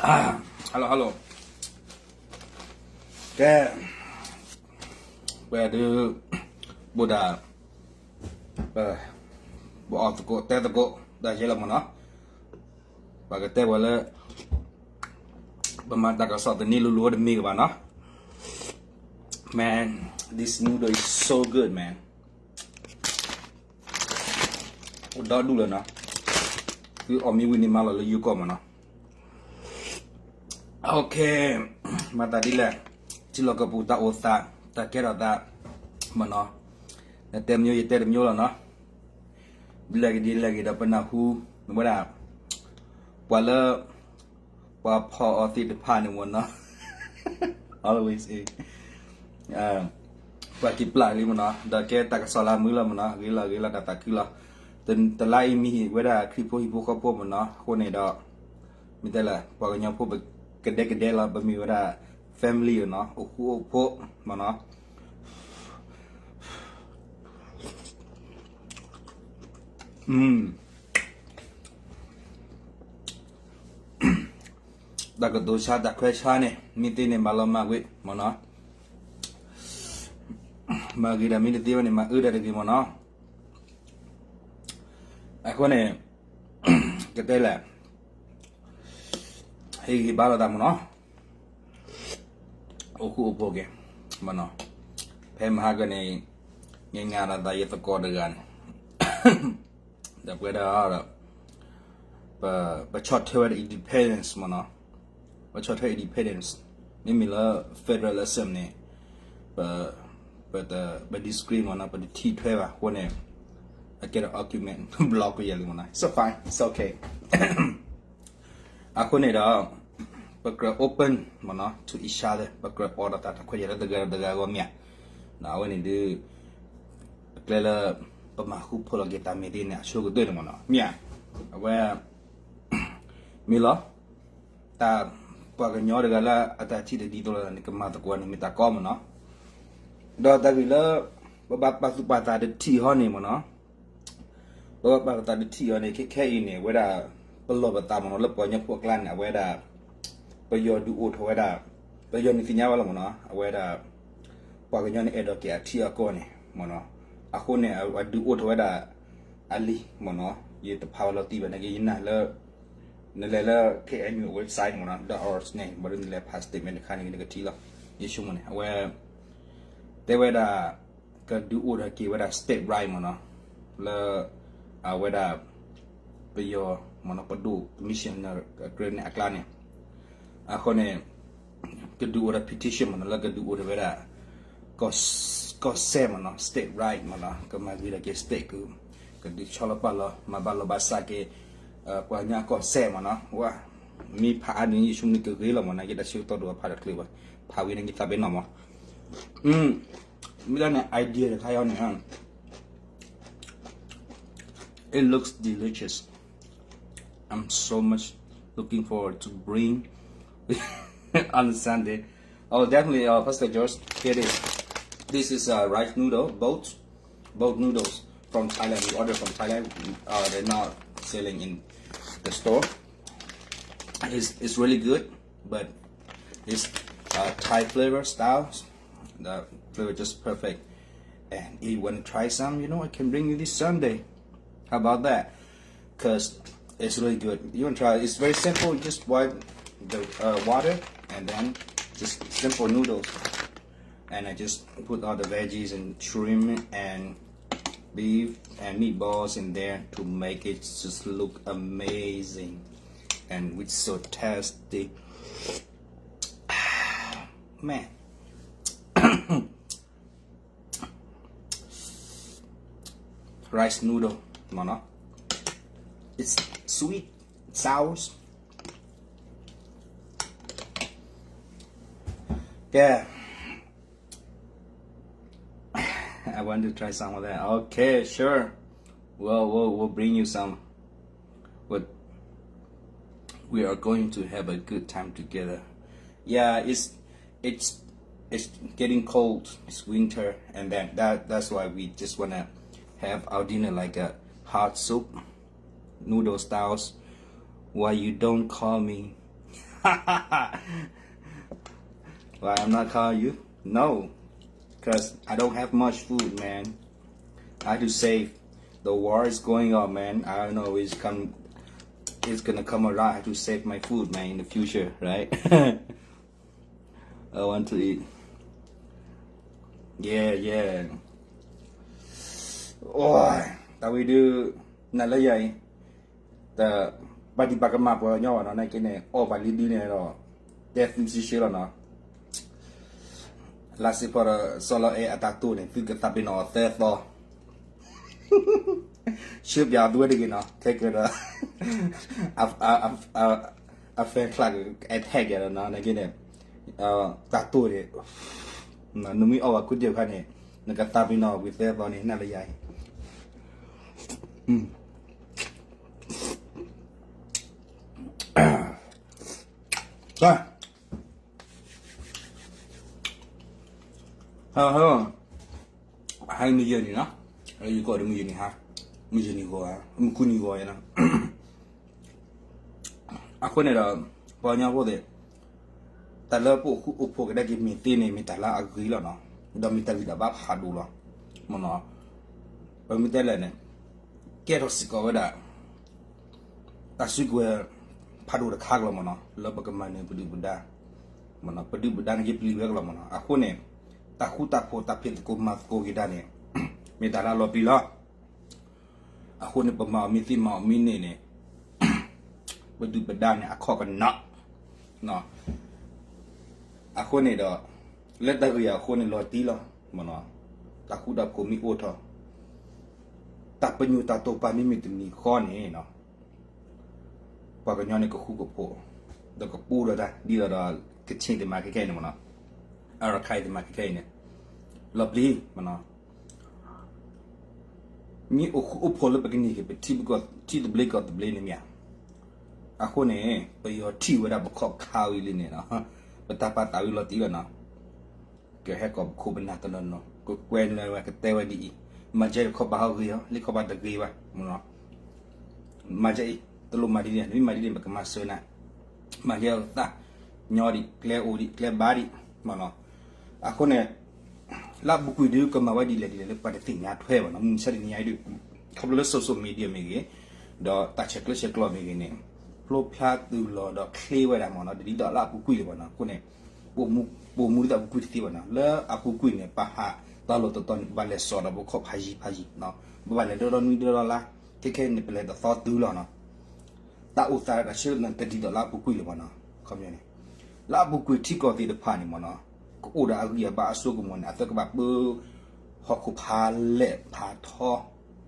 hello hello ကဲ ပှၤဒုး ဘိၣ်ဒၣ် ပအီၣ်သကိးတဲသကိး တၢ်ယဲလီၤမ့ၢ်နီၤ, ပှၤကတဲဝဲလၢ ပမၤတၢ်ကစီၣ်သန့လိၤလိၤတမ့ၢ်ကဘၣ်နီၤ, man, this noodle is so good, man. အိၣ်ဒီဒူၣ်လၢၤနီၤ, သုအီၣ်မ့ၢ်ဝံၤန့ၣ်မၤလီၤလၢယိၤကီၢ်မ့ၢ်နီၤ. Okay, မၤသးဒ်လဲၣ်, ထံလီၢ်ကီၢ်ပူၤတၢ်အိၣ်သး တၢ်ကဲထီၣ်သး မ့ၢ်နီၤ, နတဲမ့ၢ်ယတဲတမ့ၢ်လီၤနီၤ, ဒ်လဲၣ်ဂ့ၤဒ်လဲၣ်ဂ့ၤဒီးပနၢ်ဟူ ဝဲဒၣ် ပှၤလၢ ပှၤဖီၣ်အီၤသ့ၣ်တဖၣ်န့ၣ်မ့ၢ်နီၤ, always ပှၤက့ၤပျၢ်လံမ့ၢ်နီၤ, ဒီးကဲတၢ်ကစီၣ်လၢမုာ်လီၤမ့ၢ်နီၤ, ဂ့ၤလီၤဂ့ၤလီၤတၢ်သးခုလီၤ, တလါအံၤမ့ၢ်ဟံၣ်ဝဲဒၣ်ခရံာ်ဖိဟံၣ်ဖိဃီဖိမ့ၢ်နီၤ, အဃိန့ၣ်ဒီး မ့ၢ်တဲလဲၣ် ပှၤကညီဖိပကဒဲကဒဲလီၤ, ပမ့ၢ်ဝဲဒၣ် family နီၤ, အိၣ်ဃူအိၣ်ဖိးမ့ၢ်နီၤ. တၢ်ကတိၤဆါတၢ်ခွဲးဆါန့ၣ် မ့ၢ်သ့န့ၣ်မၤလီၤမၢ်ကွံာ်မ့ၢ်နီၤ, မၤဂ့ၤတၢ်မ့ၢ်တသ့ဝဲန့ၣ် မၤအၢတၢ်တဂ့ၤမ့ၢ်နီၤ. အဃိန့ၣ် ကတဲလဲၣ် ဟ့ၣ်ဂံၢ်ဘါလိာ်သးမ့ၢ်နီၤ, အိၣ်ဃူအိၣ်ဖိးက့ၤမ့ၢ်နီၤ, ဖဲမဟါကန့ၣ် ငဲငါဒီးသးယသကိးတဂၤန့ၣ် ဒီးပဝဲဒၣ်ဒီး ပဆီၣ်ထွဲဝဲဒၣ် independence မ့ၢ်နီၤ, ပဆီၣ်ထွဲ independence မ့မ့ၢ်လၢ federalism န့ၣ် ပ ပ ပ disagree မ့ၢ်နီၤ, ပတထံၣ်ထွဲဘၣ်အဃိန့ၣ် အကဲဒီး argument block ကယဲၢ်လံမ့ၢ်နီၤ, it's fine, it's okay. အဃိန့ၣ်ဒီး ပကြၢး open မ့ၢ်နီၤ to each other, ပကြၢးအိးထီၣ်သးတၢ်ခွဲးယာ်လၢတဂၤဒီးတဂၤအဂီၢ်မ့ၢ်ဧါ, အဝဲန့ၣ်ဒုး အကျဲလၢ ပမၤဃူဖိးလီၤက့ၤတၢ်မ့ၢ်သ့န့ၣ် အဆိကတၢၢ်န့ၣ်မ့ၢ်နီၤ, မ့ၢ်ဧါ, အဝဲ မ့ၢ်လီၤ တၢ်ပှၤကညီတဂၤလၢအတၢ်ထံၣ်တဒ်သိးလိာ်သးန့ၣ် ကမၤသကိးန့ၣ်မ့ၢ်တၢ်ကီမ့ၢ်နီၤ, ဒီးတၢ်ဂ့ၢ်လၢ ပဘၣ်ပာ်သူၣ်ပာ်သးတထံၣ်ဟီန့ၣ်မ့ၢ်နီၤ, ပဘၣ်ပာ်သူၣ်ပာ်သးတထံၣ်ဟီန့ၣ် ခဲခဲအံၤန့ၣ် အဝဲဒၣ် ပလီၢ်ပသးမ့ၢ်နီၤ လၢပှၤကညီဖိအကျါန့ၣ် အဝဲဒၣ် ပယီၤဒုးအိၣ်ထီၣ်ဝဲဒၣ် ပယီၤန့ၣ်သ့ၣ်ညါဝဲလီၤမ့ၢ်နီၤ, အဝဲဒၣ် ပှၤကညီန့ၣ်အဲၣ်ဒိးက့ၤအထံအကီၢ်န့ၣ်မ့ၢ်နီၤ, အဃိန့ၣ် အဒုးအိၣ်ထီၣ်ဝဲဒၣ် အလံာ်မ့ၢ်နီၤ, ယတဖးဝဲလီၤတံၢ်ဘၣ်န့ၣ်က့ ယနာ်လၢ နလဲၤလၢ K N U website မ့ၢ်နီၤ dot org န့ၣ် ဘၣ်ဒီးနလဲၤဖး statement တခါန့ၣ် နကထံၣ်လီၤ, ယဆိကမိၣ်န့ၣ် အဝဲ တဲဝဲဒၣ် ကဒုးအိၣ်ထီၣ်က့ၤဝဲဒၣ် state right မ့ၢ်နီၤ, လၢ အဝဲဒၣ် ပယီၤမ့ၢ်နီၤ ပဒိၣ် commissioner အကြၢးန့ၣ်အကျါန့ၣ်, အဃိန့ၣ် ကဒုးအိၣ်ထီၣ် petition မ့ၢ်နီၤ လၢကဒုးအိၣ်ထီၣ်ဝဲဒၣ် ကီၢ်စဲၣ်မ့ၢ်နီၤ state right မ့ၢ်နီၤ ကမၤဂ့ၤထီၣ်က့ၤ state က ကဒုးဆီလီၤပာ်လီၤ မၤဘၣ်လီၤဘၣ်စးက့ၤ ပှၤကညီကီၢ်စဲၣ်မ့ၢ်နီၤ, ဝဲ မ့ၢ်ဖးအါန့ၣ် ယဆိကမိၣ်ကဂ့ၤလီၤမ့ၢ်နီၤ, ယတၢ်ဆၢကတီၢ်ဒိၣ်ဖးတချုးဘၣ်, ဖးဝံၤန့ၣ်ယသးပ့ၤနီၣ်မး မ့ၢ်ဒၣ်န့ၣ် idea တခါအံၤန့ၣ် it looks delicious. I'm so much looking forward to bring on Sunday. Oh, definitely, uh, Pastor George, here it is. This is uh, rice noodle, boat, boat noodles from Thailand. We order from Thailand. Uh, they're not selling in the store. It's, it's really good, but it's uh, Thai flavor style. The flavor just perfect. And if you want to try some, you know, I can bring you this Sunday. How about that? Because it's really good. You want to try it? It's very simple. You just boil the uh, water and then just simple noodles. And I just put all the veggies and shrimp and beef and meatballs in there to make it just look amazing. And it's so tasty. Man. Rice noodle, မ့ၢ်နီၤ. It's sweet, sour. Yeah. I want to try some of that. Okay, sure. We'll, we'll, we'll bring you some. But we are going to have a good time together. Yeah, it's it's it's getting cold. It's winter, and then that that's why we just wanna have our dinner like a hot soup, noodle styles. Why you don't call me? Why I'm not calling you? No, because I don't have much food, man. I have to save. The war is going on, man. I don't know. It's come. It's gonna come around. I have to save my food, man, in the future, right? I want to eat. Yeah, yeah. အိ တၢ်ဝံၤဒုး နလၢယၤအံၤ တ ဘၣ်ဒံးဘၣ်ကမၣ်ပှၤကညီဘၣ်နီၤ နာ်က့န့ၣ် အီၣ်ဘၣ်လံဒုန့ၣ်ဒီး တဲသုစံးဆှၢလီၤနီၤ လါစ့ဖီဒီး စီၤလီၤအဲၣ်အတၢ်တိၢ်န့ၣ် သုကသးပ့ၤနီၣ်အီၤသၢသီ ဆှၢပၠးအီၤသုဝဲတဂ့ၤနီၤ ခဲကဒီး အ fan club attack ယၤဒီးနီၤ နာ်က့န့ၣ် တၢ်တိၢ်န့ၣ် နမ့ၢ်အီၣ်ဘၣ်ခူတ့ၢ်ခါန့ၣ် နကသးပ့ၤနီၣ်ဝံၤသၢသီန့ၣ် နလၢယၤအံၤ ဟဲမုၢ်ယဲၢ်နံၤနီၤ, ယကိးဒီးမုၢ်ယဲၢ်နံၤဟါ, မုၢ်ယဲၢ်နံၤဂီၤ, မုၢ်ကူနံၤဂီၤယဲနီၤ, အဃိန့ၣ်ဒီး ပှၤကညီဖိသ့ၣ် တၢ်လၢပအိၣ်ဃူအိၣ်ဖိးကဒါက့ၤမ့ၢ်သ့န့ၣ် မ့ၢ်တၢ်လၢအဂ့ၤလီၤနီၤ, ဒီးမ့ၢ်တၢ်ဂံၢ်တၢ်ဘါဖးဒိၣ်လီၤ, မ့ၢ်နီၤ, ပမ့ၢ်တဲလဲၣ်န့ၣ် ကဲထီၣ်စ့ၢ်ကီးဝဲဒၣ် တၢ်စုကဝဲၤဖးဒိၣ်တခါကလီၤမ့ၢ်နီၤ, လၢပကမၤနၢၤပဒုၣ်ပဒါ, မ့ၢ်နီၤ, ပဒုၣ်ပဒါန့ၣ်က့ၤပျံၤဝဲကလီၤမ့ၢ်နီၤ, အဃိန့ၣ် တၢ်ဃူတၢ်ဖိးတၢ်ဖံးသကိးမၤသကိးက့ၤတၢ်န့ၣ် မ့ၢ်တၢ်လၢအလီၤပျံၤလီၤ. အဃိန့ၣ် ပမၤအီၤမ့ၢ်သ့မၤအီၤမ့ၢ်န့ၢ်န့ၣ် ပဒုၣ်ပဒါန့ၣ် အခီၣ်ကနၣ် အဃိန့ၣ်ဒီး လၢတၢ်ဂ့ၢ်အဃိန့ၣ် လီၤတံၢ်လီၤ, မ့ၢ်နီၤ, တၢ်ဃူတၢ်ဖိးမ့ၢ်အိၣ်ထီၣ်, တၢ်ပညိၣ်တၢ်တိာ်ပာ်မ့မ့ၢ်တမံၤဃီန့ၣ် ပှၤကညီန့ၣ်ကဃူကဖိး, ဒီးကပူဒီးတၢ် ဒ်သိးဒီး ကချ့ၣ်သ့ၣ်မၤခဲခဲအံၤန့ၣ်မ့ၢ်နီၤ, အရခၢၣ်သ့ၣ်မၤခဲခဲအံၤန့ၣ် လီၤပျံၤ မ့ၢ်နီၤ, မ့ၢ်အိၣ်ဃူအိၣ်ဖိးလၢပကန့ၢ်က့ၤ ပထံပကီၢ် ထံသဘျ့ကီၢ်သဘျ့န့ၣ်မ့ၢ်ဧါ, အဃိန့ၣ် ပယီၤထံၣ်ဝဲဒၣ်ပခီၣ်ခါဝံၤလံန့ၣ်နီၤ, ပတၢ်ပာ်သးဝံၤလီၤတံၢ်လီၤနီၤ, ကဟဲကိးပခိၣ်ပနၢ်တနီၤနီၤ ကကွဲးလၢဝဲကတဲဝဲဒ်အံၤ, မၤကဲတခီဘၣ်ဟီဂ့ၤအီၤ လၢခီဘၣ်တဂ့ၤဘၣ်, မ့ၢ်နီၤ, မၤကဲအံၤ တလိၣ်မၤဒ်န့ၣ် နမ့ၢ်မၤဒ်န့ၣ် ပကမၤစၢၤနၤ, မၤကဲအသး, ညီဒံး ကျဲအိၣ်ဒံး ကျဲဘၣ်ဒံး, မ့ၢ်နီၤ, အဃိန့ၣ် လၢအပူၤကွံာ်ဒုးကမၤဝဲဒ်လဲၣ်ဒ်လဲၣ်လၢပှၤတသ့ၣ်ညါထွဲဘၣ်နီၤ, မုၢ်မဆါတနံၤညါအံၤဒုး ခီဖျိလၢ social media မ့ၢ်ဂ့ၤ, ဒီးတၢ်ဆဲးကျၢဆဲးကျိးမ့ၢ်ဂ့ၤန့ၣ် ဖျိဖျါတုၤလီၤဒီးချ့ဝဲဒၣ်မ့ၢ်နီၤ, တဒ်သိးလၢအပူၤကွံာ်လၢၤဘၣ်နီၤ, အဃိန့ၣ် ပအိၣ်မူဒ်သိးအပူၤကွံာ်တသ့ဘၣ်နီၤ, လၢအပူၤကွံာ်န့ၣ် ပဟးတၢ်လီၢ်တတီၤန့ၣ် ပဘၣ်လဲၤစိာ်ဒီးပခီၣ်ဖးယံၤဖးယံၤ, ပဘၣ်လဲၤဒီဒီနွံဒီဒီလါ, ခဲခဲအံၤန့ၣ် ပလဲၤတသီတုၤလီၤနီၤ, တၢ်အိၣ်သးဒီးတၢ်ဆၢကတီၢ်တဒ်သိးလၢအပူၤကွံာ်လၢၤဘၣ်နီၤ, ခီပညီန့ၣ် လၢအပူၤကွံာ်ထံကီၢ်သ့ၣ်တဖၣ်န့ၣ်မ့ၢ်နီၤ, ကအိၣ်ဒီးအဂံၢ်အဘါအစိကမီၤန့ၣ် အသၢကဘၣ်ပၢ ဟီၣ်ခိၣ်ဖးလဲၢ်ဖးထီ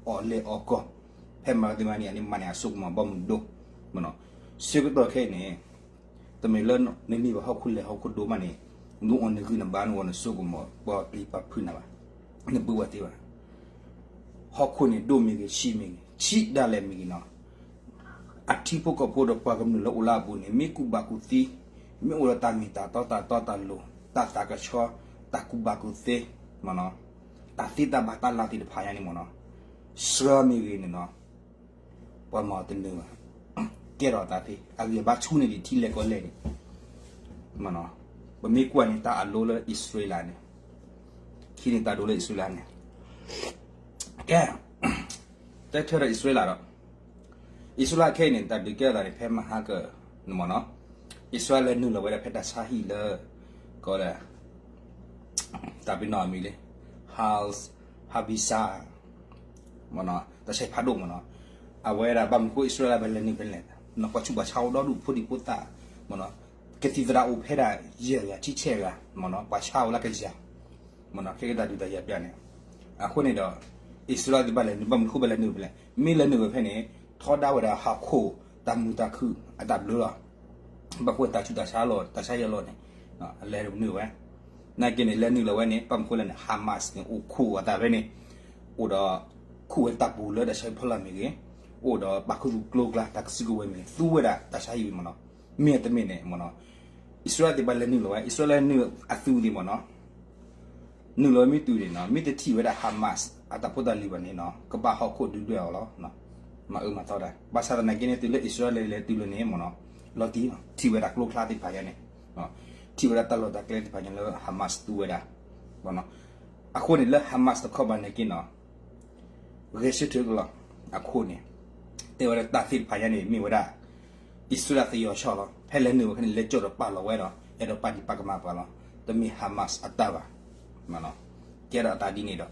အီၣ်လဲၢ်အီၣ်ကီၢ်, ဖဲမၤသ့မၤန့ၣ် အန့ၣ်မၤန့ၢ်အစိကမီၤဘီမုၢ်ဒိၣ်, မ့ၢ်နီၤ, ဆၢကတီၢ်ခဲအံၤန့ၣ် တမ့ၢ်လၢနန့ၢ်ဘၣ်ဟီၣ်ခိၣ်လဲၢ်ဟီၣ်ခိၣ်ဒိၣ်မးန့ၣ် နအိၣ်နဂံၢ်နဘါ နအိၣ်နစိကမီၤ ပှၤပျံၤပှၤဖုးနၤဘၣ်, နဘုဝဲသ့ဘၣ်, ဟီၣ်ခိၣ်န့ၣ်ဒိၣ်မ့ၢ်ဂ့ၤ ဆံးမ့ၢ်ဂ့ၤ ဆံးဒၣ်လဲာ်မ့ၢ်ဂ့ၤနီၤ, အထံဖိကီၢ်ဖိဒီးပှၤကမျၢၢ်လၢအိၣ်လၢအပူၤန့ၣ် မ့ၢ်ကူၣ်ဘၣ်ကူၣ်သ့, မ့ၢ်အိၣ်ဒီးတၢ်မ့ၢ်တၢ်တီတၢ်တီတၢ်လိၤ တၢ်သးကဆှီ တၢ်ကူၣ်ဘၣ်ကူၣ်သ့, မ့ၢ်နီၤ, တၢ်သ့တၢ်ဘၣ်တၢ်လၤသ့ၣ်တဖၣ်ညါန့ၣ်မ့ၢ်နီၤ, စှၤမ့ၢ်ဂ့ၤန့ၣ်နီၤ ပှၤမၤအီၤတနၢၤဘၣ်, ကဲထီၣ်အသးသ့ အဂံၢ်အဘါဆူန့ၢ်ဒံးထံလဲၢ်ကီၢ်လဲၢ်န့ၣ်, မ့ၢ်နီၤ, ပမ့ၢ်ကွၢ်န့ၣ် တၢ်အလိလၢအံၣ်စရ့လးန့ၣ်, ခံန့ၣ်တၢ်ဒိလၢအံၣ်စရ့လးန့ၣ်, ကဲ, တဲထၢဒီးအံၣ်စရ့လးဒီး, အံၣ်စရ့လးခဲအံၤန့ၣ် တၢ်ဒုးကဲထီၣ်သးန့ၣ် ဖဲမဟါက န့ၣ်မ့ၢ်နီၤ, အံၣ်စရ့လးလဲၤနုာ်လီၤဝဲဒၣ်ဖဲတၢ်ဆါဟံၣ်လၢ ကီးဒီး တၢ်ပ့ၤနီၣ်အမံၤလံ, Hal Habisha မ့ၢ်နီၤ, တၢ်ဆါဟံၣ်ဖးဒိၣ်မ့ၢ်နီၤ, အဝဲဒၣ်ဘၣ်မနုၤဃိအံၣ်စရ့လးဘၣ်လဲၤနုာ်ဖဲလဲၣ်, ပှၤဆူးပှၤဆါအိၣ်ဒီဒူၣ်ဖိဒံဖိသၣ်, မ့ၢ်နီၤ, ကသံၣ်သရၣ်အိၣ်ဖဲဒၣ်ယဲၢ်ဂၤ ဆံဆဲၣ်ဂၤ, မ့ၢ်နီၤ, ပှၤဆါအိၣ်လၢကယၤ, မ့ၢ်နီၤ, ခဲကတၢၢ်ဒုးတၢ်ယၤပျၢ်န့ၣ်, အဃိန့ၣ်ဒီး အံၣ်စရ့လးသ့ၣ်ဘၣ်လဲၤနုာ် ဘၣ်မနုၤဃိဘၣ်လဲၤနုာ်ဖဲလဲၣ်, မ့ၢ်လဲၤနုာ်ဝဲဖဲန့ၣ် ထီဒါဝဲဒၣ်ဟီၣ်ခိၣ်တၢ်မုာ်တၢ်ခုၣ်အတၢ်ဘျၢလီၤ ဘၣ်ဃိတၢ်ဆူးတၢ်ဆါလီၤ တၢ်ဆါယဲၢ်လီၤန့ၣ်, လဲၤနုာ်ဝဲ, နာ်က့န့ၣ် လဲၤနုာ်လီၤဝဲန့ၣ် ဘၣ်မနုၤဃိလဲၣ်န့ၣ် Hamas န့ၣ် အိၣ်ခိးအသးဖဲန့ၣ်, အိၣ်ဒီး ခိးဝဲတၢ်ပူၤလၢတၢ်ဆါဟံၣ်ဖီလာ်မ့ၢ်ဂ့ၤ, အိၣ်ဒီးပာ်ခူသူၣ်ကျိကျါ တၢ်ကစုကဝဲၤမ့ၢ်ဂ့ၤ သူဝဲဒၣ်တၢ်ဆါဟံၣ်မ့ၢ်နီၤ, မ့ၢ်တမ့ၢ်န့ၣ်မ့ၢ်နီၤ, အံၣ်စရ့လးသ့ၣ်ဘၣ်လဲၤနုာ်လီၤဝဲ အံၣ်စရ့လးလဲၤနုာ်အသုးသ့ၣ်မ့ၢ်နီၤ နုာ်လီၤမ့ၢ်တုၤန့ၣ်နီၤ မ့ၢ်တထံၣ်ဝဲဒၣ် Hamas အတၢ်ဖိတၢ်လံၤဘၣ်န့ၣ်နီၤ ကဘၣ်ဟီၣ်ခိၣ်ဒုၣ်ဒွဲၣ်အီၤလီၤ. မၤအၢမၤသီတၢ် ဘၣ်ဆၣ်သနာ်က့န့ၣ် တုၤလၢအံၣ်စရ့လးလဲၤလဲၤတုၤလၢန့ၣ်မ့ၢ်နီၤ လီၤတံၢ်လီၤ ထံၣ်ဝဲဒၣ်ကျိချါသ့ၣ်တဖၣ်ညါန့ၣ်, ထံၣ်ဝဲဒၣ်တၢ်လီၢ်တၢ်ကျဲသ့ၣ်တဖၣ်ညါလၢ Hamas သူဝဲဒၣ်, အဃိန့ၣ်လၢ Hamas တခီဘၣ်န့ၣ်က့နီၤ ဂဲၤဆၢထၢၣ်ကလီၤ, အဃိန့ၣ် တဲဝဲဒၣ်တၢ်သ့ၣ်တဖၣ်ညါန့ၣ် မ့ၢ်ဝဲဒၣ် အံၣ်စရ့လးသယီၤဆီလီၤ, ဖဲလဲၤနုာ်ဝဲခဲန့ၣ် လဲၤကၠီၣ်ဒီးပာ်လီၤဝဲဒီး အဲၣ်ဒိးပာ်ဒံးပာ်ကမၣ်ပှၤလီၤ, တမ့ၢ် Hamas အတၢ်ဘၣ်, ကဲထီၣ်အသးဒ်န့ၣ်ဒီး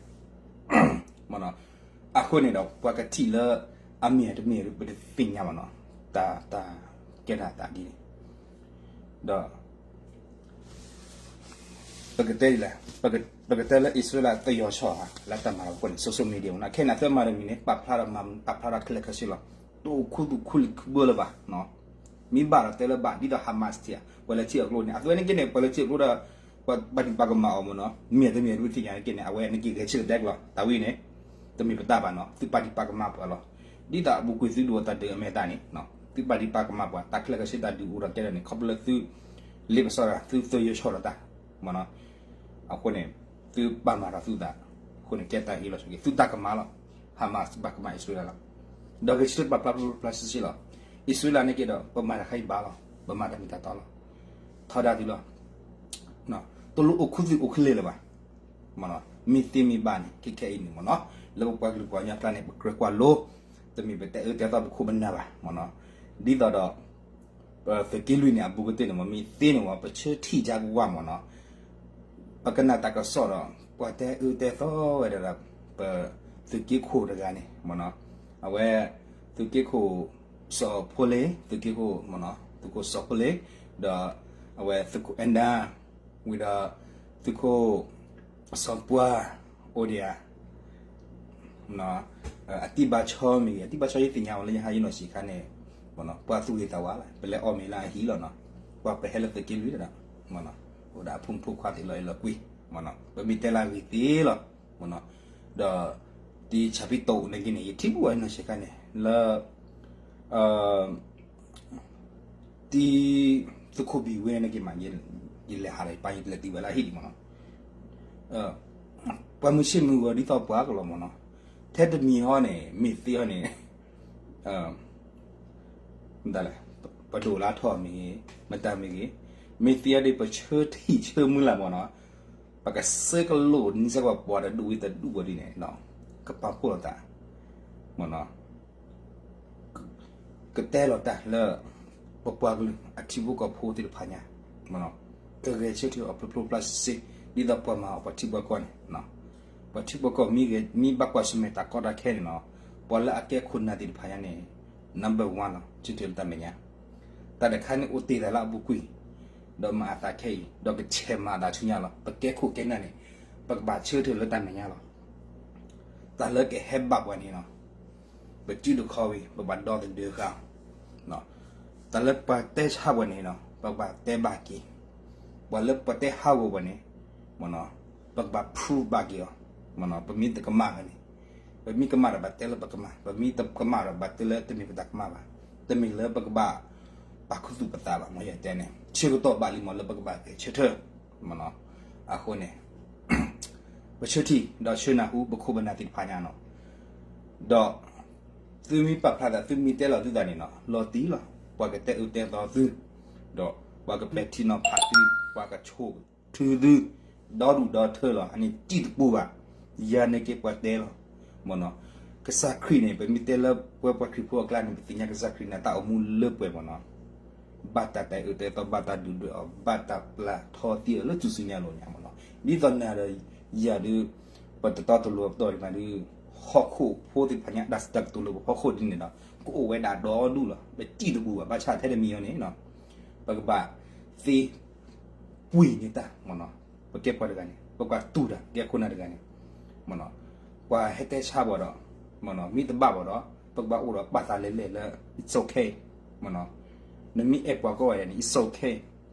အဃိန့ၣ်ဒီး ပှၤကထံၣ်လၢ အမ့ၢ်တမ့ၢ် ပတသ့ၣ်ညါဘၣ်နီၤ, တၢ် တၢ် ကဲထီၣ်အသးဒ်န့ၣ်, ဒီး ပကတဲဒ်လဲၣ်, ပကတဲလၢအံၣ်စရ့လးသယီၤဆီဧါ လၢတၢ်မၤလီၤအဃိန့ၣ် social media မနီၤ, ခဲန့ၣ် အသုမၤတမံၤန့ၣ် ပာ်ဖျါထီၣ်မၤ ပာ်ဖျါထီၣ်ခဲလၢာ်ခဲဆ့လီၤ, တအိၣ်ခူသူၣ်ခူလံၤခူဘၢလၢၤဘၣ်, မ့ၢ်ဘၣ်ဒီးတဲလၢဘၣ် ဒ်သိး Hamas ထံၣ်ဧါ ပှၤလၢထံၣ်အကျိန့ၣ် အသုဝဲန့ၣ်က့န့ၣ် ပှၤလၢထံၣ်အကျိဒီး ပှၤပာ်ဒံးပာ်ကမၣ်အီၤမနီၤ, မ့ၢ်တမ့ၢ်တသ့ၣ်ညါန့ၣ်က့န့ၣ် အဝဲန့ၣ်က့ဂဲၤဆၢထၢၣ်ကတဲကလီၤ, တၢ်ဝဲန့ၣ် တမ့ၢ်ပတၢ်ဘၣ်နီၤ, သုပာ်ဒံးပာ်ကမၣ်ပှၤလီၤ, ဒ်သိးအပူၤကွံာ်သုဒိးတၢ်ဒုးအမဲာ်သၣ်န့ၣ် သုပာ်ဒံးပာ်ကမၣ်ပှၤ တၢ်ခဲလၢာ်ခဲဆ့တၢ်ဒုးအိၣ်ဒီးကဲဒီးန့ၣ် ခီဖျိလၢသု လ့ပစီဒီး သုသယီၤဆီဒီးတၢ် မနီၤ, အဃိန့ၣ် သုပာ်မၤဒီးသုသး, အဃိန့ၣ် ကဲတၢ်ဟ့ၣ်လီၤဆိက့ၤ သုတၢ်ကမၣ်လီၤ, Hamas ဘၣ်ကမၣ်အံၣ်စရ့လးလီၤ, ဒီးဂဲၤဆၢထၢၣ်ပာ်ဖျါဖျါဖျါဆံးဆံးလီၤ, အံၣ်စရ့လးန့ၣ်က့ဒီး ပမၤတၢ်ခါအံၤဘၣ်လီၤ, ပမၤတၢ်မ့ၢ်တၢ်တီလီၤ, ထီဒါသုလီၤ, တလိၣ်အိၣ်ခူသူၣ်အိၣ်ခလ့ၣ်လၢၤဘၣ် မ့ၢ်သ့မ့ၢ်ဘၣ်န့ၣ် ခဲခဲအံၤန့ၣ်မနီၤ, လၢပပှၤကလုာ်ပှၤကညီကျါန့ၣ် ပကြၢးကွၢ်လိ, တမ့ၢ်ပတဲအၢတဲသီပခိၣ်ပနၢ်ဘၣ်မနီၤ, ဒ်သိးဒီး ပသုးက့လွံၢ်န့ၣ် အဘူးကတၢၢ်န့ၣ်မ့ၢ်သ့န့ၣ်မ့ၢ် ပဆၢထံၣ်ကါကဝါမနီၤ, ပကနၣ်တၢ်ကစီၣ်ဒီး ပှၤတဲအၢတဲသီဝဲဒၣ်ဒီး ပသုးက့ခိၣ်တဂၤန့ၣ်မနီၤ, အဝဲ သုးက့ခိၣ် စီၤဖိလ့ သုးက့ခိၣ်မနီၤ, သုးခိၣ်စီၤဖိလ့ ဒီး အဝဲသုးခိၣ်အဲၣ်ဒၢ ဝံၤဒီး သုးခိၣ် စီၤပှၢ် အိၣ်ဒံးဧါ, အတံၢ်ဘါဆီမ့ၢ်ဂ့ၤ, အတံၢ်ဘါဆီယသ့ၣ်ညါအီၤလၢယဟါယနီၢ်ဆံးခါန့ၣ်, ပှၤသူၣ်ဂ့ၤသးဝါလီၤ, ပလဲၤအီၣ်မ့ၤလၢအဟံၣ်လီၤနီၤ, ပှၤပဟဲလၢသုးက့လွံၢ်ဒီး အိၣ်ဒီးအဖိမုၣ်ဖိခွါသ့ၣ်လီၤအဲၣ်လီၤကွံ, ပမ့ၢ်တဲလၢအဂ့ၤသ့လီၤ, ဒီး တံၢ်ဆၣ်ဖံးတိၣ်န့ၣ်က့န့ၣ် ယထံၣ်ဘူးဝဲနီၢ်ဆံးခါန့ၣ် လၢ တံၢ် သုးခိၣ်ဘံၣ်ဝဲန့ၣ်က့မး, ယလဲၤဟးဒီးယပၢ် ယလဲၤတုၤဝဲလၢအဟံၣ်ဒံးမနီၤ, ပှၤမုၢ်ဆ့ၣ်မုၢ်ဂီၤဒ်သိးပှၤကလီၤမနီၤ, ထဲတမံၤဟီန့ၣ် မ့ၢ်သ့ဟီန့ၣ် မတၤလဲၣ်, ပဒိၣ်လၢထီၣ်မ့ၢ်ဂ့ၤ, မတၤမ့ၢ်ဂ့ၤ, မ့ၢ်သ့ဟီဒီး ပဆၢထံၣ်ဆၢမုၢ်လၢ်မနီၤ, ပကစၢကလိၣ်န့ၢ်စ့ၢ်ကီးပှၤတဒူၣ်ဝံၤတဒူၣ်ဘၣ်ဒ်န့ၣ် ကပာ်ဖှိၣ်လိာ်သး မနီၤ, ကတဲလီၤတၢ်လၢ ပပှၤကလုာ်အထံဖိကီၢ်ဖိသ့ၣ်တဖၣ်ညါ, ကဂဲၤဆၢထၢၣ်အီၤဖျိဖျိဖျါဆ့ဆ့, ဒ်သိးပှၤမၤအီၤပှၤထံပှၤကီၢ်န့ၣ်, ပှၤထံပှၤကီၢ်မ့ၢ်ဂ့ၤ မ့ၢ်ဘၣ်ကွၢ်ဆၢၣ်မဲာ်တၢ်ကီတၢ်ခဲန့ၣ်နီၤ, ပှၤလၢအကဲခိၣ်နၢ်သ့ၣ်တဖၣ်ညါန့ၣ် number one လီၤ, ဆၢထၢၣ်လၢတၢ်မဲာ်ညါ, တၢ်တခါန့ၣ်အိၣ်တ့ၢ်သးလၢအပူၤကွံာ်, ဒီးမၤအသးခဲအံၤ ဒီးကဆဲးမၤအသးဆူညါလီၤ, ပကဲခိၣ်ကဲနၢ်န့ၣ် ပကဘၣ်ဆၢထၢၣ်လၢတၢ်မဲာ်ညါလီၤ, တၢ်လၢကဟဲဘၣ်ပှၤန့ၣ်နီၤ ပစုတခီဝံၤ ပဘၣ်ဒီသဒၢဃာ်အီၤ, တၢ်လၢပှၤတဲဆါပှၤန့ၣ်နီၤ ပဘၣ်တဲဘၣ်က့ၤ, ပှၤလၢပှၤတဲဟးဂီၤပှၤန့ၣ်, ပကဘၣ် prove ဘၣ်က့ၤအီၤ, ပမ့ၢ်တကမၣ်ဘၣ်န့ၣ်, ပမ့ၢ်ကမၣ်ဒီးဘၣ်တဲလၢပကမၣ်, ပမ့ၢ်တကမၣ်ဒီးဘၣ်တဲလၢတမ့ၢ်ပတၢ်ကမၣ်ဘၣ်, တမ့ၢ်လၢပကဘၣ် ပာ်ခူသူၣ်ပသးဘၣ်, မ့ၢ်ယတဲန့ၣ် ဆၢကတီၢ်ဘၣ်လံမးလၢပကဘၣ်ဂဲၤဆၢထၢၣ် အဃိန့ၣ် ပဆၢထံၣ်ဒီးဆၢနၢ်ဟူပခိၣ်ပနၢ်သ့ၣ်တဖၣ်ညါနီၤ, ဒီး သုမ့ၢ်ပာ်ဖျါသး သုမ့ၢ်တဲလီၤသုသးန့ၣ်နီၤ လီၤတံၢ်လီၤ, ပှၤကတဲအၢတဲသီသု, ဒီးပှၤကပဲာ်ထံနီၤဖးသု, ပှၤကဆိၣ်ထုသု, ဒီဒူၣ်ဒီထၢလီၤ, အန့ၣ်တံၢ်တပူၤဘၣ်, ယၤန့ၣ်က့ပှၤတဲလီၤ, မနီၤ, ကစၢ်ခရံာ်န့ၣ် ပမ့ၢ်တဲလၢပဝဲပှၤခရံာ်ဖိအကျါန့ၣ် ပသ့ၣ်ညါကစၢ်ခရံာ်န့ၣ် တၢ်အိၣ်မူလၢပှဲၤမနီၤ ဘၣ်တၢ်တဲအၢတဲသီ ဘၣ်တၢ်ဒုၣ်ဒွဲၣ်အီၤ ဘၣ်တၢ်ပျၢ်ထီသံအီၤလၢထူၣ်စုညါလိၤညါမနီၤ, ဒ်သိးနၤဒီးယၤဒုး ပတတီတလိၤပတီၢ်ဒံးမးဒုး ဟီၣ်ခိၣ်ဖိသ့ၣ်တဖၣ်ညါ တၢ်စတၢၢ်ကတိၤလၢပဟီၣ်ခိၣ်ဒ်န့ၣ်ဒီး ကအိၣ်ဝဲဒၣ်ဒီဒူၣ်လီၤ, ပတံၢ်တပူၤဘၣ်, ဘၣ်ဆၣ်ထဲတမံၤအံၤန့ၣ် ပကဘၣ်သ့ ပှ့ၤန့ၢ်တၢ်မနီၤ, ပကဲပှၤတဂၤန့ၣ် ပကဘၣ်တူၢ်တၢ် ကဲခိၣ်နၢ်တဂၤန့ၣ် မနီၤ, ပှၤဟဲတဲဆါပှၤဒီး မနီၤ မ့ၢ်တဘၣ်ပှၤဒီး ပကဘၣ်အိၣ်ဒီးပာ်သးလဲၤလဲၤလၢ it's okay မနီၤ, နမ့ၢ်အဲၣ်ပှၤကိးဂၤဒဲးန့ၣ် it's okay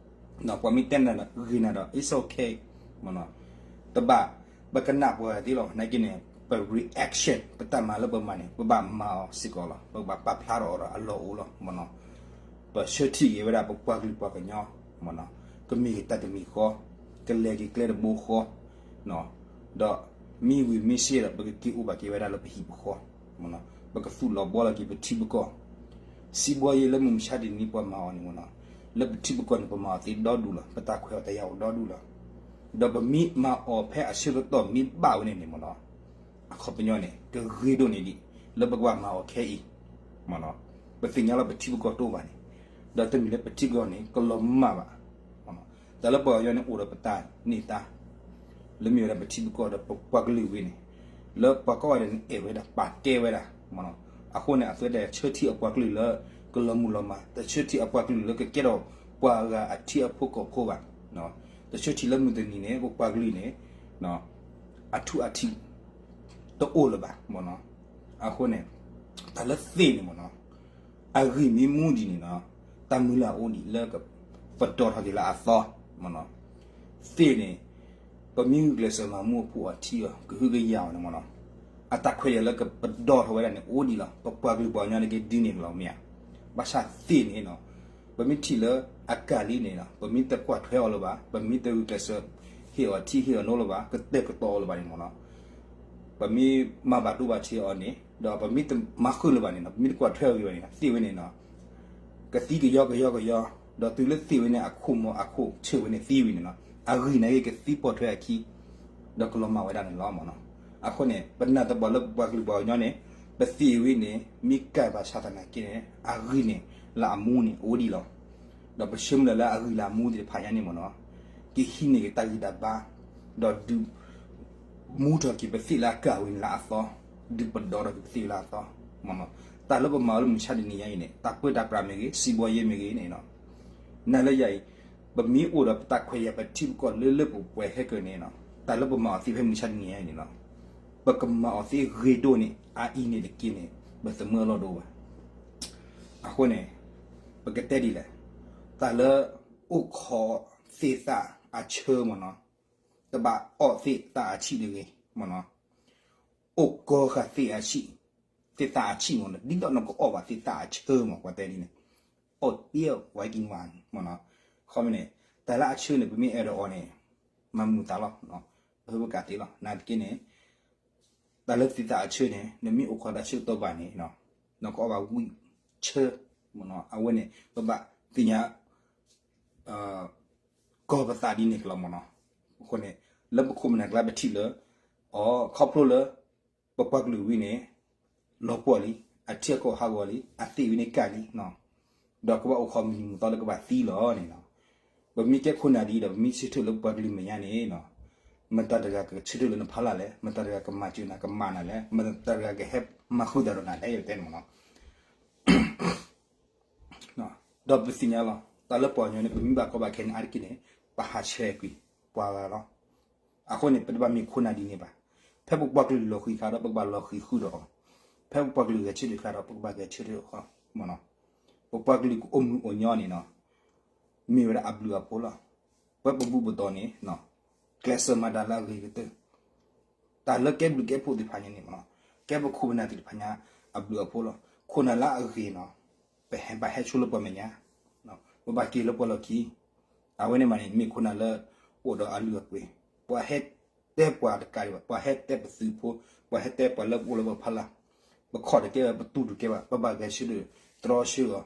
ပှၤမ့ၢ်တဲနၤဒီးဂ့ၤနၤဒီး it's okay မနီၤ, တဘၣ် ပကနၣ်ပှၤသ့လီၤ, နာ်က့န့ၣ် ပ reaction ပတၢ်မၤလၢပမၤန့ၣ် ပဘၣ်မၤအီၤစ့ၢ်ကီးလီၤ, ပကဘၣ်ပာ်ဖျါထီၣ်အီၤဒီးအလီၢ်အိၣ်လီၤ မနီၤ, ပဆၢထံၣ်က့ၤဝဲဒၣ်ပပှၤကလုာ်ပှၤကညီ မနီၤ, ကမ့ၢ်ဂ့ၤတၢ်တမံၤဃီ, ကလဲၤက့ၤကျဲတဘိဃီ, ဒီးမ့ၢ်ဝံၤမ့ၢ်ဆ့ၣ်ဒီး ပကက့ၤအိၣ်ဘၣ်က့ၤဝဲဒၣ်လၢပဟံၣ်ပဃီ, မနီၤ, ပကသူၣ်လီၤဘှီလီၤက့ၤပထံပကီၢ်, စံးဘှီယဲလၢမုၢ်မဆါတနံၤပှၤမၤအီၤန့ၣ်မ့ၢ်နီၤ, လၢပထံပကီၢ်န့ၣ် ပမၤအီၤသ့ဒီဒူၣ်လီၤ, ပတၢ်ခွဲးအီၤတၢ်ယာ်အိၣ်ဒီဒူၣ်လီၤ. ဒီးပမ့ၢ်မၤအီၤဖဲအဆၢကတီၢ်မ့ၢ်ဘၣ်ဝဲန့ၣ်န့ၣ်မ့ၢ်နီၤ, အခီပညီန့ၣ် ကဂ့ၤဒိၣ်န့ၣ်ဒံး လၢပကဘၣ်မၤအီၤခဲအံၤ မ့ၢ်နီၤ. ပသ့ၣ်ညါလီၤပထံပကီၢ်တအိၣ်ဘၣ်န့ၣ်, ဒီးတမ့ၢ်လၢပထံပကီၢ်န့ၣ် ကလီၤမၢ်ဘၣ်. တၢ်လၢပှၤကညီန့ၣ်အိၣ်ဒီးပတၢ်န့ၢ်သါ လၢမ့ၢ်ဝဲဒၣ်ပထံပကီၢ်ဒီးပပှၤကလုာ်ဝံၤန့ၣ်, လၢပှၤကိးဂၤဒဲးန့ၣ်အဲၣ်ဝဲဒၣ် ပာ်ကဲဝဲဒၣ် မ့ၢ်နီၤ. အဃိန့ၣ် အသုတဆၢထံၣ်အပှၤကလုာ်လၢ ကလီၤမုၢ်လီၤမၢ်, တဆၢထံၣ်အပှၤကလုာ်လၢကကဲထီၣ်ပှၤဂၤအထံအဖီခိၣ်ဖိဘၣ်. တဆၢထံၣ်လၢမုၢ်တနံၤန့ၣ် ပပှၤကလုာ်န့ၣ် အထူအထံး တအိၣ်လၢၤဘၣ် မ့ၢ်နီၤ. အဃိန့ၣ် တၢ်လၢသ့ၣ်န့ၣ်မ့ၢ်နီၤ, အဂံၢ်မ့ၢ်မူဒံးန့ၣ်နီၤ, တၢ်မုၢ်လၢ်အိၣ်ဒံးလၢကပဒီထီၣ်က့ၤလၢအသီ မ့ၢ်နီၤ. သ့ၣ်န့ၣ် ပမ့ၢ်ဂုာ်ကျဲးစၢးမၤမူအဖှိၣ်အထံအီၤ ကဟုကယာ်အီၤန့ၣ်မ့ၢ်နီၤ, အတၢ်ခွဲးယာ်လၢကပဒီထီၣ်ဝဲဒၣ်န့ၣ် အိၣ်ဒံးလီၤ. ပပှၤကလုာ်ပှၤကညီန့ၣ်က့ဒုးန့ၢ်ကလီၤမ့ၢ်ဧါ. ဘၣ်ဆၣ်သ့ၣ်န့ၣ်နီၤ, ပမ့ၢ်ထံၣ်လၢအကၢ်လံန့ၣ်နီၤ, ပမ့ၢ်တကွၢ်ထွဲအီၤလၢၤဘၣ်, ပမ့ၢ်တဂုာ်ကျဲးစၢး ဟ့ၣ်အီၤထံဟ့ၣ်အီၤနိလၢၤဘၣ်, ကတဲာ်ကတီၤအီၤလၢၤဘၣ်န့ၣ်မ့ၢ်နီၤ, ပမ့ၢ်မၤဘၣ်ဒိဘၣ်ထံးအီၤန့ၣ် ဒီးပမ့ၢ်တမၤဃုာ်လၢၤဘၣ်န့ၣ်နီၤ, ပမ့ၢ်တကွၢ်ထွဲအီၤဂ့ၤဘၣ်န့ၣ် သ့ၣ်ဝဲန့ၣ်နီၤ, ကသံကယီကယီကယီ, ဒီးတုၤလၢသ့ၣ်ဝဲန့ၣ် အခိၣ်မီၤအခိၣ်ဆၢၣ်ဝဲန့ၣ်သံဝံၤန့ၣ်နီၤ, အဂံၢ်န့ၣ်က့ၤကသံပိာ်ထွဲအခံ ဒီးကလီၤမၢ်ဝဲဒၣ်န့ၣ်လီၤမ့ၢ်နီၤ. အဃိန့ၣ် ပနာ်သပှၢ်လၢပပှၤကလုာ်ပှၤကညီန့ၣ် ပသ့ၣ်ဝံၤန့ၣ် မ့ၢ်ကၢ်ဘၣ်ဆၣ်သနာ်က့န့ၣ် အဂံၢ်န့ၣ် လၢအမူန့ၣ် အိၣ်ဒံးလီၤ. ဒီးပဆၢမုၢ်လၢ်လၢအဂံၢ်လၢအမူသ့ၣ်တဖၣ်ညါန့ၣ်မ့ၢ်နီၤ, ကဟံးန့ၢ်က့ၤတၢ်ဂံၢ်တၢ်ဘါ, ဒီးဒုး မူထီၣ်က့ၤပသ့ၣ်လၢအကၢ်ဝံၤန့ၣ်လၢအသီ, ဒုးပဒီထီၣ်က့ၤပသ့ၣ်လၢအသီ, မ့ၢ်နီၤ. တၢ်လၢပမၤအီၤလၢမုၢ်မဆါတနံၤညါအံၤန့ၣ် တၢ်ပၢတၢ်ပြးမ့ၢ်ဂ့ၤ, စံးဘှီယဲမ့ၢ်ဂ့ၤန့ၣ်နီၤ, နာ်လၢယၤအံၤ ပမ့ၢ်အိၣ်ဒီးပတၢ်ခွဲးယာ်ပထံပကီၢ်လၢလၢပှဲၤပှဲၤဟဲကၢၤန့ၣ်နီၤ, တၢ်လၢပမၤအီၤသ့ဖဲမုၢ်မဆါတနံၤညါအံၤန့ၣ်နီၤ, ပကမၤအီၤသ့ဂ့ၤဒိၣ်န့ၣ် အအံၤန့ၣ်တက့ၢ်န့ၣ် ပသမၢလီၢ်ဒိဘၣ်. အဃိန့ၣ် ပကတဲဒ်လဲၣ်, တၢ်လၢအိၣ်ခိးသ့ၣ်သၣ်အဆၢမ့ၢ်နီၤ, တဘၣ်အီၣ်သ့ၣ်သၣ်အဆံၣ်တဂ့ၤမ့ၢ်နီၤ, အိၣ်ကီဃာ်သ့ၣ်အဆံၣ်, သ့ၣ်သၣ်အဆံၣ်မ့ၢ်နီၤ, ဒ်သိးနကအီၣ်ဘၣ်သ့ၣ်သၣ်အဆၢမ့ၢ် ပှၤတဲဒ်န့ၣ်, အီၣ်တ့ၢ်ဝဲကံဝါမ့ၢ်နီၤ. ခီမ့ၢ်န့ၣ် တၢ်လၢအဆၢန့ၣ် ပမ့ၢ်အဲၣ်ဒိးအီၤန့ၣ် မၤမုာ်သးလီၤ, ပဟၢပကးသ့လီၤ. နာ်သက့န့ၣ် တၢ်လၢသ့ၣ်သၣ်အဆၢန့ၣ် နမ့ၢ်အိၣ်ခိးတၢ်ဆၢကတီၢ်ဘၣ်န့ၣ် နကအီၣ်ဘၣ်ဝံၣ်ဆၢမ့ၢ်နီၤ, အဝဲန့ၣ် ပဘၣ်သ့ၣ်ညါ ကီၢ်ပသးဒ်န့ၣ်ကလီၤမ့ၢ်နီၤ. အဃိန့ၣ် လၢပခိၣ်ပနၢ်ကျါပထံၣ်လၢ အီၤခီဖျိလၢ ပပှၤကလုာ်ဝံၤန့ၣ် လီၤပှီၢ်လံ, အထံအကီၢ်ဟးဂီၤလံ, အသ့ၣ်ဝံၤန့ၣ်ကၢ်လံ, ဒီးကဘၣ်အိၣ်ခိးမုၢ်နံၤမုၢ်သီလၢကဘၣ်သံလီၤန့ၣ်နီၤ. ပမ့ၢ်ကဲခိၣ်နၢ်ဒ်အံၤဒီး ပမ့ၢ်ဆၢထၢၣ်လၢပပှၤကလုာ်မဲာ်ညါန့ၣ်နီၤ, မတၤတဂၤကဆၢထၢၣ်လၢနဖီလာ်လဲၣ်, မတၤတဂၤကမၤစၢၤနၤကမၤနၤလဲၣ်, မတၤတဂၤကဟဲမၤဃုာ်သးဒီးနၤလဲၣ် ယတဲန့ၣ်မ့ၢ်နီၤ. ဒီးပသ့ၣ်ညါလီၤ တၢ်လၢပှၤကညီန့ၣ် ပမ့ၢ်ဘၣ်ကီဘၣ်ခဲန့ၣ် အါတက့ၢ်န့ၣ် ပဟးဆှဲးကွံာ်ပှၤဂၤလီၤ. အဃိန့ၣ် ပတဘၣ်မ့ၢ်ခိၣ်နၢ်ဒ်န့ၣ်ဘၣ်. ဖဲပပှၤကလုာ်လီၤဃံၤခါဒီး ပကဘၣ်လီၤဃံၤဃုာ်ဒီးအီၤ, ဖဲပပှၤကလုာ်ဂဲၤဆၢထၢၣ်ခါဒီး ပကဘၣ်ဂဲၤဆၢထၢၣ်အီၤမ့ၢ်နီၤ. ပပှၤကလုာ်ကအိၣ်မုာ်အိၣ်ညီန့ၣ်နီၤ မ့ၢ်ဝဲဒၣ်အဘျုးအဖှိၣ်လီၤ. ပပဘူၣ်ပတီၢ်န့ၣ် ကျဲးစၢးမၤတၢ်လၢအဂ့ၤကတၢၢ်, တၢ်လၢကဲဘျုးကဲဖှိၣ်သ့ၣ်တဖၣ်ညါန့ၣ်မ့ၢ်နီၤ, ကဲပခိၣ်ပနၢ်သ့ၣ်တဖၣ်ညါ အဘျုးအဖှိၣ်လီၤ. ခိၣ်နၢ်လၢအဂ့ၤနီၤ ပဟဲဘၣ်ဟဲဆိလၢပှၤမဲာ်ညါ, ပဘၣ်က့ၤလၢပှၤလီၢ်ခံ, အဝဲန့ၣ်မးန့ၣ် မ့ၢ်ခိၣ်နၢ်လၢအိၣ်ဒီးအလုၢ်အပှ့ၤ, ပှၤဟဲတဲပှၤတကးဒံးဘၣ်, ပှၤဟဲတဲပသုးဖိ, ပှၤဟဲတဲပှၤလၢပအိၣ်လၢပဖီလာ်, ပခီၣ်တကဲဘၣ်, ပတူၢ်တကဲဘၣ်, ပဘၣ်ဂဲၤဆၢထၢၣ်တြီဆၢအီၤ,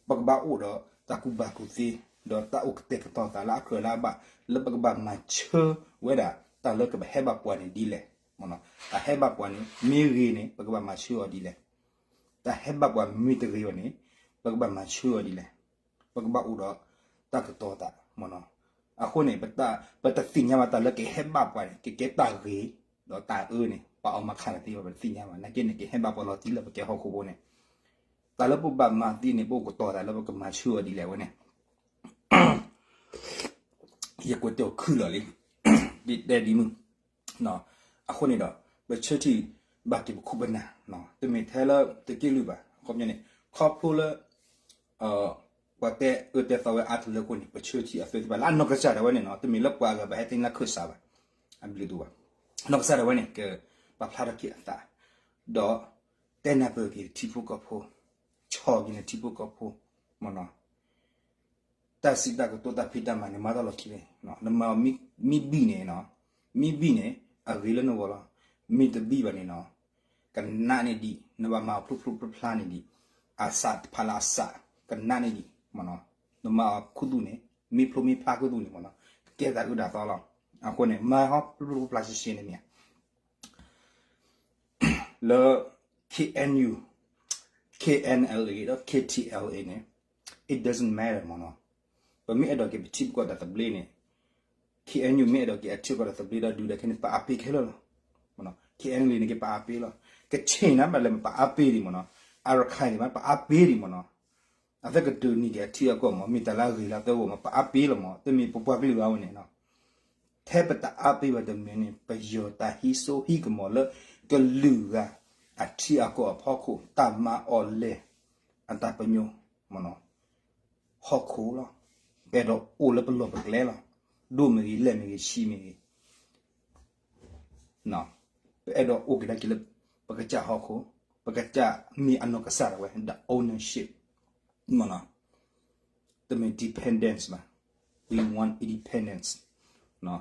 ပကဘၣ်အိၣ်ဒီးတၢ်ကူၣ်ဘၣ်ကူၣ်သ့, ဒီးတၢ်အိၣ်ကတဲာ်ကတီၤသးလၢအကြၢးလၢအဘၣ်, လၢပကဘၣ်မၤဆၢဝဲဒၣ် တၢ်လၢကဟဲဘၣ်ပှၤန့ၣ်ဒ်လဲၣ်, တၢ်ဟဲဘၣ်ပှၤန့ၣ် မ့ၢ်ဂ့ၤန့ၣ် ပကဘၣ်မၤဆၢအီၤဒ်လဲၣ်, တၢ်ဟဲဘၣ်ပှၤမ့ၢ်တဂ့ၤဘၣ်န့ၣ် ပကဘၣ်မၤဆၢအီၤဒ်လဲၣ်, ပကဘၣ်အိၣ်ဒီးတၢ်ကတီၤသးမ့ၢ်နီၤ. အဃိန့ၣ် ပတသ့ၣ်ညါဘၣ်တၢ်လၢကဟဲဘၣ်ပှၤန့ၣ် ကကဲတၢ်ဂ့ၤ, ဒီးတၢ်အၢန့ၣ် ပအီၣ်မၤခးတၢ်သ့ဘၣ် ပတသ့ၣ်ညါဘၣ်. နာ်က့န့ၣ် ကဟဲဘၣ်ပှၤလီၤတံၢ်လၢပကဲဟီၣ်ခိၣ်ဖိန့ၣ်, တၢ်လၢပဘၣ်မၤသ့န့ၣ် ပအိၣ်ကတီၤသးလၢပကမၤဆၢအီၤဒ်လဲၣ်ဝဲန့ၣ် ယကွဲးတဲအီၤခုၣ်လီၤလံ, ဒ်တဲဒ်မုၢ်, အဃိန့ၣ်ဒီး ပဆၢထံၣ်ဘၣ်က့ၤပခိၣ်ပနၢ်, တမ့ၢ်ထဲလၢသုးက့လွံၢ်ဘၣ်, ခီပညီန့ၣ် ခီဖျိလၢ ပှၤတဲအၢတဲသီဝဲအါထီၣ်လၢအဃိန့ၣ် ပဆၢထံၣ်အသုးသ့ၣ်တဖၣ်လၢအနီၢ်ကစၢ်ဒၣ်ဝဲန့ၣ်နီၤ, တမ့ၢ်လၢပှၤအဂၤဘၣ်ဟဲသ့ၣ်ညါခၢၣ်စးဘၣ်, အဘျုးတအိၣ်ဘၣ်, နီၢ်ကစၢ်ဒၣ်ဝဲန့ၣ် ကပာ်ဖျါထီၣ်က့ၤအသး, ဒီးတဲနၢ်ပၢၢ်က့ၤထံဖိကီၢ်ဖိ, ဆီၣ်က့ၤန့ၣ်ထံဖိကီၢ်ဖိ, မ့ၢ်နီၤ တၢ်စံးတၢ်ကတိၤတၢ်ဖံးတၢ်မၤန့ၣ် မၤတၢ်လီၢ်ခံန့ၣ်, နမၤမ့ၢ်ဘံၣ်န့ၣ်, မ့ၢ်ဘံၣ်န့ၣ် အဂ့ၤလၢနဂီၢ်လီၤ, မ့ၢ်တဘံၣ်ဘၣ်န့ၣ်နီၤ, ကနးန့ၣ်ဒံး, နဘၣ်မၤဖျိဖျိဖျါဖျါန့ၣ်ဒံး, အစးတဖၣ်လၢအစး ကနးန့ၢ်ဒံးမ့ၢ်နီၤ, နမၤအီၤခူသူၣ်န့ၣ် မ့ၢ်ဖျိမ့ၢ်ဖျါခူသူၣ်န့ၣ်မ့ၢ်နီၤ ကကဲတၢ်အုၣ်တၢ်သီလီၤ. အဃိန့ၣ် မၤဟီဖျိဖျိဖျါရှဲရှဲန့ၣ်မ့ၢ်ဧါ လၢ K N U, K N L A ဒီး K T L A န့ၣ် it doesn't matter မ့ၢ်နီၤ, ပမ့ၢ်အဲၣ်ဒိးက့ၤပထံပကီၢ်တၢ်သဘျ့န့ၣ် K N U မ့ၢ်အဲၣ်ဒိးက့ၤအထံအကီၢ်တၢ်သဘျ့ဒီးဒုးဒၣ်ခဲန့ၣ် ပအါပ့ၤခဲလၢာ်လီၤ. K N L A န့ၣ်က့ၤပအါပ့ၤလီၤ. ကချ့ၣ်န့ၣ်ဘၣ်လဲၣ် ပအါပ့ၤဒံးမ့ၢ်နီၤ, အရခဲၣ်န့ၣ်ဘၣ် ပအါပ့ၤဒံးမ့ၢ်နီၤ, အသးကဒုးန့ၢ်က့ၤအထံအကီၢ်မ့ၢ် မ့ၢ်တၢ်လၢအဂ့ၤလၢအသၢဂီၢ်မ့ၢ် ပအါပ့ၤလီၤမ့ၢ် တမ့ၢ်ပပှၤကလုာ်ဘၣ်ဝဲန့ၣ်နီၤ. ထဲပတအါပ့ၤဘၣ်တမံၤန့ၣ် ပယီၤတၢ်ဟံးစိဟံးကမီၤလၢကလုာ်ဂၤအထံအကီၢ်အဖီခိၣ် တၢ်မၤအီၤလဲၣ် အတၢ်ပညိၣ်မ့ၢ်နီၤ ဟီၣ်ခိၣ်လီၤ. ပအဲၣ်ဒိးအိၣ်လၢပလီၢ်ပကျဲလီၤ. ဒိၣ်မ့ၢ်ဂ့ၤ လဲၢ်မ့ၢ်ဂ့ၤ ဆံးမ့ၢ်ဂ့ၤ ပအဲၣ်ဒိးအိၣ်က့ၤဒၣ်က့ၤလၢ ပကစၢ်ဟီၣ်ခိၣ်, ပကစၢ်မ့ၢ်အနီၢ်ကစၢ်ဒၣ်ဝဲ the ownership မ့ၢ်နီၤ, တမ့ၢ် dependence ဘၣ်. We want independence နီၤ,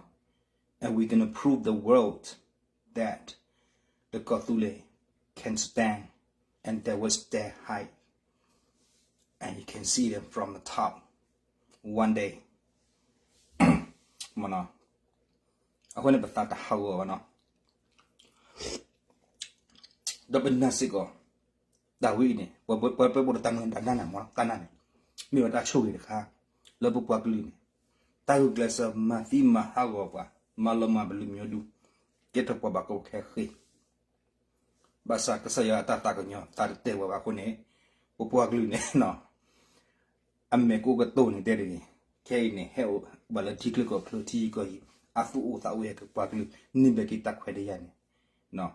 and we gonna prove the world that the ကီၢ်သူလ့ၤ can stand and they will stand high and you can see them from the top one day မ့ၢ်နီၤ. အဃိန့ၣ် ပသးတဟးဂီၤဘၣ်နီၤ, ဒီးပနာ်စ့ၢ်ကီး တၢ်ဝဲအံၤန့ၣ် ပှၤပှဲၤပှဲၤပှဲၤဒီးတၢ်မုၢ်တၢ်နၢ်န့ၣ်မ့ၢ် တၢ်နၢ်န့ၣ် မ့ၢ်ဝဲတၢ်ဆိၣ်ဂ့ၤတခါ လၢပပှၤကလုာ်န့ၣ် တၢ်ဂုာ်ကျဲးစၢးမၤသံမၤဟးဂီၤပှၤ မၤလီၤမၢ်ပလူၤမံၤဒူ ကဲထီၣ်ပှၤဘၣ်ကီဘၣ်ခဲဃ့ၢ် ဘၣ်ဆၣ်ကစၢ်ယွၤအတၢ်သးကညီၤသးတတဲဝဲဘၣ်အဃိန့ၣ် ပပှၤကလုာ်န့ၣ် အမဲာ်ကအိၣ်ကတိၤန့ၣ်တဲတဂ့ၤ, ခဲအံၤန့ၣ် ဟဲအိၣ်ဘၣ်လၢထံချၢကီၢ်ချၢထံယံၤကီၢ်ယံၤ အသူၣ်အိၣ်သးအိၣ်ဟဲက့ၤပှၤကလုာ် န့ၢ်ဘၣ်က့ၤတၢ်ခွဲးတၢ်ယာ်န့ၣ်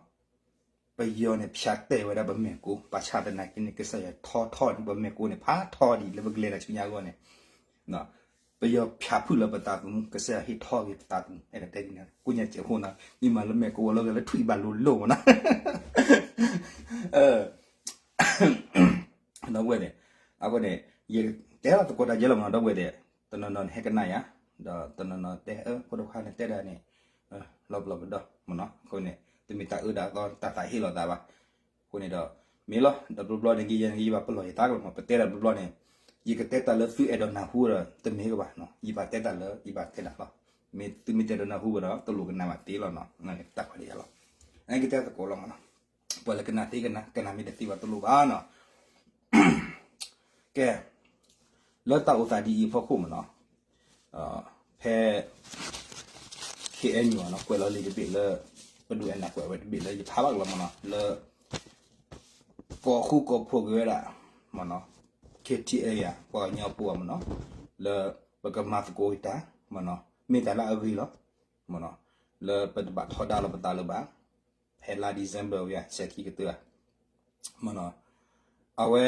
ပယီၤန့ၣ် ဖၠးတဲာ်ဝဲဒၣ်ပမဲာ်ကိ ဘၣ်ဆၣ်သနာ်က့န့ၣ် ကစၢ်ယွၤထီထီၣ်န့ၣ် ပမဲာ်ကိန့ၣ် ဖးထီဒံးလၢပကလဲၤတၢ်ဆူညါအဂီၢ်န့ၣ် ပယီၤဖၠးဖုၣ်လၢပသးသမူ ကစၢ်ယွၤဟ့ၣ်ထီၣ်က့ၤပသးသမူ အဲၣ်ဒိးတဲဒ်န့ၣ် ကိးညါစဲးဖိနီၤ မ့ၢ်မၤလၢမဲာ်ကိဝဲလီၤဂာ်လၢထွံၣ်ဘၣ်လိၤလိၤမ့ၢ်နီၤ ဒီပုၢ်ဝဲၢ်သ့ၣ်, အဃိန့ၣ် ယတဲလီၤသကိးတၢ်ယဲလီၤမ့ၢ်နီၤ ဒီပုၢ်ဝဲၢ်သ့ၣ်, တနီၤနီၤန့ၣ်ဟဲကနၣ်ယၤ, ဒီးတနီၤနီၤတဲ ဖိတခါန့ၣ်တဲဒၣ်န့ၣ် လီၤပျီပဒီမ့ၢ်နီၤ, အဃိန့ၣ် တမ့ၢ်တၢ်အၢတၢ်သီတၢ်သးဟ့ၣ်လီၤသးဘၣ်, အဃိန့ၣ်ဒီး မ့ၢ်လီၤ ဒီးတဘျီဘျီန့ၣ် ယဲန့ၣ် ယဘၣ်ပလီၢ်ယသးကလီၤမ့ၢ် ပတဲတၢ်တဘျီဘျီန့ၣ် ယကတဲတၢ်လၢသုအဲၣ်ဒိးနၢ်ဟူဒီး တမ့ၢ်ကဘၣ်နီၤ, ယဘၣ်တဲတၢ်လၢ ယဘၣ်တဲတၢ်လီၤ, မ့ၢ်သုမ့ၢ်တအဲၣ်ဒိးနၢ်ဟူဘၣ်ဒီး တလိၣ်ကနၣ်ဘၣ်သ့လီၤနီၤ, တၢ်ခွဲးတၢ်ယာ်လီၤ, အကတဲသကိးလီၤမ့ၢ်နီၤ, ပှၤလၢကနၣ်သ့ကနၣ် ကနၣ်မ့ၢ်တသ့ဘၣ်တလိၣ်ဘၣ်နီၤ, ကဲ, လၢတၢ်အိၣ်သးဒ်အံၤအဖီခိၣ်မ့ၢ်နီၤ, ဖဲ K N U နီၤ ကွဲးလီၤလံာ်တဘ့ၣ်လၢ ပဒိၣ်အဲၣ်နၤကွဲးဝဲတဘ့ၣ်လၢယဖးဘၣ်ကလီၤမ့ၢ်နီၤ လၢ ကိးဃူကိးဖိးက့ၤဝဲဒၣ် မ့ၢ်နီၤ K T A ယၤ ပှၤကညီဖိမ့ၢ်နီၤ လၢပကမၤသကိးက့ၤတၢ် မ့ၢ်နီၤ မ့ၢ်တၢ်လၢအဂ့ၤလီၤ မ့ၢ်နီၤ လၢပတဘၣ်ထီဒါလီၤပသးလၢၤဘၣ် ဖဲလါ December ဝဲ စဲးခံကတၢၢ် မ့ၢ်နီၤ အဝဲ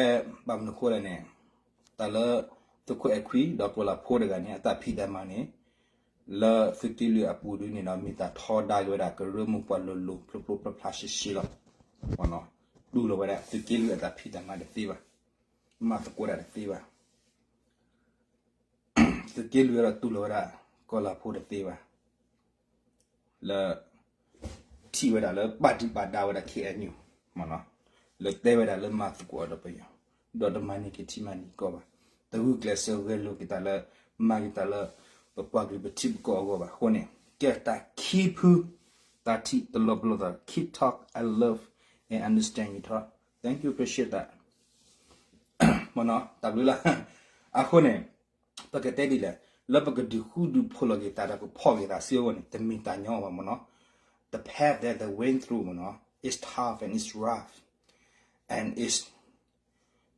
ဘၣ်မနုၤဃိလဲၣ်န့ၣ် တၢ်လၢ သုးခိၣ်အဲၣ်ခွံ ဒီးကီၤလၤဖိတဂၤန့ၣ် အတၢ်ဖံးတၢ်မၤန့ၣ် လၢသုးက့လွံၢ်အပူၤဒ်န့ၣ်ဒီး မ့ၢ်တၢ်ထီဒါက့ၤဝဲဒၣ် ကရၢမိၢ်ပှၢ်လိၤလိၤ ဖျိဖျိဖျါဖျါရှဲရှဲလီၤ. မ့ၢ်နီၤ တူၢ်လိာ်ဝဲဒၣ် သုးက့လွံၢ်အတၢ်ဖံးတၢ်မၤတသ့ဘၣ်. မၤသကိးတၢ်တသ့ဘၣ်. သုးက့လွံၢ်ဒီးတူၢ်လိာ်ဝဲဒၣ် ကီၤလၤဖိတသ့ဘၣ်. လၢ ထံၣ်ဝဲဒၣ်လၢဘၣ်ဒံးဘၣ်ဒါဝဲဒၣ် K N U မ့ၢ်နီၤ လၢတဲဝဲဒၣ်လၢမၤသကိးအီၤဒီးပယီၤ ဒီးတမၤန့ၢ်က့ၤထံမၤန့ၢ်ကီၢ်ဘၣ်. တဂုာ်ကျဲးစၢးဂဲၤလိာ်က့ၤတၢ်လၢ မၤက့ၤတၢ်လၢ ပပှၤကလုာ်ပထံပကီၢ်အဂီၢ်ဘၣ်. အဃိန့ၣ် ကဲတၢ်ခံဖု တၢ်ထံၣ်တလီၤပလိာ်သး keep talk, I love and understand you talk, thank you, appreciate that. မ့ၢ်နီၤ တၢ်ဘျုးလီၤ. အဃိန့ၣ် ပကတဲဒ်လဲၣ် လၢပကဒုးဃူဒုးဖိးလီၤက့ၤသးဒီးကဖီၣ်က့ၤသးစုအဂီၢ်န့ၣ် တမ့ၢ်တၢ်ညီဘၣ်မ့ၢ်နီၤ. The path that they went through မ့ၢ်နီၤ is tough and it's rough and it's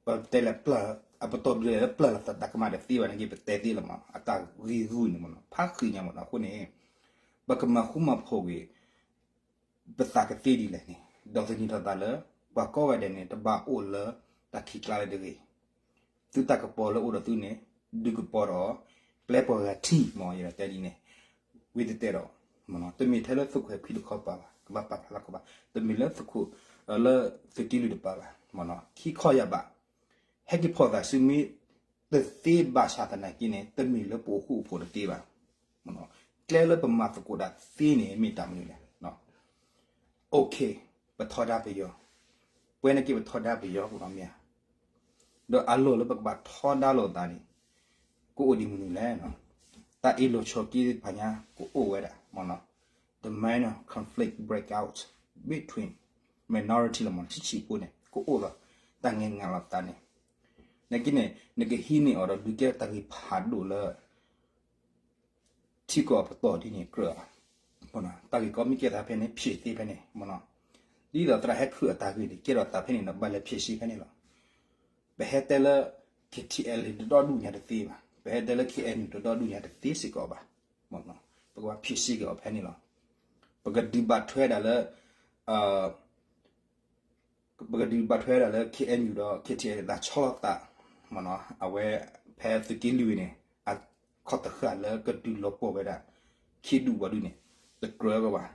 ပတဲလဲၣ် အပတီၢ်ဘျၢလၢပျၢ်လီၤသးတၢ်ကမၣ်တသ့ဘၣ်န့ၣ်က့ ပတဲသ့လီၤမး အတၢ်ဂ့ၢ်ဂုၢ်န့ၣ်မ့ၢ်နီၤ ဖးဃံညါမ့ၢ်နီၤ. အဃိန့ၣ် ပကမၤဃူမၤဖိးက့ၤ ပသးကသ့ဒ်လဲၣ်န့ၣ် ဒီးသန့ၤထီၣ်သးလၢ ပှၤကိးဂၤဒဲးန့ၣ် တဘၣ်အိၣ်လၢတၢ်ခံးကျါလၢတဂ့ၤ. သုတၢ်ကပီၤလၢအိၣ်ဒီးသုန့ၣ် ဒုးကပီၤဒီး ပျဲပှၤဂၤထံၣ်မ့ၢ် ယတဲဒ်န့ၣ် ဝံၤတတဲဒီး တမ့ၢ်ထဲလၢသုးခိၣ်အဲၣ်ခွံတခီပၤဘၣ် ကဘၣ်ပာ်ဖျါလၢကီၢ်ဘၣ် တမ့ၢ်လၢသုးခိၣ် လၢသုးက့လွံၢ်တပၤဘၣ် မ့ၢ်နီၤ ခံခီယၢ်ဘး ဟဲက့ၤဖီၣ်သးစုမ့ၢ်တသ့ဘၣ်ဆၣ်သနာ်က့န့ၣ် တမ့ၢ်လၢပအိၣ်ဃူအိၣ်ဖိးတသ့ဘၣ်. ကျဲလၢပမၤသကိးတၢ်သ့န့ၣ် မ့ၢ်တၢ်မနုၤလဲၣ်. OK ပထီဒါပယီၤ ပှဲၤန့ၣ်က့ ပထီဒါပယီၤပူၤနီၤမ့ၢ်ဧါ. ဒီးအလီၢ်လၢပကဘၣ်ထီဒါလိာ်သးန့ၣ် ကအိၣ်ဒ်မနုၤလဲၣ်. တၢ်အ့ၣ်လိာ်ဆိးက့သ့ၣ်တဖၣ်ညါ ကအိၣ်ဝဲဒၣ် မ့ၢ်နီၤ. The minor conflict break out between minority လီၤ မ့ၢ်နီၤ, ဆံးဆံးဖိန့ၣ် ကအိၣ်ဒီးတၢ်ငဲၤငါလိာ်သးန့ၣ်, နာ်က့န့ၣ် နကဟံးန့ၢ်အီၤဒီးဒုးကဲတၢ်ဂ့ၢ်ဖးဒိၣ်လၢ ထံကီၢ်အပတီၢ်ဒ်န့ၣ်ကြၢး, တၢ်ဂ့ၢ်ကီမ့ၢ်ကဲသးဖဲန့ၣ် ဖြေရှင်း ဖဲန့ၣ် မ့ၢ်နီၤ. ဒ်သိးသရၣ်ဟဲခုးအတၢ်ဂ့ၢ်န့ၣ် ကဲထီၣ်သးဖဲန့ၣ်ဒီး ဘၣ်လဲၤဖြေရှင်း ဖဲန့ၣ်လီၤ. ပဟဲတဲလၢ KTLA တဒီဒူၣ်ညါတသ့ဘၣ်, ပဟဲတဲလၢ KNU တဒီဒူၣ်ညါတသ့စ့ၢ်ကီးဘၣ်, ပကဘၣ်ဖြေရှင်း က့ၤအီၤဖဲန့ၣ်လီၤ. ပကဒုးဘၣ်ထွဲဒၣ်လၢ ပကဒုးဘၣ်ထွဲဒၣ်လၢ KNU ဒီး KTLA သးဆီလီၤသး, မ့ၢ်နီၤ, အဝဲ ဖဲသုးက့လွံၢ်န့ၣ် အခီၣ်တဃာ်လၢကဒုးလီၤပှီၢ်ဝဲဒၣ် ခ့ဒူၣ်ဝီၤဒူၣ်န့ၣ် တကြၢးကဘၣ်,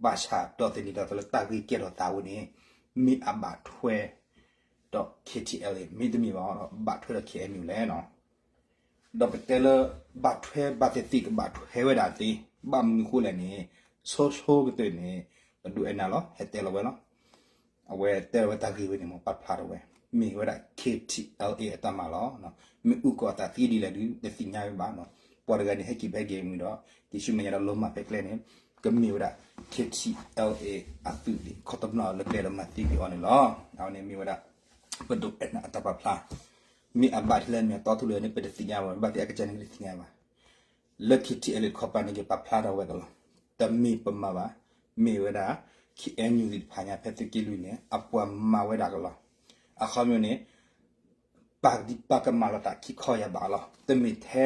ဘၣ်ဆၣ်ဒီးသန့ၤဒီးသးလၢတၢ်ဂ့ၢ်ကဲထီၣ်သးဝဲန့ၣ် မ့ၢ်အဘၣ်ထွဲဒီး KTLA မ့တမ့ၢ်ဘၣ်ဒီး ဘၣ်ထွဲဒီး KNU လဲၣ်နီၤ. ဒီးပတဲလၢ ဘၣ်ထွဲဘၣ်သ့ၣ်သ့ၣ် ကဘၣ်ထွဲဝဲဒၣ်သ့, ဘၣ်မနုၤဃိလဲၣ်န့ၣ် ဆိဆိကတၢၢ်န့ၣ် ပဒိးအဲၣ်နၤလီၤ ဟဲတဲလီၤဝဲလီၤ. အဝဲတဲလီၤဝဲတၢ်ဂ့ၢ်ဝဲန့ၣ် မ့ၢ်ပာ်ဖျါထီၣ်ဝဲ မ့ၢ်ဝဲဒၣ် KTLA အတၢ်မၤလီၤ. မ့ၢ်အုၣ်ကီၤအသးသ့ဒ်လဲၣ်ဒုး တသ့ၣ်ညါဝဲဘၣ်နီၤ. ပှၤတဂၤန့ၣ် ဟဲက့ၤဖဲက့ၤမုၢ်ဒီး က့ၤဆူမဲာ်ညါဒီးလီၤမၢ်ဖဲကျဲန့ၣ် ကမ့ၢ်ဝဲဒၣ် KTLA အသုးဒ်ခီတဘျီလၢကျဲဒီးမၤသံကွံာ်အီၤန့ၣ်လီၤ. အဝဲန့ၣ်မ့ၢ်ဝဲဒၣ် ပဒိးအဲၣ်နၤအတၢ်ပာ်ဖျါ, မ့ၢ်အဘၣ်ထဲလဲၣ် မ့ၢ်အတီထူလၢန့ၣ် ပတသ့ၣ်ညါဘၣ်, ဘၣ်သ့ၣ်အကစၢ်န့ၣ် ပတသ့ၣ်ညါဘၣ်. လၢ KTLA တခီပၤန့ၣ် က့ၤပာ်ဖျါထီၣ်ဝဲကလီၤ. တမ့ၢ်ပမၤဘၣ်, မ့ၢ်ဝဲဒၣ် KNU သ့ၣ်တဖၣ်ညါ ဖဲသုးက့လွံၢ်န့ၣ် အပှၤမၤဝဲဒၣ်ကလီၤ. အခီပညီန့ၣ် ပာ်ဒံးပာ်ကမၣ်လိာ်သးခံခီယၢ်ဘးလီၤ. တမ့ၢ်ထဲ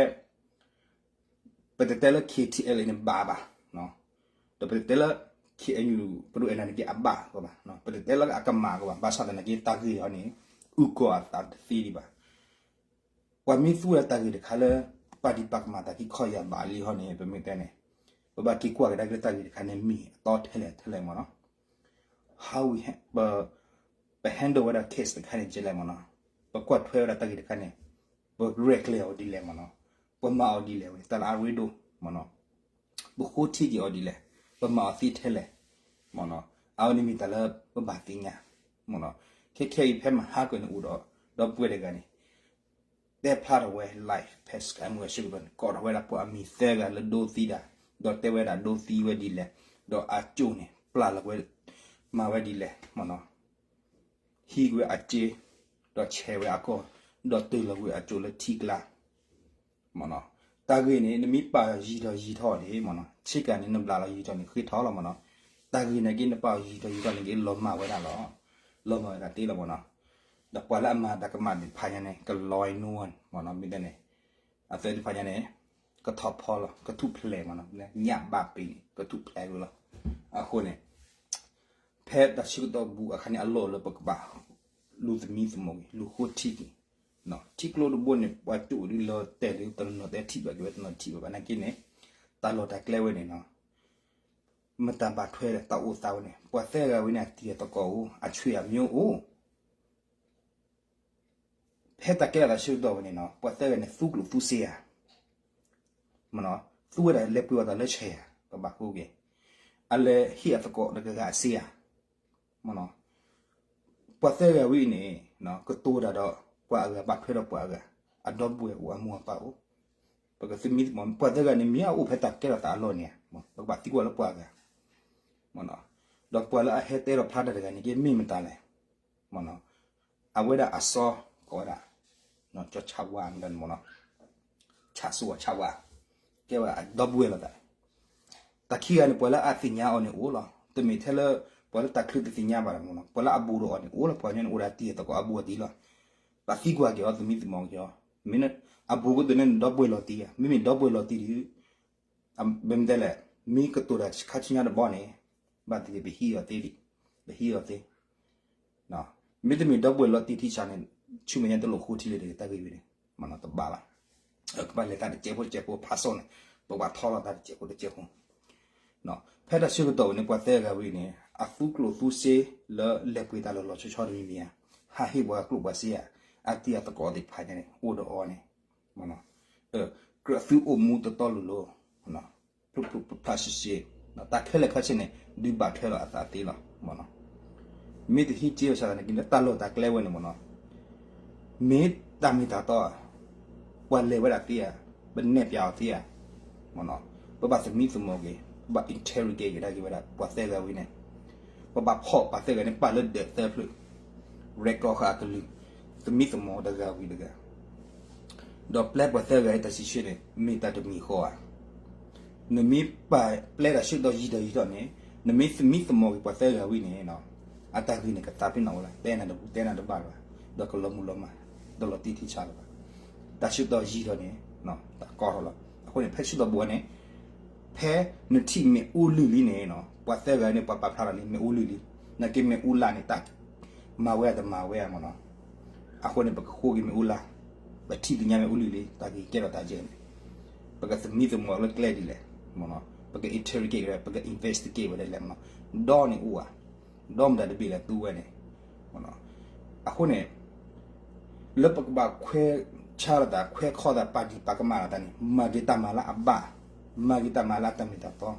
ပတတဲလၢ KTLA န့ၣ်ဘၣ်ဘၣ်, ဒီးပတတဲလၢ KNU ပဒိးအဲၣ်နၤန့ၣ်က့ၤအဘၣ်ကဘၣ်, ပတတဲလၢအကမၣ်ကဘၣ်, ဘၣ်ဆၣ်သနာ်က့ တၢ်ဂ့ၢ်အံၤန့ၣ် အုၣ်ကီၤအသးတသ့ဒံးဘၣ်. ပှၤမ့ၢ်သူဝဲဒၣ်တၢ်ဂ့ၢ်တခါလၢ ပာ်ဒံးပာ်ကမၣ်သးခံခီယၢ်ဘးလံဟီန့ၣ် ပမ့ၢ်တဲန့ၣ် ပဘၣ်က့ၤကွၢ်ကဒါက့ၤလၢတၢ်ဂ့ၢ်တခါန့ၣ် မ့ၢ်အတီထဲလဲၣ်ထဲလဲၣ်မ့ၢ်နီၤ. How we ha- ပ ပ handle ဝဲဒၣ် case တခါန့ၣ် ကဲလဲၣ်မ့ၢ်နီၤ. ပကွၢ်ထွဲဝဲဒၣ်တၢ်ဂ့ၢ်တခါန့ၣ် ပရဲၣ်ကျဲၤအီၤဒ်လဲၣ်မ့ၢ်နီၤ. ပမၤအီၤဒ်လဲၣ်ဝဲ တၢ်လၢအရ့ဒိၣ်မ့ၢ်နီၤ. ပဃိထံက့ၤအီၤဒ်လဲၣ်, ပမၤအီၤသ့ထဲလဲၣ်မ့ၢ်နီၤ. အဝဲန့ၣ်မ့ၢ်တၢ်လၢပဘၣ်သ့ၣ်ညါမ့ၢ်နီၤ. ခဲခဲအံၤဖဲမဟါကၢန့ၣ်အိၣ်ဒီး ဒီပုၢ်ဝဲၢ်တဂၤန့ၣ် တဲဖျါထီၣ်ဝဲ live ဖဲ Skype မုၢ်ဂၤဆၢကတီၢ်န့ၣ် ကိးထီၣ်ဝဲဒၣ်ပှၤအမံၤသၢဂၤလၢဒိသံတၢ်, ဒီးတဲဝဲဒၣ်ဒိသံဝဲဒ်လဲၣ်, ဒီးအစိၣ်န့ၣ် ပျၢ်လီၤဝဲ မၤဝဲဒ်လဲၣ်မ့ၢ်နီၤ. ဟံးကွံာ်အစ့, ဒီးဆဲးဝဲအကီၢ်, ဒီးတ့ၢ်လီၤကွံာ်အစိၣ်လၢထံကျါ မ့ၢ်နီၤ. တၢ်ဂ့ၢ်န့ၣ် နမ့ၢ်ပာ်ယံာ်ထီၣ်ယံာ်ထီၣ်န့ၣ်မ့ၢ်နီၤ, ဆ့ကၤန့ၣ် နဘျးလီၤယံာ်ထီၣ်န့ၣ် ဃ့ထီၣ်လီၤမ့ၢ်နီၤ. တၢ်ဂ့ၢ်န့ၣ်က့ နပာ်ယံာ်ထီၣ်ယံာ်ထီၣ်န့ၣ်က့ လီၤမၢ်ဝဲဒၣ်လီၤ. လီၤမၢ်ဝဲဒၣ်တ့လီၤမ့ၢ်နီၤ. ဒီးပှၤလၢအမၤတၢ်ကမၣ်သ့ၣ်တဖၣ်ညါန့ၣ် ကလီၤနူဝ်မ့ၢ်နီၤ, မ့ၢ်တဲန့ၣ် အသၢသ့ၣ်တဖၣ်ညါန့ၣ် ကထီၣ်ဖီလီၤ, ကထူၣ်ဖျဲးမ့ၢ်နီၤ, ညၣ်ဘၣ်ပ့ၤန့ၣ် ကထူၣ်ဖျဲးကွံာ်လီၤ. အဃိန့ၣ် ဖဲတၢ်ဆၢကတီၢ်ဘူးအခါန့ၣ် အလီၢ်လၢပကဘၣ် လူၤသမံသမိးက့ၤ, လူၤဃိထံက့ၤ. ထံကျိတဘိန့ၣ် ပှၤကၠိဒုးလီၤတဲာ်ဒုး တနီၤနီၤတဲထံၣ်ဘၣ်က့ၤဝဲတနီၤထံၣ်ဘၣ်ဘၣ်နာ်က့န့ၣ်, တၢ်လီၢ်တၢ်ကျဲဝဲန့ၣ်နီၤ, မတၤဘၣ်ထွဲဒီးတၢ်အိၣ်သးဝဲန့ၣ် ပှၤသၢဂၤဝဲန့ၣ် အတံၤအသကိးအိၣ် အဆွေမျိုးအိၣ် ဖဲတၢ်ကဲထီၣ်သးဆၢကတီၢ်ဝဲန့ၣ်နီၤ ပှၤသၢဂၤန့ၣ် သူကျိၣ်သူစ့ဧါ, မ့ၢ်နီၤ, သူဝဲဒၣ်လဲၤပှ့ၤအီၣ်တၢ်လၢဆဲးဧါ, ပဘၣ်ဃိက့ၤ, အလဲၤဟ့ၣ်အသကိးတဂၤဂၤအစ့ဧါ, မ့ၢ်နီၤ, ပှၤသၢဂၤဝဲအံၤန့ၣ် ကတိၤတၢ်ဒီးပှၤအဂၤ ဘၣ်ထွဲဒီးပှၤအဂၤ, အဒီပုၢ်ဝဲၢ်အိၣ် အမိၢ်အပၢ်အိၣ်, ပကသမံသမိး ပှၤသၢဂၤန့ၣ် မ့ၢ်အအိၣ်ဖဲတၢ်ကဲထီၣ်သးအလီၢ်န့ၣ်ဧါ, ပကဘၣ်သံကွၢ်လၢပှၤအဂၤ, မ့ၢ်နီၤ, ဒီးပှၤလၢအဟဲတဲထီၣ်ဖျါတၢ်တဂၤန့ၣ်က့ မ့ၢ်မတၤလဲၣ်, မ့ၢ်နီၤ, အဝဲဒၣ်အစီ ကိးဝဲဒၣ် ကၠီဆၣ်ဝါ မ့ၢ်နီၤ, ဆၣ်စိဝါဆၣ်ဝါ, ကဲဝဲဒၣ်အဒီပုၢ်ဝဲၢ်လိာ်သး, တၢ်ခံဂၤန့ၣ် ပှၤလၢအသ့ၣ်ညါအီၤန့ၣ်အိၣ်လီၤ. တမ့ၢ်ထဲလၢ ပှၤလၢတၢ်ချုးတသ့ၣ်ညါဘၣ်မ့ၢ်နီၤ, ပှၤလၢအဘူးဒီးအီၤန့ၣ်အိၣ်လီၤ. ပှၤကညီန့ၣ်အိၣ်ဒီးတံၤသကိးအဘူးအတံၢ်လီၤ. ဘၣ်သံကွၢ်က့ၤအီၤ သမံသမိးက့ၤအီၤ, မ့ၢ်အဘူးကတၢၢ်န့ၣ် ဒီပုၢ်ဝဲၢ်လီၤတံၢ်ဧါ, မ့မ့ၢ်ဒီပုၢ်ဝဲၢ်လီၤတံၢ်ဒီး ဘၣ်မနုၤလဲၣ်, မ့ၢ်ကတိၤတၢ်ခါဆူညါတဘျီန့ၣ် ဘၣ်သ့ၣ်သ့ၣ် ပဟံးအီၤသ့, ပဟံးအီၤသ့, မ့တမ့ၢ်ဒီပုၢ်ဝဲၢ်လီၤတံၢ်ထံဆးန့ၣ် ဆူမဲာ်ညါတလိၣ်ဃိထံလၢတဂ့ၤ တၢ်ဂ့ၢ်ဝဲန့ၣ် မ့ၢ်နီၤ တဘၣ်ဘၣ်. ကဘၣ်လဲၤသးတစဲးဖိတစဲးဖိ ဖးစိာ်န့ၣ် ပဘၣ်ထီလီၤသးတစဲးဖိတစဲးဖိ ဖဲတၢ်ဆၢကတီၢ်ဝဲန့ၣ် ပှၤသၢဂၤဝဲန့ၣ် အသူကျိၣ်သူစ့လၢလဲၤပှ့ၤတၢ်လီၤလီၤဆီဆီတမံၤမံၤဧါ, ဟးဟ့ၣ်ပှၤကျိၣ်ပှၤစ့ဧါ, အတံၤအသကိးသ့ၣ်တဖၣ်ညါန့ၣ် အိၣ်ဒီးအီၤန့ၣ် ကြၢးသုအိၣ်မူတတီလိၤလိၤ ဖျိဖျိဖျါဖျါရှဲရှဲ, တၢ်ခဲလၢာ်ခဲဆ့န့ၣ် ဒုးဘၣ်ထွဲလီၤအသးသ့လီၤ. မ့ၢ်တဟံးက့ၤဘၣ်ဆၣ်သနာ်က့ လၢတၢ်လီၢ်တၢ်ကျဲဝဲန့ၣ်မ့ၢ်နီၤ, မ့ၢ်တၢ်မ့ၢ်တၢ်တီဧါ, ပှၤလဲၤဝဲဒၣ်သ့ဧါ, ပနဲၣ်ပၠးအီၤသ့ဧါ, မ့ၢ်နီၤ, ပဘၣ်သမံသမိးက့ၤ, ပဘၣ် interrogate က့ၤဒၣ်က့ၤဝဲဒၣ် ပှၤသၢဂၤဝံၤန့ၣ်, ပဘၣ်ဖီၣ်ပှၤသၢဂၤန့ၣ် ပာ်လၢဒၢးသၢဖျၢၣ်, ရဲၣ်ကျဲၤဃာ်အကလုၢ်, သမံသမိးတဂၤဝံၤတဂၤ ဒီးပျဲပှၤသၢဂၤအတၢ်စံးဆၢန့ၣ် မ့ၢ်တၢ်တမံၤဃီဧါ. နမ့ၢ်ပာ်ပျဲတၢ်ဆၢကတီၢ်ယံာ်ထီၣ်ယံာ်ထီၣ်န့ၣ် နမ့ၢ်သမံသမိးက့ၤပှၤသၢဂၤဝံၤန့ၣ် အတၢ်ဂ့ၢ်န့ၣ်ကသးပ့ၤနီၣ်ဝဲလီၤ. တဲနၤတဘူၣ်တဲနၤတဘၣ်လၢၤဘၣ်, ဒီးကလီၤမုၢ်လီၤမၢ်, ဒီးလီၤတံၢ်ထံဆးလၢၤဘၣ်. တၢ်ဆၢကတီၢ်ယံာ်ထီၣ်န့ၣ် တၢ်ကီထီၣ်လီၤ. အဃိန့ၣ် ဖဲဆၢကတီၢ်ဘၣ်န့ၣ် ဖဲနထံၣ်မ့ၣ်အူလုၢ်လံန့ၣ် ပှၤသၢဂၤန့ၣ် ပှၤပာ်ဖျါထီၣ်လံ မ့ၣ်အူလုၢ်လံ, နာ်က့မ့ၣ်အူလၢ်န့ၣ် တၢ်မၤဝဲဧါတမၤဝဲဧါမ့ၢ်နီၤ. အဃိန့ၣ် ပကဃိက့ၤမ့ၣ်အူလၢ်, ပထံၣ်သ့ၣ်ညါမ့ၣ်အူလုၢ်လံ တၢ်က့ၤကဲထီၣ်တၢ်ယဲၢ်န့ၣ်, ပကသမံသမိးလၢကျဲဒ်လဲၣ်, ပက interrogate ဝဲ ပက investigate ဝဲဒ်လဲၣ်မ့ၢ်နီၤ. ဒီးန့ၣ်အိၣ်ဧါ, ဒီးမတၤတဘ့ၣ်လဲၣ်သူဝဲန့ၣ်, အဃိန့ၣ် လၢပကဘၣ်ခွဲးဆါလိာ်သး ခွဲးခီသး ပာ်ဒံၣ်ပာ်ကမၣ်လိာ်သးန့ၣ် မၤက့ၤတၢ်မၤလၢအဘၣ်, မၤက့ၤတၢ်မၤလၢအတၢ်မ့ၢ်တၢ်တီ,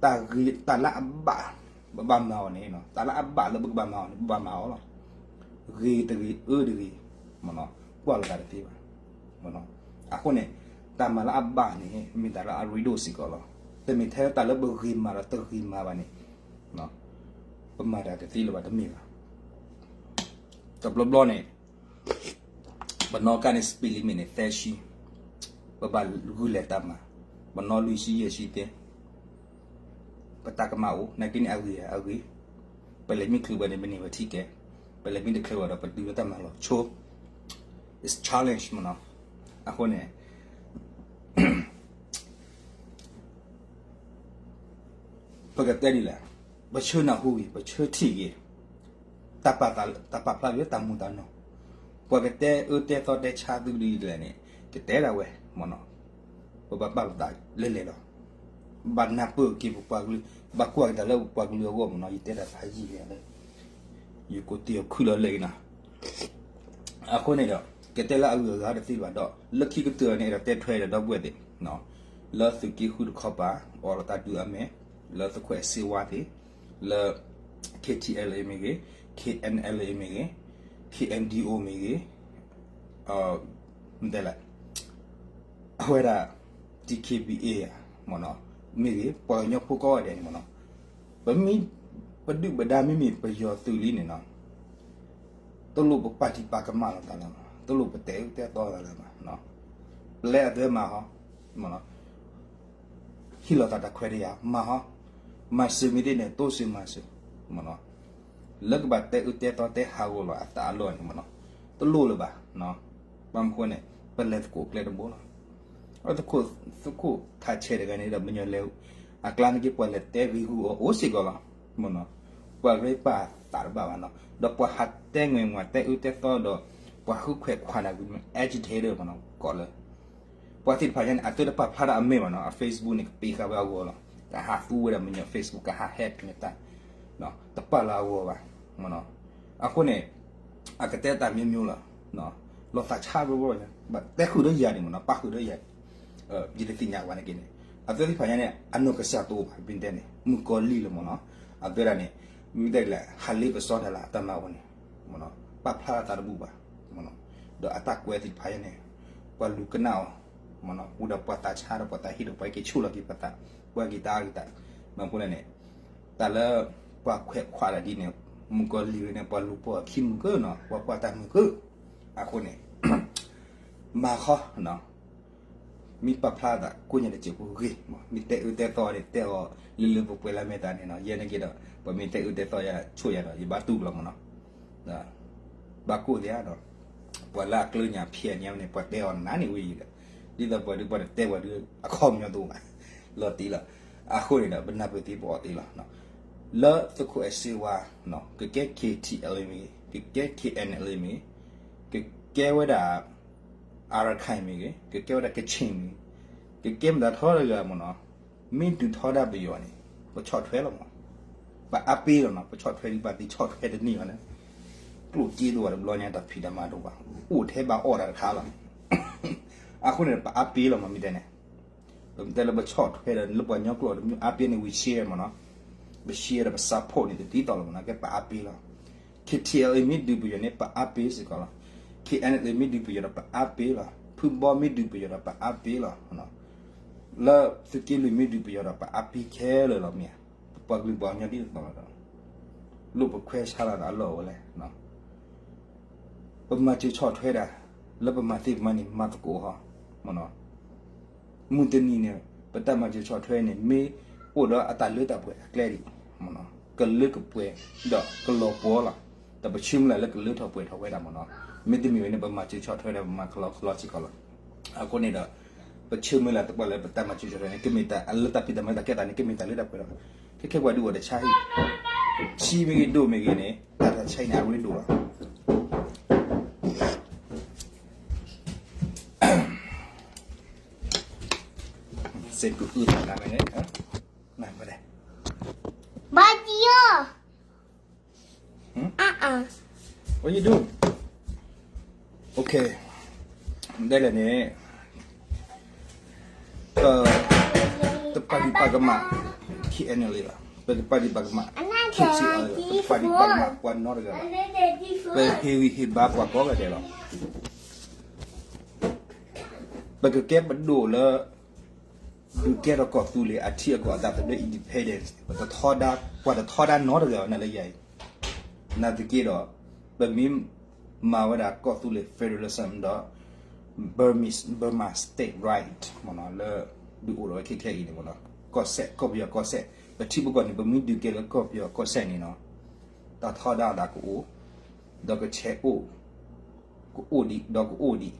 တၢ်ဂ့ၤတၢ်လၢအဘၣ် ပဘၣ်မၤအီၤန့ၣ်, တၢ်လၢအဘၣ်လၢပကဘၣ်မၤအီၤန့ၣ် ပဘၣ်မၤအီၤလီၤ. ဂ့ၤတဂ့ၤ အၢတဂ့ၤ, ကွၢ်လိာ်သးတသ့ဘၣ်. အဃိန့ၣ် တၢ်မၤလၢအဘၣ်န့ၣ် မ့ၢ်တၢ်လၢအရ့ဒိၣ်စ့ၢ်ကီးလီၤ. တမ့ၢ်ထဲတၢ်လၢပဂ့ၤမၤဒီးတဂ့ၤမၤဘၣ်န့ၣ် ပမၤတၢ်တသ့လၢၤဘၣ် တမ့ၢ်ဘၣ်. တဘျီဘျီန့ၣ် ပနီၢ်ကါန့ၣ် speed limit န့ၣ် သၢဆံ, ပဘၣ်ဂုာ်လဲၤတၢ်မၤ, ပနီၢ်လွံၢ်ဆံယဲၢ်ဆံသ့, ပတၢ်ကမၣ်အိၣ် နာ်က့န့ၣ်အဂ့ၤအဂ့ၤ, ပလဲၤမ့ၢ်ချုးဘၣ်န့ၣ် ပန့ၢ်ဝဲထံကဲ, ပလဲၤမ့ၢ်တချုးဘၣ်ဒီး ပတုၤလၢတၢ်မၤလီၤဆိ, it's challenge မ့ၢ်နီၤ. အဃိန့ၣ် ပကတဲဒ်လဲၣ်, ပဆၢနၢ်ဟူဂ့ၤ ပဆၢထံၣ်ဂ့ၤ, တၢ်ပာ်ဖျါလၢတၢ်မူတၢ်နီၢ်, ပှၤကတဲအၢတဲသီတဲဆါသုဒ်လဲၣ်န့ၣ် ကတဲဒၣ်ဝဲမ့ၢ်နီၤ. ပဘၣ်ပာ်ပသးလဲၤလဲၤလီၤ. ဘၣ်နၢ်ပၢၢ်က့ၤပပှၤကလုာ်, ဘၣ်ကွၢ်က့ၤတၢ်လၢပပှၤကလုာ်အဂီၢ်မ့ၢ်နီၤ. ယတဲတၢ်ဖးယံာ်လံ, ယကိးတံၢ်အီၤခုၣ်လီၤလၢအံၤနီၤ. အဃိန့ၣ်ဒီး ကတဲလၢအဂုၤအဂၤတသ့ဘၣ်ဒီး လၢခံကတၢၢ်န့ၣ် အဲၣ်ဒိးတဲထွဲဒီးဒီပုၢ်ဝဲၢ်သ့ၣ် လၢသုးက့ဃုတခီပၤ အိၣ်ဒီးတၢ်ဒုးအမဲာ် လၢသုးခိၣ်အဲၣ်စ့ဝါသ့ၣ် လၢ K T L A မ့ၢ်ဂ့ၤ, K N L A မ့ၢ်ဂ့ၤ, K N D O မ့ၢ်ဂ့ၤ, မ့ၢ်တဲလဲၣ် အဝဲဒၣ် D K B A မ့ၢ်နီၤ, မ့ၢ်ဂ့ၤ ပှၤကညီဖိကိးဂၤဒဲးန့ၣ်မ့ၢ်နီၤ, ပမ့ၢ် ပဒုၣ်ပဒါမ့မ့ၢ်ပယီၤသုးလံန့ၣ်နီၤ, တလိၣ်ပပာ်ဒံးပာ်ကမၣ်လိာ်သးလၢၤဘၣ်, တလိၣ်ပတဲအၢတဲသီလိာ်သးလၢၤဘၣ်, ပျဲအသးမၤဟီ, မ့ၢ်နီၤ, ဟ့ၣ်လီၤသးတၢ်ခွဲးတၢ်ယာ် မၤဟီ, မၤစၢၤမ့ၢ်သ့န့ၣ် တိစၢၤမၤစၢၤ, မ့ၢ်နီၤ, လၢကဘၣ်တဲအၢတဲသီတဲဟးဂီၤလီၤအသးအလီၢ်န့ၣ်မ့ၢ်နီၤ, တလိၣ်လၢၤဘၣ်, ဘၣ်မနုၤဃိန့ၣ် ပလဲၤသကိးကျဲတဘိလီၤ. သုးခိၣ် သုးခိၣ်ခးဆဲးတဂၤန့ၣ်ဒီး မညီလဲၤ အကျါန့ၣ်က့ၤ ပှၤလဲၤတဲဂ့ၤဂုၢ်အီၤအိၣ်စ့ၢ်ကီးလီၤ, မ့ၢ်နီၤ, ပှၤရ့ပာ်သးတဘၣ်ဘၣ်နီၤ, ဒီးပှၤဟးတဲငွဲမး တဲအၢတဲသီဒီး ပှၤဃုခွဲးခွးနၤ agitator မ့ၢ်နီၤ ကိးလၢ ပှၤသ့ၣ်တဖၣ်ညါန့ၣ် အတၢ်တပာ်ဖျါဒၣ်အမဲာ်ဘၣ်နီၤ, အ Facebook န့ၣ် ကပ့ၤဃာ်ဝဲအဂီၢ်လီၤ, ကဟးသူဝဲဒၣ်မညီ Facebook ကဟး hack န့ၢ်တၢ်, တပာ်လၢအဂီၢ်ဘၣ်, မ့ၢ်နီၤ, အဃိန့ၣ် အကတဲတၢ်မ့ၢ်မ့ၢ်လီၤ, လီၤသးဆါဘျီဘျီ, ဘၣ်တဲဃုာ်ဒီးယၤန့ၣ်မ့ၢ်နီၤ, ပာ်ဃုာ်ဒီးယၤ, ယတသ့ၣ်ညါဝဲန့ၣ်က့န့ၣ်, အသ့ၣ်တဖၣ်ညါန့ၣ် အနီၢ်ကစၢ်တအိၣ်ဘၣ် ပတဲန့ၣ် မုၣ်ကီၤလံၢ်လီၤမ့ၢ်နီၤ, အသ့ၣ်ဒၣ်န့ၣ် မ့ၢ်တဲလဲၣ် ဟးလ့ပစီတၢ်လၢအတၢ်မၤဝဲန့ၣ် မ့ၢ်နီၤ, ပာ်ဖျါလၢသးတဘူၣ်ဘၣ်, မ့ၢ်နီၤ, ဒီးအတၢ်ကွဲးသ့ၣ်တဖၣ်ညါန့ၣ် ပှၤလူၤကနၣ်အီၤ, မ့ၢ်နီၤ, ဝံၤဒီးပှၤသးဆါဒီးပှၤသးဟ့ဒီးပှၤက့ၤဆိၣ်လီၤက့ၤပသး, ပှၤက့ၤတၢ်အါဂ့ၤတၢ်, မ့ၢ်ဖိလဲၣ်န့ၣ်, တၢ်လၢ ပှၤခွဲးခွးဒၣ်ဒ်န့ၣ်, မုၣ်ကီၤလံၢ်ဝဲန့ၣ် ပှၤလူၤပိာ်ခံမုၢ်ကၢနီၤ, ပှၤကွၢ်တၢ်မုၢ်ကၢ, အဃိန့ၣ် မၤဃီနီၤ, မ့ၢ်ပာ်ဖျါသးကိးညါတစဲးဖိဂ့ၤ, မ့ၢ်တဲအၢတဲသီန့ၣ် တဲအီၤလၢလၢပှဲၤပှဲၤလၢမဲာ်သးန့ၣ်နီၤ, ယဲန့ၣ်က့ဒီး ပှၤမ့ၢ်တဲအၢတဲသီယၤဆိၣ်ယၤဒီး ယဘၣ်တူၢ်လီၤမ့ၢ်နီၤ, ဘၣ်ကိၢ်သ့ဧါနီၤ, ပှၤလၢအကျၢၤညါဖဲန့ၣ်န့ၣ် ပှၤတဲအီၤနၤန့ၣ်ဝံၤဒီး, ဒ်သိးပှၤဒုးပှၤတတဲပှၤဒုး အခီပညီတအိၣ်ဘၣ်, လီၤတံၢ်လီၤ, အဃိန့ၣ်ဒီး ပနၢ်ပၢၢ်သ့ပအီၣ်သ့လီၤ လၢသုးခိၣ်အဲၣ်စ့ဝါ, ကကဲ K T L A မ့ၢ်ဂ့ၤ, ကကဲ K N L A မ့ၢ်ဂ့ၤ, ကကဲဝဲဒၣ် Arakan မ့ၢ်ဂ့ၤ, ကကဲဝဲဒၣ် Kachin မ့ၢ်ဂ့ၤ, ကကဲမတၤထီတဂၤမ့ၢ်နီၤ, မ့ၢ်ဒုးထီဒါပယီၤန့ၣ် ပဆီၣ်ထွဲလီၤမး, ပအါပ့ၤလီၤနီၤ, ပဆီၣ်ထွဲဒ်ပှၤသ့ဆီၣ်ထွဲတန့ၢ်ဘၣ်လၢ ကျိၣ်စ့တအိၣ်ဘၣ်တဘျီညါ တၢ်ဖံးတၢ်မၤတအိၣ်ဘၣ်, အိၣ်ထဲဘၣ်အီၣ်တၢ်တခါလီၤ, အဃိန့ၣ် ပအါပ့ၤလီၤမး မ့ၢ်တဲန့ၣ် ပမ့ၢ်တဲလၢပဆီၣ်ထွဲဒီး လၢပှၤကညီကျိာ်တမ့ၢ်အါပ့ၤန့ၣ် we share မ့ၢ်နီၤ, ပ share ဒီးပ support န့ၣ် တဒ်သိးလီၤမ့ၢ်နီၤ, ကဲပအါပ့ၤလီၤ, K T L A မ့ၢ်ဒုးပယီၤန့ၣ် ပအါပ့ၤစ့ၢ်ကီးလီၤ, KNLA မ့ၢ်ဒုးပယီၤဒီးပအါပ့ၤလီၤ, ဖုဘီမ့ၢ်ဒုးပယီၤဒီးပအါပ့ၤလီၤ, လၢသုးက့လွံၢ်မ့ၢ်ဒုးပယီၤဒီးပအါပ့ၤခဲလၢာ်လီၤမ့ၢ်ဧါ, ပပှၤကလုာ်ပှၤကညီဒ်သိးလီၤ, လိၣ်ပခွဲးဆါလီၤဒီးအလီၢ်အိၣ်ဝဲလဲၣ်, ပမၤစၢၤဆီၣ်ထွဲဒၣ်, လၢပမၤသ့ပမၤန့ၣ် မၤသကိးဟီ, မ့ၢ်နီၤ မုၢ်တနံၤန့ၣ် ပတၢ်မၤစၢၤဆီၣ်ထွဲန့ၣ် မ့ၢ်အိၣ်ဒီးအတၢ်လၢတၢ်ပှဲၤအကျဲဒံး, ကလၢကပှဲၤဒီးကလီၤပှီၤလီၤ, ဒီးပဆၢမုၢ်လၢ်လၢကလၢထီၣ်ပှဲၤထီၣ်ဝဲဒၣ်မ့ၢ်နီၤ, မ့တမ့ၢ်ဝဲန့ၣ် ပမၤစၢၤဆီၣ်ထွဲဒီးပမၤကလီကလီစ့ၢ်ကီးလီၤ, အဃိန့ၣ်ဒီး ပဆၢမုၢ်လၢ်သပှၢ်လၢပတၢ်မၤစၢၤဆီၣ်ထွဲန့ၣ် ကမ့ၢ်တၢ်လၢတၢ်ဖံးတၢ်မၤတၢ်ကဲတၢ်န့ၣ် ကမ့ၢ်တၢ်လၢတၢ်ပှဲၤလီၤ, ခဲခဲပှၤဒုးအိၣ်တဆါဟံၣ် ဆံးမ့ၢ်ဂ့ၤဒိၣ်မ့ၢ်ဂ့ၤန့ၣ် တၢ်တဆါဟံၣ်န့ၣ် အရ့ဒိၣ်လီၤ. စ့ၢ်ကီးအုၣ်တၢ်နၤမ့ၢ်န့ၣ်, နၤမ့ၢ်န့ၣ်, ဘၣ်ယီၤ, အါအါ, What you doing? Okay, ဒ်လဲၣ်န့ၣ် ပတပာ်ဒံးပာ်ကမၣ် KNLA လီၤ, ပတပာ်ဒံးပာ်ကမၣ် KTLA လီၤ, ပတပာ်ဒံးပာ်ကမၣ်ပှၤနီတဂၤဘၣ်, ပဟ့ၣ်ဂံၢ်ဟ့ၣ်ဘါပှၤကိးဂၤဒဲးလီၤ. ပကကဲပဒိၣ်လၢ ဒုးကဲထီၣ်ကီၢ်သူလ့ၤအထံအကီၢ်အသးသဘျ့ independence ပတထီဒါ, ပှၤတထီဒါနီတဂၤဘၣ်နၤလၢယၤအံၤ, နာ်သက့ဒီး ပမ့ၢ်မၤဝဲဒၣ်ကီၢ်သူလ့ၤ federalism ဒီး Burmese, Burma state right မ့ၢ်နီၤ လၢဒုးအိၣ်ထီၣ်ဝဲခဲခဲအံၤန့ၣ်မ့ၢ်နီၤ, ကီၢ်စဲၣ် ကီၢ်ပယီၤကီၢ်စဲၣ် ပထံပကီၢ်န့ၣ် ပမ့ၢ်ဒုးကဲလၢကီၢ်ပယီၤကီၢ်စဲၣ်န့ၣ်နီၤ, တၢ်ထီဒါအသးကအိၣ်, ဒီးကဆဲးအိၣ် ကအိၣ်ဒံး ဒီးကအိၣ်ဒံး,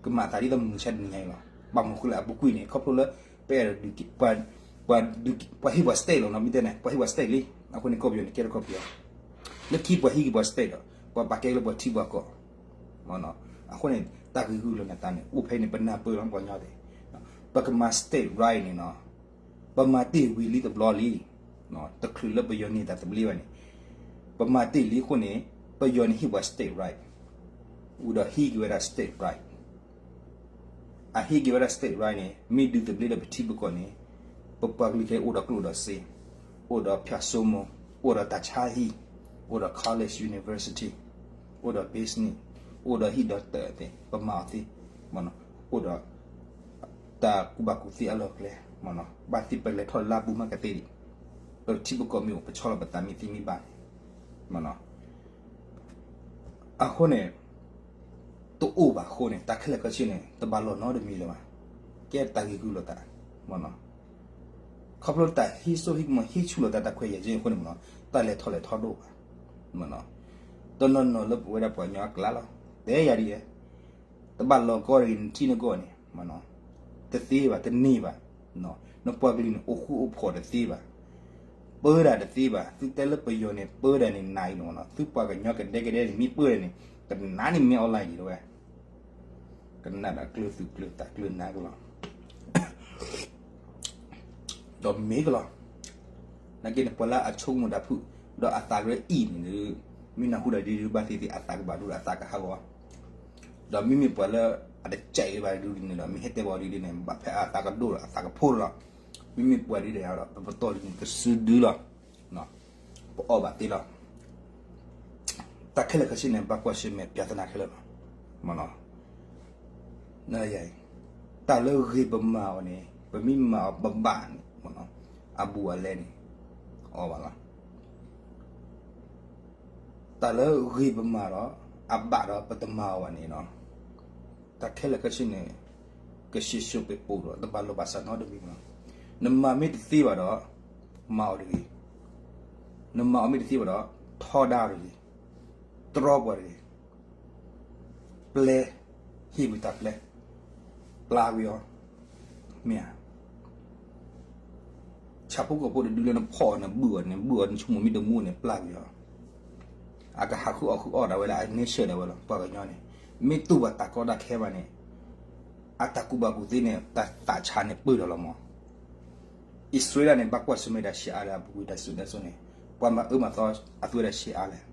ကမၤအသးဒ်သိးမုၢ်မဆါတနံၤညါအံၤလီၤ. ဘၣ်မနုၤဃိလဲၣ် အပူၤကွံာ်န့ၣ် ခီဖျိလၢ ပအဲၣ်ဒိးဒုးကဲ ပှၤဟ့ၣ်ပှၤ state လီၤနီၤ, မ့ၢ်တဲန့ၣ် ပှၤဟ့ၣ်ပှၤ state လံ, အဃိန့ၣ် ကီၢ်ပယီၤန့ၣ် ကဲထီၣ်ကီၢ်ပယီၤ, လၢခံပှၤဟ့ၣ်က့ၤပှၤ state ဒီး ပှၤပာ်ကဲလၢပှၤထံပှၤကီၢ်, အဃိန့ၣ် တၢ်ဂ့ၢ်ဂုာ်လီၤနသးန့ၣ် အိၣ်ဖဲန့ၣ် ပနၢ်ပၢၢ်လီၤပှၤကညီသ့ၣ်, ပကမၤ state right န့ၣ်နီၤ ပမၤတ့ၢ်ဝံၤလံတဘျီလံ, တချုးလၢပယီၤန့ၢ်တၢ်သဘျ့ဘၣ်န့ၣ်, ပမၤတ့ၢ်လံအဃိန့ၣ် ပယီၤန့ၣ်ဟ့ၣ်ပှၤ state right, ဝံၤဒီးဟ့ၣ်က့ၤဝဲဒၣ် state right, အဟ့ၣ်က့ၤဝဲဒၣ် state right န့ၣ် မ့ၢ်ဒုးသဘျ့လၢပထံပကီၢ်န့ၣ်, ပပှၤကလုာ်ခဲအံၤအိၣ်ဒီးကျိၣ်ဒီးစ့, အိၣ်ဒီးဖၠၣ်စိမိၤ, အိၣ်ဒီးတၢ်ဆါဟံၣ်, အိၣ်ဒီး college university, အိၣ်ဒီး business, အိၣ်ဒီးဟံၣ်ဒီးတၢ်သ့ၣ် ပမၤအီၤသ့, အိၣ်ဒီး တၢ်ကူၣ်ဘၣ်ကူၣ်သ့အလီၢ်ကျဲ, ဘၣ်သ့ၣ်ပလဲၤထီၣ်လါပူၤမးကသ့ဒံး, ပထံပကီၢ်မ့ၢ်အိၣ် ပဆီလီၤပသးမ့ၢ်သ့မ့ၢ်ဘၣ်န့ၣ်, အဃိန့ၣ် တအိၣ်ဘၣ်အဃိန့ၣ် တၢ်ခဲလၢာ်ခဲဆ့န့ၣ် တဘၣ်လီၢ်နီတမံၤလၢၤဘၣ်, ကဲတၢ်ဂ့ၢ်ဂုာ်လိာ်သး, ခီဖျိတၢ်ဟံးစိဟံးကမီၤဟံးဆူၣ်လိာ်သးတၢ်ခွဲးယာ်က့အဃိန့ၣ်မ့ၢ်နီၤ တၢ်လဲၤထီၣ်လဲၤထီဒိၣ်ဘၣ်, တနီၤနီၤလၢပဝဲဒၣ်ပှၤကညီအကျါလီၤ, တဲယၤဒ်လဲၣ်, တဘၣ်လီၤကီတဂ့ၤ နထံနကီၢ်န့ၣ်, တသ့ဘၣ် တန့ၢ်ဘၣ်, နပှၤကလုာ်န့ၣ် အိၣ်ဃူအိၣ်ဖိးတသ့ဘၣ်, ပၢတၢ်တသ့ဘၣ်, သုတဲလၢပယီၤန့ၣ် ပၢတၢ်န့ၣ်နးအံၤန့ၣ်မ့ၢ်နီၤ သုပှၤကညီကဒဲကဒဲန့ၣ် မ့ၢ်ပၢတၢ်န့ၣ် ကနးန့ၣ်မ့ၢ် online ယံၤတဝဲ ကနၣ်ဒီးကျၢၤသူၣ်ကျၢၤသးကျၢၤနါကလီၤ, ဒီးမ့ၢ်ကလီၤ, နာ်က့န့ၣ် ပှၤလၢအဆိကမိၣ်တၢ်ဖုၣ် ဒီးအသးကရၢအံၤန့ၣ်ဒီး မ့ၢ်နၢ်ဟူဒီးဒ်ဒ်ဘၣ်သ့ၣ်သ့ၣ် အသးကဘၣ်ဒိဒီးအသးကဟးဂီၤ, ဒီးမ့မ့ၢ်ပှၤလၢအတကဲးဘၣ်ဒ်န့ၣ်ဒီး မ့ၢ်ဟဲတဲဘၣ်ဒ်န့ၣ် ဘၣ်ဖဲအသးကဒိၣ်ဒီးအသးကဖိးလီၤ, မ့မ့ၢ်ပှၤဒ်န့ၣ်ဒီး ပပတီၢ်လံန့ၣ် ကစုဒုလီၤ, ပအီၣ်ဘၣ်သ့လီၤ. တၢ်ခဲလၢာ်ခဲဆ့န့ၣ် ဘၣ်ကွၢ်ဆၢၣ်မဲာ် ပြဿနာ ခဲလၢာ်လီၤ. မ့ၢ်နီၤ, တၢ်လၢဂ့ၤပမၤအီၤန့ၣ် ပမ့ၢ်မၤအီၤဘၣ်ဘၣ်န့ၣ် မ့ၢ်နီၤ, အဘူးအလဲန့ၣ် အီၣ်ဘၣ်လီၤ. တၢ်လၢဂ့ၤပမၤဒီး အဘၣ်ဒီး ပတမၤအီၤဘၣ်န့ၣ်နီၤ, တၢ်ခဲလၢာ်ခဲဆ့န့ၣ် ကဆံးစိးပ့းပိးဒီး တဘၣ်လိာ်ဘၣ်စးနီတမံၤမ့ၢ်နီၤ. နမၤမ့ၢ်တသ့ဘၣ်ဒီး မၤအီၤတဂ့ၤ. နမၤအီၤမ့ၢ်တသ့ဘၣ်ဒီး ထီဒါအီၤတဂ့ၤ. တြီပှၤတဂ့ၤ. ပျဲ, ဟ့ၣ်ဝံၤတၢ်ပျဲ, ပျၢ်ကွံာ်အီၤ, မ့ၢ်ဧါ. ဆၣ်ဖိကီၢ်ဖိတဒုလၢနဖီၣ်အီၤ နဘုၣ်အီၤန့ၣ် ဘုၣ်အီၤ နဆိကမိၣ်မ့ၢ်တမူန့ၣ် ပျၢ်ကွံာ်အီၤ. အကဟးဃုအီၣ်ဃုအီၣ်ဒၣ်ဝဲလၢအန့ဆၢၣ်ဒၣ်ဝဲလီၤ. ပှၤကညီန့ၣ် မ့ၢ်တူၢ်ဘၣ်တၢ်ကီတၢ်ခဲဘၣ်န့ၣ် အတၢ်ကူၣ်ဘၣ်ကူၣ်သ့န့ၣ် တၢ်သးဆါန့ၣ်ပၢၢ်ဒီးလီၤမး. အံၣ်စရ့လးန့ၣ် ဘၣ်ကွၢ်ဆၢၣ်မဲာ်တၢ်ဆံးအါလၢအပူၤကွံာ်တၢ်စံၣ်စိၤတဲစိၤန့ၣ် ပှၤမၤအၢမၤသီအသုဝဲဒၣ်ဆံးအါလဲၣ်.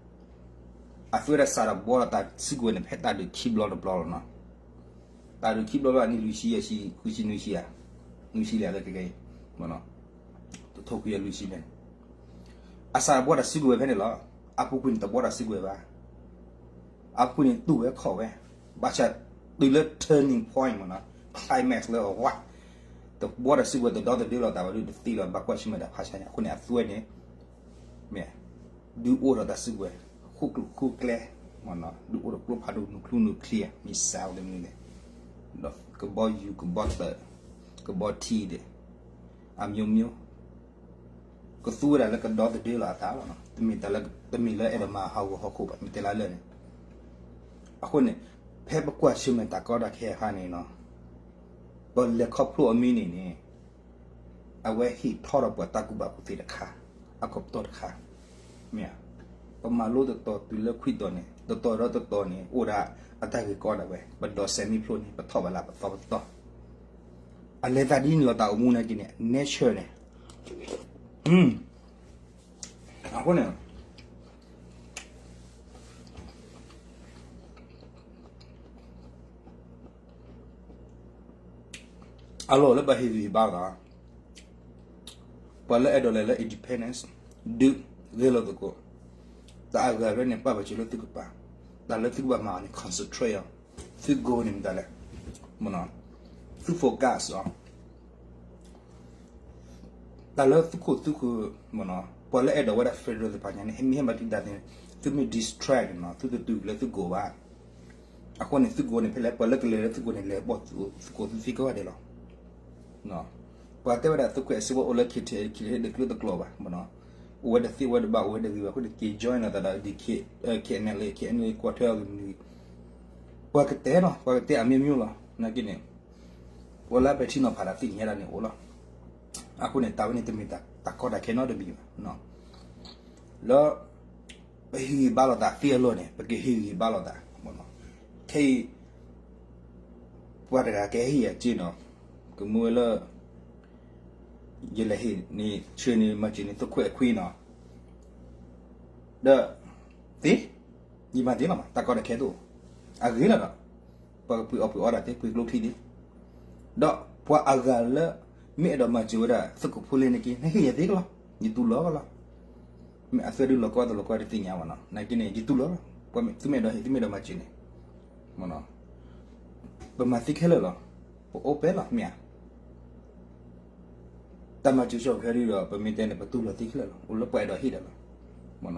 အသုဝဲဒၣ်စးထီၣ်ဘှီဒီးတၢ်စုကဝဲၤန့ၣ် ဖဲတၢ်ဒုးခံဘျီတဘျီလီၤနီၤ. တၢ်ဒုးခံဘျီဘျီအနံၣ်လွံၢ်ဆံယဲၢ်ဆံ ဃုဆံနွံဆံဧါ, နွံဆံလဲၣ်လၢကကဲအံၤ, တထိခွံယဲၢ်လွံၢ်ဆံန့ၣ် အစးထီၣ်ဘှီတၢ်စုကဝဲၤဖဲန့ၣ်လီၤ. အပူၤကွံာ်န့ၣ်တဘှီတၢ်စုကဝဲၤဘၣ်. အပူၤန့ၣ်တူၢ်ဝဲခီၣ်ဝဲ, ဘၣ်ဆၣ်တုၤလၢ turning point မ့ၢ်နီၤ, climax လၢအဝါ, တဘီတၢ်စုကဝဲၤတဒီသဒၢလီၤသးဝဲဒၣ်တသ့လီၤ ဘၣ်ကွၢ်ဆၢၣ်မဲာ်တၢ်ဖးဆါညါ အဃိန့ၣ်အသွဲန့ၣ် မ့ၢ် ဒုးအိၣ်ဒီးတၢ်စုကဝဲၤ ဃူကျိၤဃူကျဲ, မ့ၢ်နီၤ ဒုးအိၣ်ဒီးကျိဖးဒိၣ် နူၤချူနူၤချ့ missile တမံၤန့ၣ်, ဒီးကဘီယူၤ ကဘီသၢၣ်, ကဘီထံဒၣ်, အမျိုးမျိုး, ကသူဝဲဒၣ်လၢကဒီသဒၢလီၤအသးလီၤ. တမ့ၢ်တၢ်လၢ တမ့ၢ်လၢအဲၣ်ဒိးမၤဟးဂီၤဟီၣ်ခိၣ်ဘၣ် မ့ၢ်တဲလၢလၢာ်န့ၣ်. အဃိန့ၣ် ဖဲပကွၢ်ဆၢၣ်မဲာ်တၢ်ကီတၢ်ခဲအခါန့ၣ်နီၤ, ပလဲၤခီဖျိအမံၤန့ၣ်န့ၣ် အဝဲဟ့ၣ်ထီၣ်ဒီးပှၤတၢ်ကူၣ်ဘၣ်ကူၣ်သ့တခါ, အခိၣ်ပတီၢ်တခါ, မ့ၢ်ဧါ. ပမၤလိတတီၤတုၤလၢခွံတီၤန့ၣ် တတီၤဒီးတတီၤန့ၣ် အိၣ်ဒၣ်အတၢ်ဂ့ၢ်ကီဒၣ်ဝဲ, ပဒိးစဲးမံဖျိန့ၣ် ပထီၣ်ဘၣ်လၢပသီပတီၢ် အလဲၤသးဒ်န့ၣ်လီၤ တၢ်အိၣ်မူနာ်က့န့ၣ် nature န့ၣ်, အဃိန့ၣ် အလီၢ်လၢပဟ့ၣ်ဂံၢ်ဟ့ၣ်ဘါလီၤသး, ပှၤလၢအဲၣ်ဒိးလဲၤလၢ independence ဒုးဂဲၤလိာ်သကိး, တၢ်အဂၤရဲၣ်န့ၣ် ပာ်ပာ်စၢၤလၢသုကပၤ, တၢ်လၢသုကဘၣ်မၤအီၤန့ၣ် concentrate အီၤ, သု goal န့ၣ်မတၤလဲၣ်, မ့ၢ်နီၤ, သု focus အီၤ တၢ်လၢသုခိၣ်သုဃၢၤ, မ့ၢ်နီၤ, ပှၤလၢအဲၣ်ဒိးဝဲဒၣ် federal သ့ၣ်တဖၣ်ညါန့ၣ် မ့ၢ်ဟဲမၤတံာ်တာ်သ့န့ၣ် သုမ့ၢ် distract န့ၣ်နီၤ သုတတုၤလၢသု goal ဘၣ်. အဃိန့ၣ် သု goal န့ၣ် ဖဲလဲၣ် ပှၤလၢကလဲၤလၢသု goal န့ၣ် လဲၤဘီၣ်သု goal သုသ့ကိးဂၤဒဲးလီၤ. ပှၤတဲဝဲဒၣ်သုးခွဲးစ့ဝဲအိၣ်လၢ ခ့ထံး ခ့ထံး တကျၢၤတကျိၤဘၣ်, မ့ၢ်နီၤ, အိၣ်ဝဲတသ့ဝဲတဘၣ် အိၣ်ဝဲတဂ့ၤဘၣ် အဃိန့ၣ် က့ၤ join လီၤသးဒီး DK, KNLA, KNLA ကွၢ်ထွဲအီၤဂ့ၤမနုၤဂ့ၤ, ပှၤကတဲနီၤ ပှၤကတဲအမျိုးမျိုးလီၤ. နာ်က့န့ၣ် ပှၤလၢအပဲာ်ထံနီၤဖးတၢ်သ့ၣ်ညါတၢ်န့ၣ်အိၣ်လီၤ. အဃိန့ၣ် တၢ်ဝဲန့ၣ်တမ့ၢ်တၢ်ကီတၢ်ခဲနီတမံၤဘၣ်. လၢ ပဟ့ၣ်ဂံၢ်ဘါလိာ်သးသ့အလီၢ်န့ၣ် ပကဟ့ၣ်ဂံၢ်ဘါလိာ်သး, ခဲအံၤ ပှၤတဂၤကဟ့ၣ်ယၤစ့နီၤ, ကမ့ၢ်ဝဲလၢ ယလဲၤဟ့ၣ်န့ၣ် ဆှၢန့ၣ် မၤစၢၤန့ၣ် သုးခွဲးအခွံနီၤ, ဒီး သ့, ယမၤသ့လီၤမး တၢ်ကီတၢ်ခဲတအိၣ်, အဂ့ၤလီၤဒီး ပှၤကပှ့ၤအီၣ်ပှ့ၤအီဒၣ်သ့ ပှ့ၤကျိချံသ့, ဒီးပှၤအဂၤလၢ မ့ၢ်အဲၣ်ဒိးမၤစၢၤဝဲဒၣ် သုးခိၣ်ဖိလ့န့ၣ်က့ နဟ့ၣ်ယၤသ့ကလီၤ, ယတူၢ်လိာ်ကလီၤ. မ့ၢ်အသွဲဒုးလီၤကီသလီၤကီတသ့ၣ်ညါဘၣ်နီၤ, နာ်က့န့ၣ် ယတူၢ်လိာ်လီၤ, သုမ့ၢ်အဲၣ်ဒိးဟ့ၣ် သုမ့ၢ်အဲၣ်ဒိးမၤစၢၤန့ၣ်, ပမၤသ့ခဲလၢာ်လီၤ, ပအိၣ်ပဲလီၤ မ့ၢ်ဧါ. တၢ်မၤစၢၤဆီၣ်ထွဲဒ်ဒီး ပမ့ၢ်တဲန့ၣ် ပတူၢ်လိာ်သ့ခဲလၢာ်လီၤ, အိၣ်လၢပှၤအဲၣ်ဒိးဟ့ၣ်ဒီးလီၤ. ပှၤ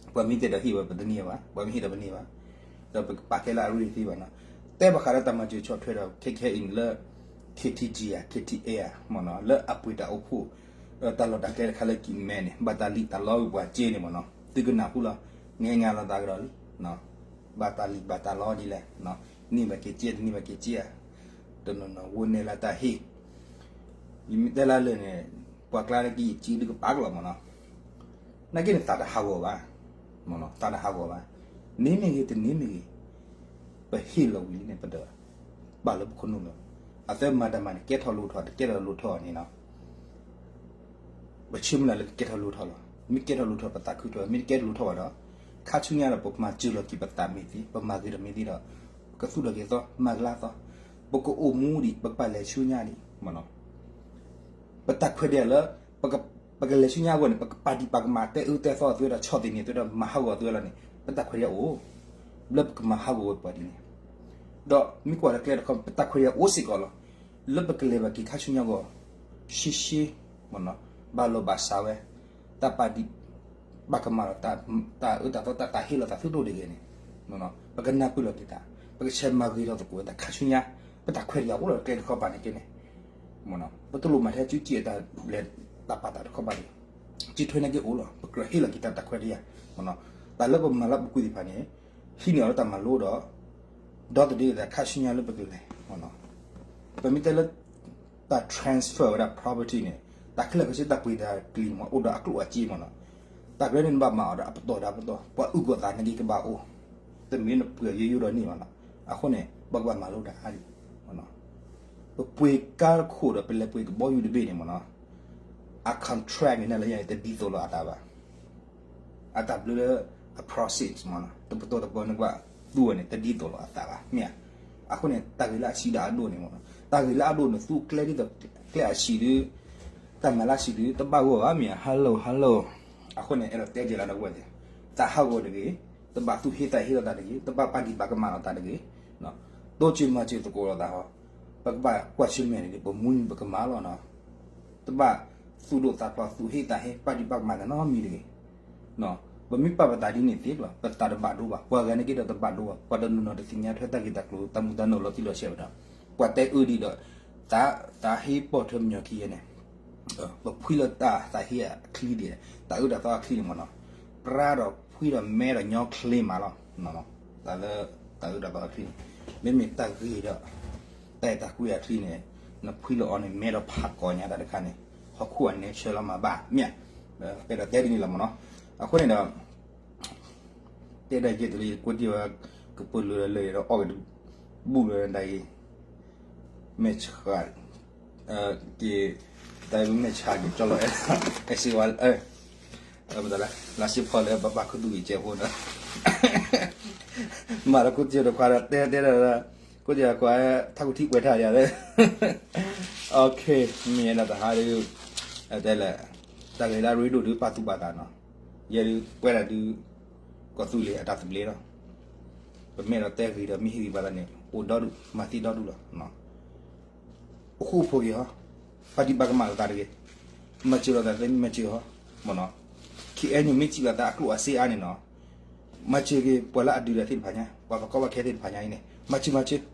မ့ၢ်တအဲၣ်ဒိးဟ့ၣ်ဝဲ ပတန့ၢ်ဘၣ်, ပှၤမ့ၢ်ဟ့ၣ်ဒီးပန့ၢ်ဘၣ်, ဒီးပကပာ်ကဲလၢအရ့သ့ဘၣ်နီၤ. တဲဘၣ်ဃးဒီးတၢ်မၤစၢၤဆီၣ်ထွဲဒီး ခဲခဲအံၤန့ၣ်လၢ KTG ဧါ KTA ဧါ မ့ၢ်နီၤ လၢအပှ့ၤတၢ်အိၣ်ဖှိၣ် တၢ်လီၢ်တၢ်ကျဲတခါလၢကံၢ်မဲန့ၣ် ဘၣ်တၢ်လံၣ်တၢ်လီဝံၤပှၤစ့န့ၣ်မ့ၢ်နီၤ သုကနၢ်ဟူလီၤ, နဟဲငါလီၤသးကဒီးလံ ဘၣ်တၢ်လံၣ်ဘၣ်တၢ်လီဒ်လဲၣ်, န့ၢ်ဘၣ်က့ၤစ့ တန့ၢ်ဘၣ်က့ၤစ့ဧါ, တနီၤနီၤ ဝဲန့ၣ်လၢတၢ်ဟ့ၣ်, ယမ့ၢ်တဲလၢလၢာ်န့ၣ် ပှၤကျါလၢကယံာ်စ့ဒုးကပာ်ကလီၤမ့ၢ်နီၤ, နာ်က့န့ၣ်သးတဟးဂီၤဘၣ်, သးတဟးဂီၤဘၣ်, န့ၢ်မ့ၢ်ဂ့ၤ တန့ၢ်မ့ၢ်ဂ့ၤ, ပဟ့ၣ်လီၤဝံၤလံန့ၣ် ပတ ပာ်လၢပခိၣ်နူာ်လီၤ, အသၢမၤတၢ်မၤန့ၣ် ကဲထီၣ်လိၣ်ထီၣ် တကဲထီၣ်လိၣ်ထီၣ်န့ၣ်နီၤ ပဆၢမုၢ်လၢ်လၢကကဲထီၣ်လိၣ်ထီၣ်လီၤ, မ့ၢ်ကဲထီၣ်လိၣ်ထီၣ် ပသးခုထီၣ်, မ့ၢ်တကဲထီၣ်လိၣ်ထီၣ်ဘၣ်ဒီး ခါဆူညါဒီးပမၤစၢၤလီၤက့ၤပသးမ့ၢ်သ့, ပမၤဂ့ၤဒီးမ့ၢ်သ့ဒီး ကသူၣ်ထီၣ်က့ၤသီ မၤကလါသီ, ပကအိၣ်မူဒံး ပကပာ်လဲၤဆူညါဒံး, မ့ၢ်နီၤ ပတၢ်ခွဲးတၢ်ယာ်လၢ ပကလဲၤဆူညါအဂီၢ်န့ၣ် ပကပာ်ဒံးပာ်ကမၣ် တဲအၢတဲသီအသွဲဒီး ဆီၣ်သနံးအသွဲဒီး မၤဟးဂီၤအသွဲလီၤန့ၣ် ပတၢ်ခွဲးတၢ်ယာ်အိၣ်, လၢပကမၤဟးဂီၤဝဲပှၤဒ်န့ၣ်, ဒီးမ့ၢ်ကွၢ်လၢကျဲတခီ ပတၢ်ခွဲးတၢ်ယာ်အိၣ်စ့ၢ်ကီးလီၤ, လၢပကလဲၤဘၣ်က့ၤခါဆူညါအဂီၢ်, ရှဲရှဲ, မ့ၢ်နီၤ, ဘၣ်လီၤဘၣ်စးဝဲ, တၢ်ပာ်ဒံး ပာ်ကမၣ်ဒီး တၢ်အၢတၢ်သီ တၢ်ဟ့ၣ်လီၤသးသုဒိၣ်တဂ့ၤန့ၣ်, ပကနၢ်ပၢၢ်လီၤက့ၤတၢ်, ပကဆဲးမၤဂ့ၤထီၣ်သကိးတၢ်ခါဆူညါ, ပတၢ်ခွဲးတၢ်ယာ်အိၣ်လီၤကျဲတခီပၤန့ၣ်က့န့ၣ်, ပတလိၣ်မၤထဲစုစ့ၣ်အတၢ်လဲၤတၢ်ပာ်သးတခီပၤန့ၣ်, စုထွဲန့ၣ်က့အိၣ်လီၤ, ပကြၢးဟ့ၣ်လီၤက့ၤတၢ်တၢ်ခွဲးတၢ်ယာ်, တၢ်လၢပမၤလၢပူၤကွံာ်သ့ၣ်တဖၣ်န့ၣ်, ဟံးန့ၢ်အီၤလၢတၢ်မၤလိဒီး, ဒီသဒၢတၢ်ခါဆူညါလၢပကလဲၤ, ပမ့ၢ်တဲလၢ တၢ် transfer ဝဲဒၣ် property န့ၣ်, တၢ်ခဲလၢာ်ခဲဆ့တၢ်ပှ့ၤတၢ်ကျံၤန့ၣ် အိၣ်ဒီးအကျိၣ်အစ့မ့ၢ်နီၤ, တၢ်ကရၢန့ၣ်နဘၣ်မၤအီၤဒီးအပတီၢ်ဒီးအပတီၢ်, ပှၤအုၣ်ကီၤသးန့ၣ်က့ကဘၣ်အိၣ်, တမ့ၢ်နပှ့ၤယိယိဒီးန့ၢ်ဘၣ်နီၤ, အဃိန့ၣ် ပကဘၣ်မၤလိတၢ်အါဒံး, ပပှ့ၤကါတခိၣ်ဒီးပလဲၤပှ့ၤကဘီယူၤတဘ့ၣ်န့ၣ်မ့ၢ်နီၤ, အ contract န့ၣ် လၢယၤန့ၣ်တဒ်သိးလိာ်အသးဘၣ် အတၢ်ဘျုးလၢအ process မ့ၢ်နီၤ, တပတီၢ်တပတီၢ်န့ၣ်ကဘၣ်သူအီၤန့ၣ် တဒ်သိးလိာ်အသးဘၣ် မ့ၢ်ဧါ. အဃိန့ၣ် တၢ်ဂ့ၤလၢအဆံးဒီးအဒိၣ်န့ၣ်မ့ၢ်နီၤ, တၢ်ဂ့ၤလၢအဒိၣ်န့ၣ် သူကျဲဒ်သိးကျဲအဆံးဒုး, တၢ်မၤလၢအဆံးဒုး တဘၣ်ဂီၢ်ဘၣ် မ့ၢ်ဧါ, hello hello. အဃိန့ၣ် အဲၣ်ဒိးတဲက့ၤလၢဒီပုၢ်ဝဲၢ်သ့ၣ်, သးဟးဂီၤတဂ့ၤ, တဘၣ်သူၣ်ဟ့သးဟ့လိာ်သးတဂ့ၤ, တဘၣ်ပာ်ဒံးပာ်ကမၣ်လိာ်သးတဂ့ၤ, တိစၢၤမၤစၢၤသကိးလိာ်သးဟီ, ပကဘၣ်ကွၢ်ဆၢၣ်မဲာ်န့ၣ် ပမူန့ၣ်ပကမၤလီၤနီၤ, တဘၣ်သူၣ်ဒိၣ်သးဖျိး သူၣ်ဟ့သးဟ့ ပာ်ဒံးပာ်ကမၣ်သးနီတမံၤတဂ့ၤ. ပမ့ၢ်ပာ်ပသးဒ်န့ၣ်သ့လီၤ, ပသးတဘၣ်ဒိဘၣ်, ပှၤဂၤန့ၣ်က့ဒီးတဘၣ်ဒိဘၣ်, ပှၤတနီၤနီၤတသ့ၣ်ညါထွဲတၢ်ဂ့ၢ်တၢ်ကျိၤ တၢ်မူတၢ်နီၣ်လီၤတံၢ်လီၤဆဲးဘၣ်ဒီး, ပှၤတဲအၢဒံးဒီး သး သးဟ့ပိာ်ထွဲမညီၤခံယဲန့ၣ်, ပဖှံလၢတၢ်သးဟ့အချံဒံး, တၢ်အၢတၢ်သီအချံန့ၣ်မ့ၢ်နီၤ, ပြါဒီးဖှံဒီးမဲဒီးညီချ့မးလီၤ. တၢ်လၢ တၢ်အၢတၢ်သီအချံန့ၣ်, မ့မ့ၢ်တၢ်ဂ့ၤဒီး တၢ်အဲၣ်တၢ်ကွံအချံန့ၣ်, နဖှံလၢအီၤန့ၣ် မဲဒီးဖးကီးညါတၢ်တခါန့ၣ်, ဟီၣ်ခိၣ်အနဲဆၢလီၤမးဘၣ်မ့ၢ်, ပအဲၣ်ဒိးတဲဒ်န့ၣ်လီၤမ့ၢ်နီၤ. အဃိန့ၣ်ဒီး တဲဒၣ်ယဲၢ်တုၤလၢယကွၢ်တံၢ်ဝဲ ကပၢၢ်လၢလၢဒီးအီၣ်က့ၤတဘူၣ်လၢဒၣ်အံၤ, မဲၢ်ဆှး, က့ၤ, တၢ်မဲၢ်ဆှးက့ၤကၠီလီၤအဲၣ်, အဲၣ်စ့ဝါ, မတၤလဲၣ် လါစ့ဖီလၢပပာ်ခူသူၣ်ဂ့ၤကဲဖိဒီး မၤလၢခိၣ်တံၢ်တခွါဒီး တဲတဲဒီး ခိၣ်တံၢ်တခွါ ထးခိၣ်ထံပှဲၤထါယၤလၢ မ့ၢ်ယဲဒၣ်တဟါဒီး တဲလဲၣ်, တၢ်ဂ့ၢ်လၢအရ့ဒိၣ်ဒုးပာ်သူၣ်ပာ်သးနီၤ, ယဲဒုးပှဲၤဒၣ်ဒုး ကီၢ်သူလ့ၤအတၢ်သဘျ့လီၤ. ပမ့ၢ်အဲၣ်ဒိးတဲဂ့ၤဒီးမ့ၢ်ဟ့ၣ်ဂံၢ်ဘါသးန့ၣ် အိၣ်ဒီဒူၣ် မၤသ့ဒီဒူၣ်လီၤ. အိၣ်ဃူအိၣ်ဖိးက့ၤဟီ, ပာ်ဒံးပာ်ကမၣ်လိာ်သးတဂ့ၤ, မၤစၢၤလိာ်သးသ့မ့ၢ်မၤစၢၤဟီ, မ့ၢ်နီၤ, ခ့ၣ်အဲၣ်ယူၣ်မ့ၢ်စံးဘၣ်သးအကျိၣ်အစ့အါန့ၣ်နီၤ, မၤစၢၤက့ၤပှၤလၢအဒုးတၢ်သ့ၣ်တဖၣ်ညါ, ပှၤဘၣ်ကီဘၣ်ခဲသ့ၣ်တဖၣ်ညါအံၤန့ၣ် မၤစၢၤမၤစၢၤ,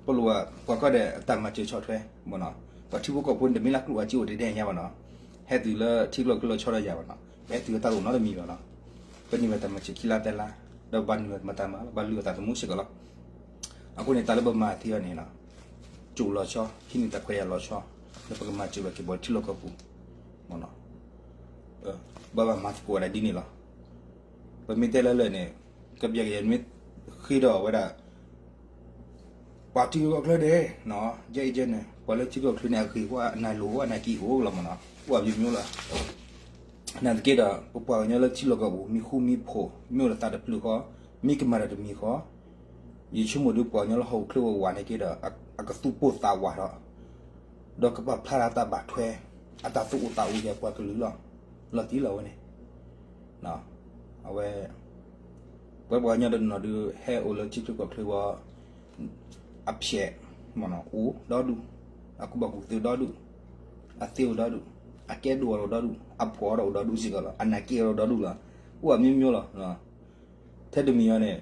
ပလိၣ်ဘၣ်ပှၤကီၢ်ဒီးတၢ်မၤစၢၤဆီၣ်ထွဲ, မ့ၢ်နီၤ, ပှၤထံဖိကီၢ်ဖိန့ၣ် တမ့ၢ်လၢကျိၣ်အစ့အိၣ်တဒဲညါဘၣ်နီၤ, ဟဲတုၤလၢထံကျိချံလီၤဆီဒီးယၤဘၣ်နီၤ, ပဟဲတုၤလၢတၢ်လိၣ်နီတမံၤဘၣ်နီၤ, ပန့ၢ်ဘၣ်တၢ်မၤစၢၤခံလါသၢလါ, ဒီးဘၣ်နုာ်ဘၣ်တၢ်မၤလီၤ, ဘၣ်လုၢ်အသးသမူစ့ၢ်ကီးလီၤ. အဃိန့ၣ် တၢ်လၢပမၤသ့အီၤန့ၣ်နီၤ, ကၠိၣ်လီၤဆီ, ဟံးန့ၢ်တၢ်ခွဲးယာ်လီၤဆီ, လၢပကမၤစၢၤဘၣ်က့ၤပှၤထံလီၢ်ကီၢ်ပူၤ, မ့ၢ်နီၤ, ဘၣ်ဘၣ်မၤသကိးဝဲဒၣ်ဒ်န့ၣ်လီၤ. ပမ့ၢ်တဲလၢလၢာ်န့ၣ်, ကဘျဲးကယဲၢ်မ့ၢ်ဃ့ဒီးဝဲဒၣ် ပှၤထံဂုၤကီၢ်ချၢန့ၣ်, ယဲအံၤကဲန့ၣ် ပှၤလၢထံဂုၤကီၢ်ချၢန့ၣ် အဂ့ၤအိၣ် အနၢ်လိၤအိၣ် အနၢ်က့အိၣ်လီၤမ့ၢ်နီၤ, အိၣ်အမျိုးမျိုးလီၤ. နာ်သက့ဒီး ပပှၤကညီလၢထံလီၢ်ကီၢ်ပူၤ မံၤဃူမံၤဖိး မ့ၢ်အိၣ်ဒီးသးတဖျၢၣ်ဃီ, မ့ၢ်ကမၤတၢ်တမံၤဃီ, ယဆိကမိၣ်ဒုးပှၤကညီလၢဟီၣ်ခိၣ်ချၢဝဲဝးန့ၣ်က့ဒီး အကသူၣ်ပိၢ်သးဝးဒီး ဒီးကပာ်ဖျါထီၣ်တၢ်ဘၣ်ထွဲ အတၢ်သူၣ်အိၣ်သးအိၣ်ယဲၢ်ပှၤကလုာ်လီၤ. လီၤတံၢ်လီၤဝဲန့ၣ်, အဝဲ ပှၤပှၤကညီတနီၤဒုး ဟဲအိၣ်လၢထံချၢကီၢ်ချၢဝဲ အဖျဲး အိၣ်ဒီဒူၣ်, အကူၣ်ဘၣ်ကူၣ်သ့ဒီဒူၣ်, အသ့အိၣ်ဒီဒူၣ်, အကဲဒိၣ်အီၤဒီဒူၣ်, အဖိးအီၤဒီးအိၣ်ဒီဒူၣ်စ့ၢ်ကီးလီၤ, အနၢ်က့အီၤဒီဒူၣ်လီၤ, အိၣ်အမျိုးမျိုးလီၤ. ထဲတမံၤအံၤန့ၣ်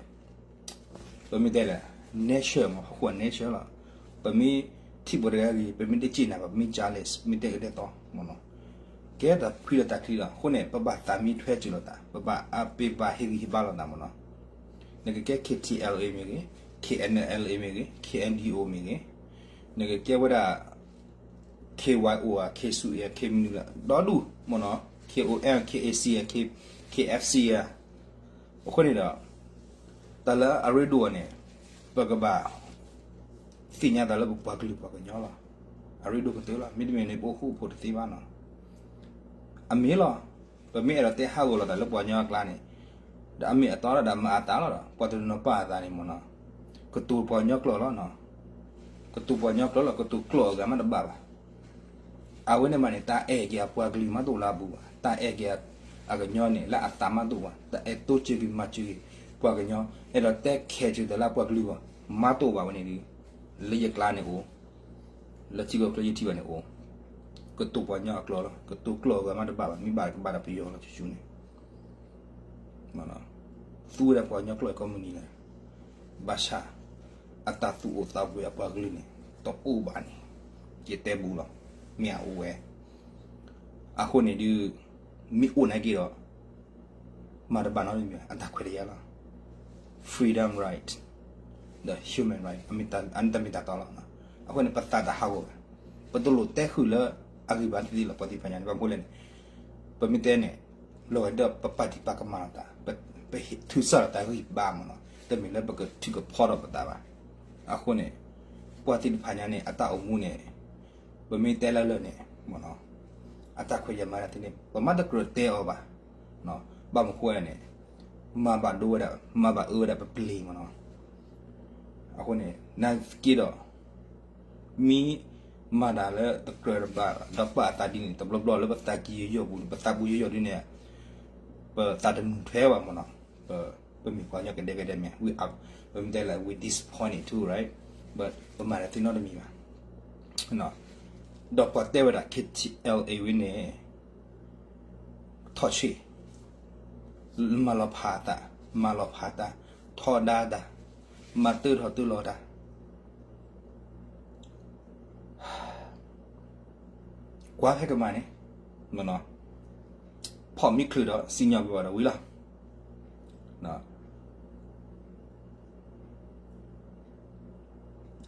ပမ့ၢ်တဲလဲၣ် nature မ့ၢ် ဟီၣ်ခိၣ်အ nature လီၤ. ပမ့ၢ်ထံၣ်ပှၤတဂၤဂ့ၤ ပမ့ၢ်တစ့ၢ်နၤဘၣ် ပမ့ၢ် jealous မ့ၢ်တဲကဒဲသီ မ့ၢ်နီၤ, ကဲတၢ်ဖှံလိာ်သးချံလီၤ. အဃိန့ၣ် ပဘၣ်သးမံထွဲစၢၤလိာ်သး, ပဘၣ်အါပ့ၤဘၣ်ဟ့ၣ်ဂံၢ်ဟ့ၣ်ဘါလိာ်သးမ့ၢ်နီၤ. နကကဲ K T L A မ့ၢ်ဂ့ၤ, K N L A မ့ၢ်ဂ့ၤ, K N D O မ့ၢ်ဂ့ၤ, နကကဲဝဲဒၣ် K Y O ဧါ, K S U A ဧါ, K M N L ဒီဒူၣ်မ့ၢ်နီၤ, K O M, K A C ဧါ, K F C ဧါ. အဃိန့ၣ်ဒီး တၢ်လၢအရ့ဒိၣ်အီၤန့ၣ် ပကဘၣ် သ့ၣ်ညါသးလၢပပှၤကလုာ်ပှၤကညီလီၤ. အရ့ဒိၣ်ကတၢၢ်လီၤ. မ့တမ့ၢ်န့ၣ် ပအိၣ်ဃူအိၣ်ဖိးတသ့ဘၣ်နီၤ. အမ့ၢ်လီၤ. ပမ့ၢ်အဲၣ်ဒိးတဲဟးဂီၤလိာ်သးလၢပှၤကညီအကျါန့ၣ် ဒီးအမ့ၢ်အတီဒီးမၤအသးလီၤဒီး ပှၤတနီၤပာ်အသးန့ၣ်မ့ၢ်နီၤ ကတိၤပှၤကညီကျိာ်လီၤ. ကတိၤပှၤကညီကျိာ်လီၤ. ကတိၤကျိာ်အဂၤမးတဘၣ်ဘၣ်. အဝဲန့ၣ်မးန့ၣ် တၢ်အဲၣ်က့ၤအပှၤကလုာ်မးတအိၣ်လၢအပူၤဘၣ်. တၢ်အဲၣ်က့ၤအကညီန့ၣ် လၢအသးမးတအိၣ်ဘၣ်. တၢ်အဲၣ်တိစၢၤက့ၤမၤစၢၤက့ၤပှၤကညီ အဲၣ်ဒိးတဲခဲစၢၤသးလၢအပှၤကလုာ်ဘၣ် မးတအိၣ်ဘၣ်ဝဲန့ၣ်ဒီး လၢယကျါန့ၣ်အိၣ်, လၢထံကီၢ်ချၢယထံၣ်ဘၣ်န့ၣ်အိၣ်, ကတိၤပှၤကညီအကျိာ်လီၤ. ကတိၤကျိာ်အဂၤမးတဘၣ်ဘၣ်. မ့ၢ်ဘၣ်ကဘၣ်ဒီးပယီၤလီၤ ဆူၣ်ဆူၣ်န့ၣ် သူဝဲဒၣ်ပှၤကညီကျိာ်အ company လဲၣ်. ဘၣ်ဆၣ် အတၢ်သူၣ်အိၣ်သးအိၣ်အပှၤကလုာ်န့ၣ် တအိၣ်ဘၣ်န့ၣ် ယတဲဘူးလီၤ. မ့ၢ်အအိၣ်ဝဲ. အဃိန့ၣ်ဒုး မ့ၢ်အိၣ်နာ်က့ဒီး မၤတဘၣ်နီတမံၤဘၣ်. အတၢ်ခွဲးတၢ်ယာ်လီၤ. Freedom right ဒီး human right အတၢ်မ့ၢ်တၢ်တီလီၤ. အဃိန့ၣ် ပသးတဟးဂီၤဘၣ်. ပတလိၣ်တဲဃုာ်လၢအဂံၢ်ဘါသ့ၣ်သ့ၣ်လီၤ. ပှၤသ့ၣ်တဖၣ်ညါန့ၣ် ဘၣ်မနုၤလဲၣ်န့ၣ် ပမ့ၢ်တဲန့ၣ် လီၤဂာ်ဒီးပပာ်ဒံးပာ်ကမၣ်လိာ်သး, ပထုးစၢ်လိာ်သးဂံၢ်ဘါမ့ၢ်နီၤ, တမ့ၢ်လၢပကထုးကဖီထီၣ်ပသးဘၣ်. အဃိန့ၣ် ပှၤသ့ၣ်တဖၣ်ညါန့ၣ် အတၢ်အိၣ်မူန့ၣ် ပမ့ၢ်တဲလၢလၢာ်န့ၣ်မ့ၢ်နီၤ, အတၢ်ခွဲးတၢ်ယာ်မၤတၢ်သ့န့ၣ် ပမ့ၢ်တကြၢးတဲအီၤဘၣ်, ဘၣ်မနုၤဃိလဲၣ်န့ၣ် မၤဘၣ်ဒိဝဲဒၣ် မၤဘၣ်အၢဝဲဒၣ်ပပျ့ၤမ့ၢ်နီၤ. အဃိန့ၣ် နာ်သက့ဒီး မ့ၢ်မၤတၢ်လၢတကြၢးတဘၣ် ဒီးပာ်အသးဒ်န့ၣ် တဘျီဘျီလၢပသးကံၢ်ယိာ်ယိာ်ပူၤန့ၣ် ပသးပူၤယိာ်ယိာ်ဒ်န့ၣ် ပသးတနုာ်ထွဲဘၣ်မ့ၢ်နီၤ, ပ ပမ့ၢ်ပှၤကညီကဒဲကဒဲမ့ၢ် we are, ပမ့ၢ်တဲလၢ we disappointed too, right? But ပမၤတၢ်သ့နီတမံၤဘၣ်. ဒီးပှၤတဲဝဲဒၣ် K T L A ဝဲန့ၣ် ထီၣ်ဆံး, မၤလီၤဖးတၢ်, မၤလီၤဖးတၢ်, ထီဒါတၢ်, မၤတၢထီၣ်တၢလီၤတၢ် ကွၢ်ဖဲကမၤန့ၣ်, ဖီၣ်မံချုးဒီးစံၣ်ညီၣ်ကွံာ်ဝဲဒီးဝံၤလီၤ.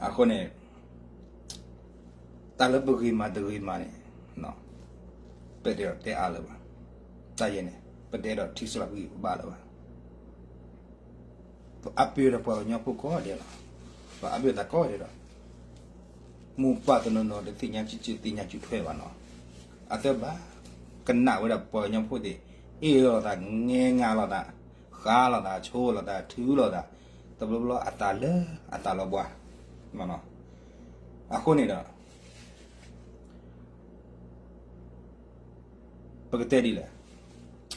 အဃိန့ၣ် တၢ်လၢပဂ့ၤမၤတဂ့ၤမၤန့ၣ် ပတအဲၣ်ဒိးတဲအါလၢၤဘၣ်. တၢ်ယဲန့ၣ် ပတအဲၣ်ဒိးထံၣ်စိလီၤပဂံၢ်ပဘါလၢၤဘၣ်. ပအါပ့ၤဒီးပှၤကညီဖိကိးဂၤဒဲးလီၤ. ပအါပ့ၤသးကိးဂၤဒဲးဒီး မိၢ်ပၢ်တနီၤနီၤတသ့ၣ်ညါစုသ့ၣ်ညါစုထွဲဘၣ်နီၤ. အသ့ၣ်ဘၣ်ကနၣ်ဝဲဒၣ်ပှၤကညီဖိသ့ၣ် အ့ၣ်လိာ်သး ငဲငါလိာ်သး ဃါလိာ်သး ဆိလိာ်သး ထုလိာ်သး တဘျီဘျီအသးလၢအသးလီၤဘှါ. အဃိန့ၣ်ဒီး ပကတဲဒ်လဲၣ်,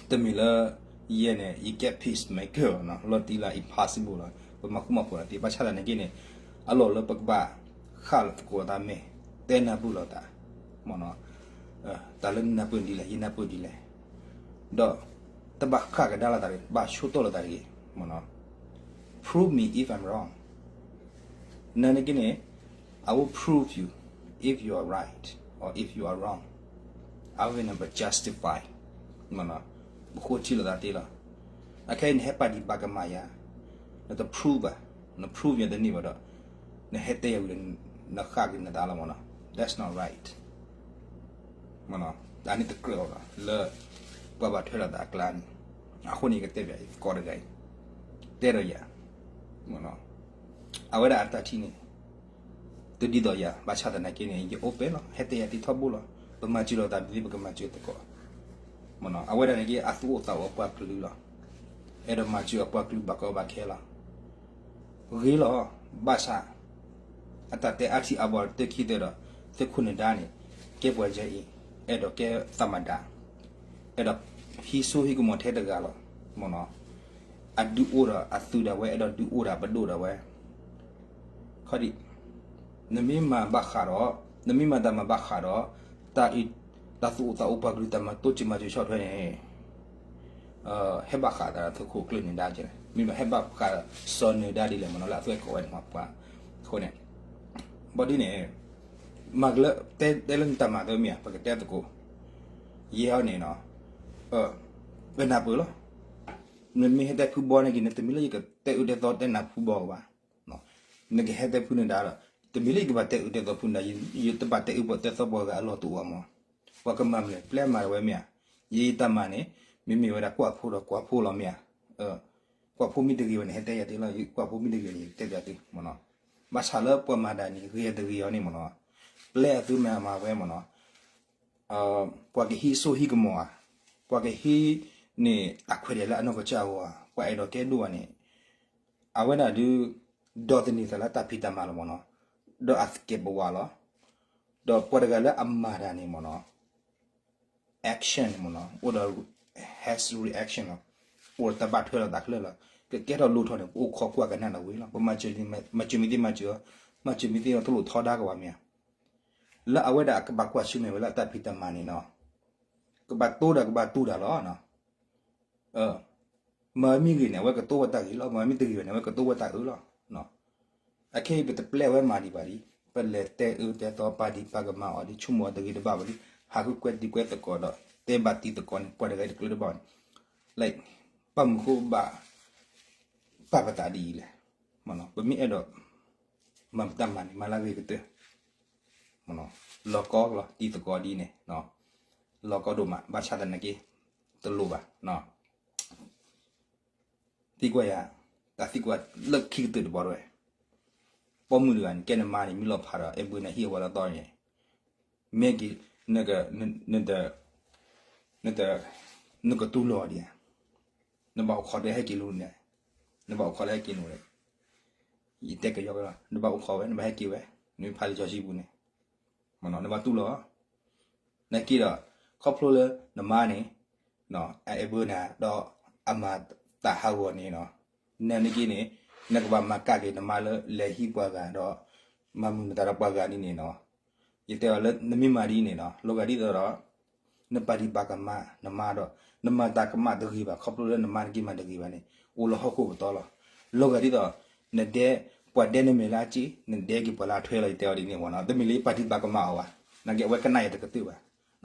တမ့ၢ်လၢ ယဲန့ၣ် ယကဲ peacemaker လီၤ, လီၤတံၢ်လၢ impossible လီၤ, ပမၤဃူမၤဖိးတသ့, ဘၣ်ဆၣ်သနာ်က့န့ၣ် အလီၢ်လၢပကဘၣ်ဃၣ်လီၤသကိးသးမဲာ်, တဲနၢ်ပၢၢ်လိာ်သး, တၢ်လၢနနၢ်ပၢၢ်ဒ်လဲၣ် ယနၢ်ပၢၢ်ဒ်လဲၣ်, ဒီး တဘၣ်ဃၣ်ကဒါလိာ်သးတဂ့ၤ, ဘၣ်ဆိတိၢ်လိာ်သးတဂ့ၤ, prove me if I'm wrong. နာ်သက့န့ၣ် I will prove you if you are right or if you are wrong. I will never justify. ပဃိထံလိာ်သးသ့လီၤ. အခဲအံၤနဟဲပာ်ဒံးပာ်ကမၣ်ယၤ, နတ prove ဘၣ်, န prove ယၤတန့ၢ်ဘၣ်ဒီး နဟဲတဲယၤဝံၤဒီး နဃၣ်က့ၤနသးလီၤမ့ၢ်နီၤ. That's not right. တၢ်န့ၣ်တကြၢးအီၤဘၣ် လၢ ပှၤဘၣ်ထွဲလိာ်သးအကျါန့ၣ်, အဃိန့ၣ် ယကတဲဘၣ်ယသကိးတဂၤအံၤ, တဲဒီးယၤ, အဝဲဒၣ်အတၢ်ထံၣ်န့ၣ် တဒ်သိးယၤ, ဘၣ်ဆၣ်သနာ်က့န့ၣ် ယ open လီၤ, ဟဲတဲယၤတံထီဘိလီၤ, ပမၤစၢၤလိာ်သးမ့ၢ်သ့ ပကမၤစၢၤသကိး, အဝဲဒၣ်န့ၣ်က့ အသူၣ်အိၣ်သးအိၣ်အပှၤကလုာ်လီၤ, အဲၣ်ဒိးမၤစၢၤအပှၤကလုာ်ဘၣ်ကီဘၣ်ခဲလီၤ. ဂ့ၤလီၤ, ဘၣ်ဆၣ် အတၢ်တဲအါထံအါဘီတၢ်ခံသၢဒီး သုးခိၣ်နဒါန့ၣ် ကဲပှၤယဲအံၤ အဲၣ်ဒိးကဲသးမၤဒါ, အဲၣ်ဒိးဟံးစိဟံးကမီၤထဲတဂၤလီၤ, မ့ၢ်နီၤ, အဒုးအိၣ်ဒီးအသုးဒၣ်ဝဲ အဲၣ်ဒိးဒုးအိၣ်ဒီးပဒိၣ်ဒၣ်ဝဲ, ခီဒံး နမ့ၢ်မၤဘၣ်ဃးဒီး, နမ့ၢ်မၤတၢ်မၤဘၣ်ဃးဒီး တၢ်အံၤ တၢ်သူၣ်အိၣ်သးအိၣ်ပှၤကလုာ်တၢ်မၤတိစၢၤမၤစၢၤဆီၣ်ထွဲန့ၣ် ဟဲဘၣ်ဃးဒီးသုးခိၣ်ကျၢၢ်နဒါကဲ, မ့ၢ်ဘၣ်ဟဲဘၣ်ဃးစီၤနဒါဒ်လဲၣ်မ့ၢ်နီၤ လၢအသွဲၣ်ကိးဝဲန့ၣ်မ့ၢ်ပှၤ, အဃိန့ၣ် ဘၣ်ဒ်န့ၣ် မၤကလၢ တဲလၢနတၢ်မၤသ့မ့ၢ်ဧါ ပကတဲသကိး, ယဲအီၤန့ၣ်နီၤ, ကနၢ်ပၢၢ်လီၤ, နမ့ၢ်ဟဲတဲဖုဘီန့ၣ်က့ၤ နတမ့ၢ်လၢယကတဲအၢတဲသီတဲနၤဖုဘီကဘၣ်, နကဟဲတဲဖုနဒါဒီး တမ့ၢ်လၢယကဘၣ်တဲအၢတဲသီဖုနဒါ, ယတဘၣ်တဲအၢတဲသီပှၤဂၤအလီၢ်တအိၣ်အါမး, ပှၤကမၤမနုၤပျဲမၤဝဲမ့ၢ်ဧါ, ယတၢ်မၤန့ၣ် မ့မ့ၢ်ဝဲဒၣ်ကွၢ်ဖိဒီးကွၢ်ဖိလီၤမ့ၢ်ဧါ, ကွၢ်ဖိမ့ၢ်တဂ့ၤဝဲန့ၣ် ဟဲတဲယၤတ့ၢ်လီၤ, ကွၢ်ဖိမ့ၢ်တဂ့ၤန့ၣ် ယတဲပၠးသုမ့ၢ်နီၤ, ဘၣ်ဆၣ်လၢပှၤမၤတၢ်န့ၣ် ဂ့ၤတဂ့ၤအီၤန့ၣ်မ့ၢ်နီၤ, ပျဲအသုမ့ၢ်မၤဝဲမ့ၢ်နီၤ, ပှၤကဟံးစိဟံးကမီၤဧါ, ပှၤကဟံးန့ၢ်အခွဲးဒၣ်လၢအနီၢ်ကစၢ်အဂီၢ်ဧါ, ပှၤအဲၣ်ဒိးကဲဒိၣ်ဘၣ်န့ၣ်, အဝဲဒၣ်ဒုး ဒီးသန့ၤသးလၢတၢ်ဖံးတၢ်မၤလီၤမ့ၢ်နီၤ, ဒီးအသကဲးပဝးလီၤ, ဒီးပှၤတဂၤလၢအမၤတၢ်န့ၣ်မ့ၢ်နီၤ action န့ၣ်မ့ၢ်နီၤ အိၣ်ဒီး has reaction လီၤ, အိၣ်ဒီးတၢ်ဘၣ်ထွဲလိာ်သးခဲလၢာ်လီၤ, ကကဲထီၣ်လိၣ်ထီၣ်န့ၣ် ပအိၣ်ခိးကွၢ်ကနၣ်ဒီးဝံၤလီၤ, ပမၤစၢၤမ့ၢ်သ့မၤစၢၤ, မၤစၢၤမ့ၢ်သ့ဒီးတလိၣ်ထီဒါကဘၣ်မ့ၢ်ဧါ, လၢအဝဲဒၣ်ကဘၣ်ကွၢ်ဆၢၣ်မဲာ်ဝဲလၢတၢ်ဖံးတၢ်မၤန့ၣ်နီၤ, ကဘၣ်တိဒီးကဘၣ်တူၢ်တၢ်လီၤ မၤမ့ၢ်ဂ့ၤန့ၣ် အဝဲကတိဝဲတၢ်ဂ့ၤလီၤ, မၤမ့ၢ်တဂ့ၤဘၣ်န့ၣ် အဝဲကတိဝဲတၢ်အၢလီၤ, အခဲအံၤပတပျဲဝဲမၤဒံးဘၣ်ဒံး, ပလဲၤတဲအၢတဲသီပာ်ဒံးပာ်ကမၣ်အီၤဒ်ဆိကမိၣ်အီၤတဂ့ၤတဘၣ်ဘၣ်ဒံး, ဟးဃုကွဲးဒံးကွဲးသကိးဒီး တဲဘၣ်တံၤသကိးန့ၣ် ပှၤတဂၤတကျၢၤတဘၣ်ဘၣ်န့ၣ်, ပှၤမုၢ်ဃိဘၣ် ပာ်ပသးဒ်အံၤလဲၣ်, ပမ့ၢ်အဲၣ်ဒိး မၤပတၢ်မၤန့ၣ် မၤလၢအဂ့ၤကတၢၢ်, လီၤကီလီၤတံၤသကိးဒ်န့ၣ်, လီၤကီဒိၣ်မး ဘၣ်ဆၣ်သနာ်က့ တလိၣ်ဘၣ် သံကွၢ်ယၤ, တၢ်သံကွၢ်လၢခံကတၢၢ်တဘျီတဝဲ, ပိာ်မုၣ်တဂၤန့ၣ် ကဲနမါန့ၣ် မ့ၢ်လီၤဖးဒီး အဲၣ်ဘၢနၤဟံၣ်အဝဲလီၤသီန့ၣ်, မ့ၢ်က့ၤ နကတူၢ်လိာ်ဒံးဧါ, နဘၣ်အိၣ်ခိးဒီးဟဲက့ၤလိၤန့ၣ်, နဘၣ်အိၣ်ခိးလၢဟဲက့ၤလိၤန့ၣ်, ယတဲကယီကလီၤ နဘၣ်အိၣ်ခိးဝဲ နဘၣ်ဟဲက့ၤဝဲ, နမ့ၢ်ဖးလံာ်စီဆှံပူၤန့ၣ်, နဘၣ်တူၢ်လိာ် နက့ၤဒီး ခီဖျိလၢနမါန့ၣ် အအဲၣ်ဘၢနၤဒီး အမၤတၢ်ဟးဂီၤန့ၣ် နနက့န့ၣ် နကဘၣ်မၤကၣ်က့ၤနမါလၢလဲၤဟံးပှၤဂၤဒီး မၤမုာ်မတၤဒီးပှၤဂၤဒ်န့ၣ်နီၤ. ယတဲအီၤလၢနမ့ၢ်မၤဒ်န့ၣ်နီၤ လီၤဂာ်ဒ်သိးဒီး နပာ်ဒံးပာ်ကမၣ်နမါဒီး နမၤတၢ်ကမၣ်တဂ့ၤဘၣ် ခီဖျိလၢနမါနက့မၤတဂ့ၤဘၣ်န့ၣ် အိၣ်လၢဟီၣ်ခိၣ်ပတီၢ်လီၤ. လီၤဂာ်ဒ်သိး နဒဲ ပှၤဒဲနမဲာ်လၢအစ့ နဒဲက့ၤပှၤလၢအထွဲလီၤ ယတဲအီၤဒ်န့ၣ်မ့ၢ်နီၤ. တမ့ၢ်လၢယပာ်ဒံးပာ်ကမၣ်အီၤဘၣ် နာ်က့အဝဲကနၣ်ယၤတကတၢၢ်ဘၣ်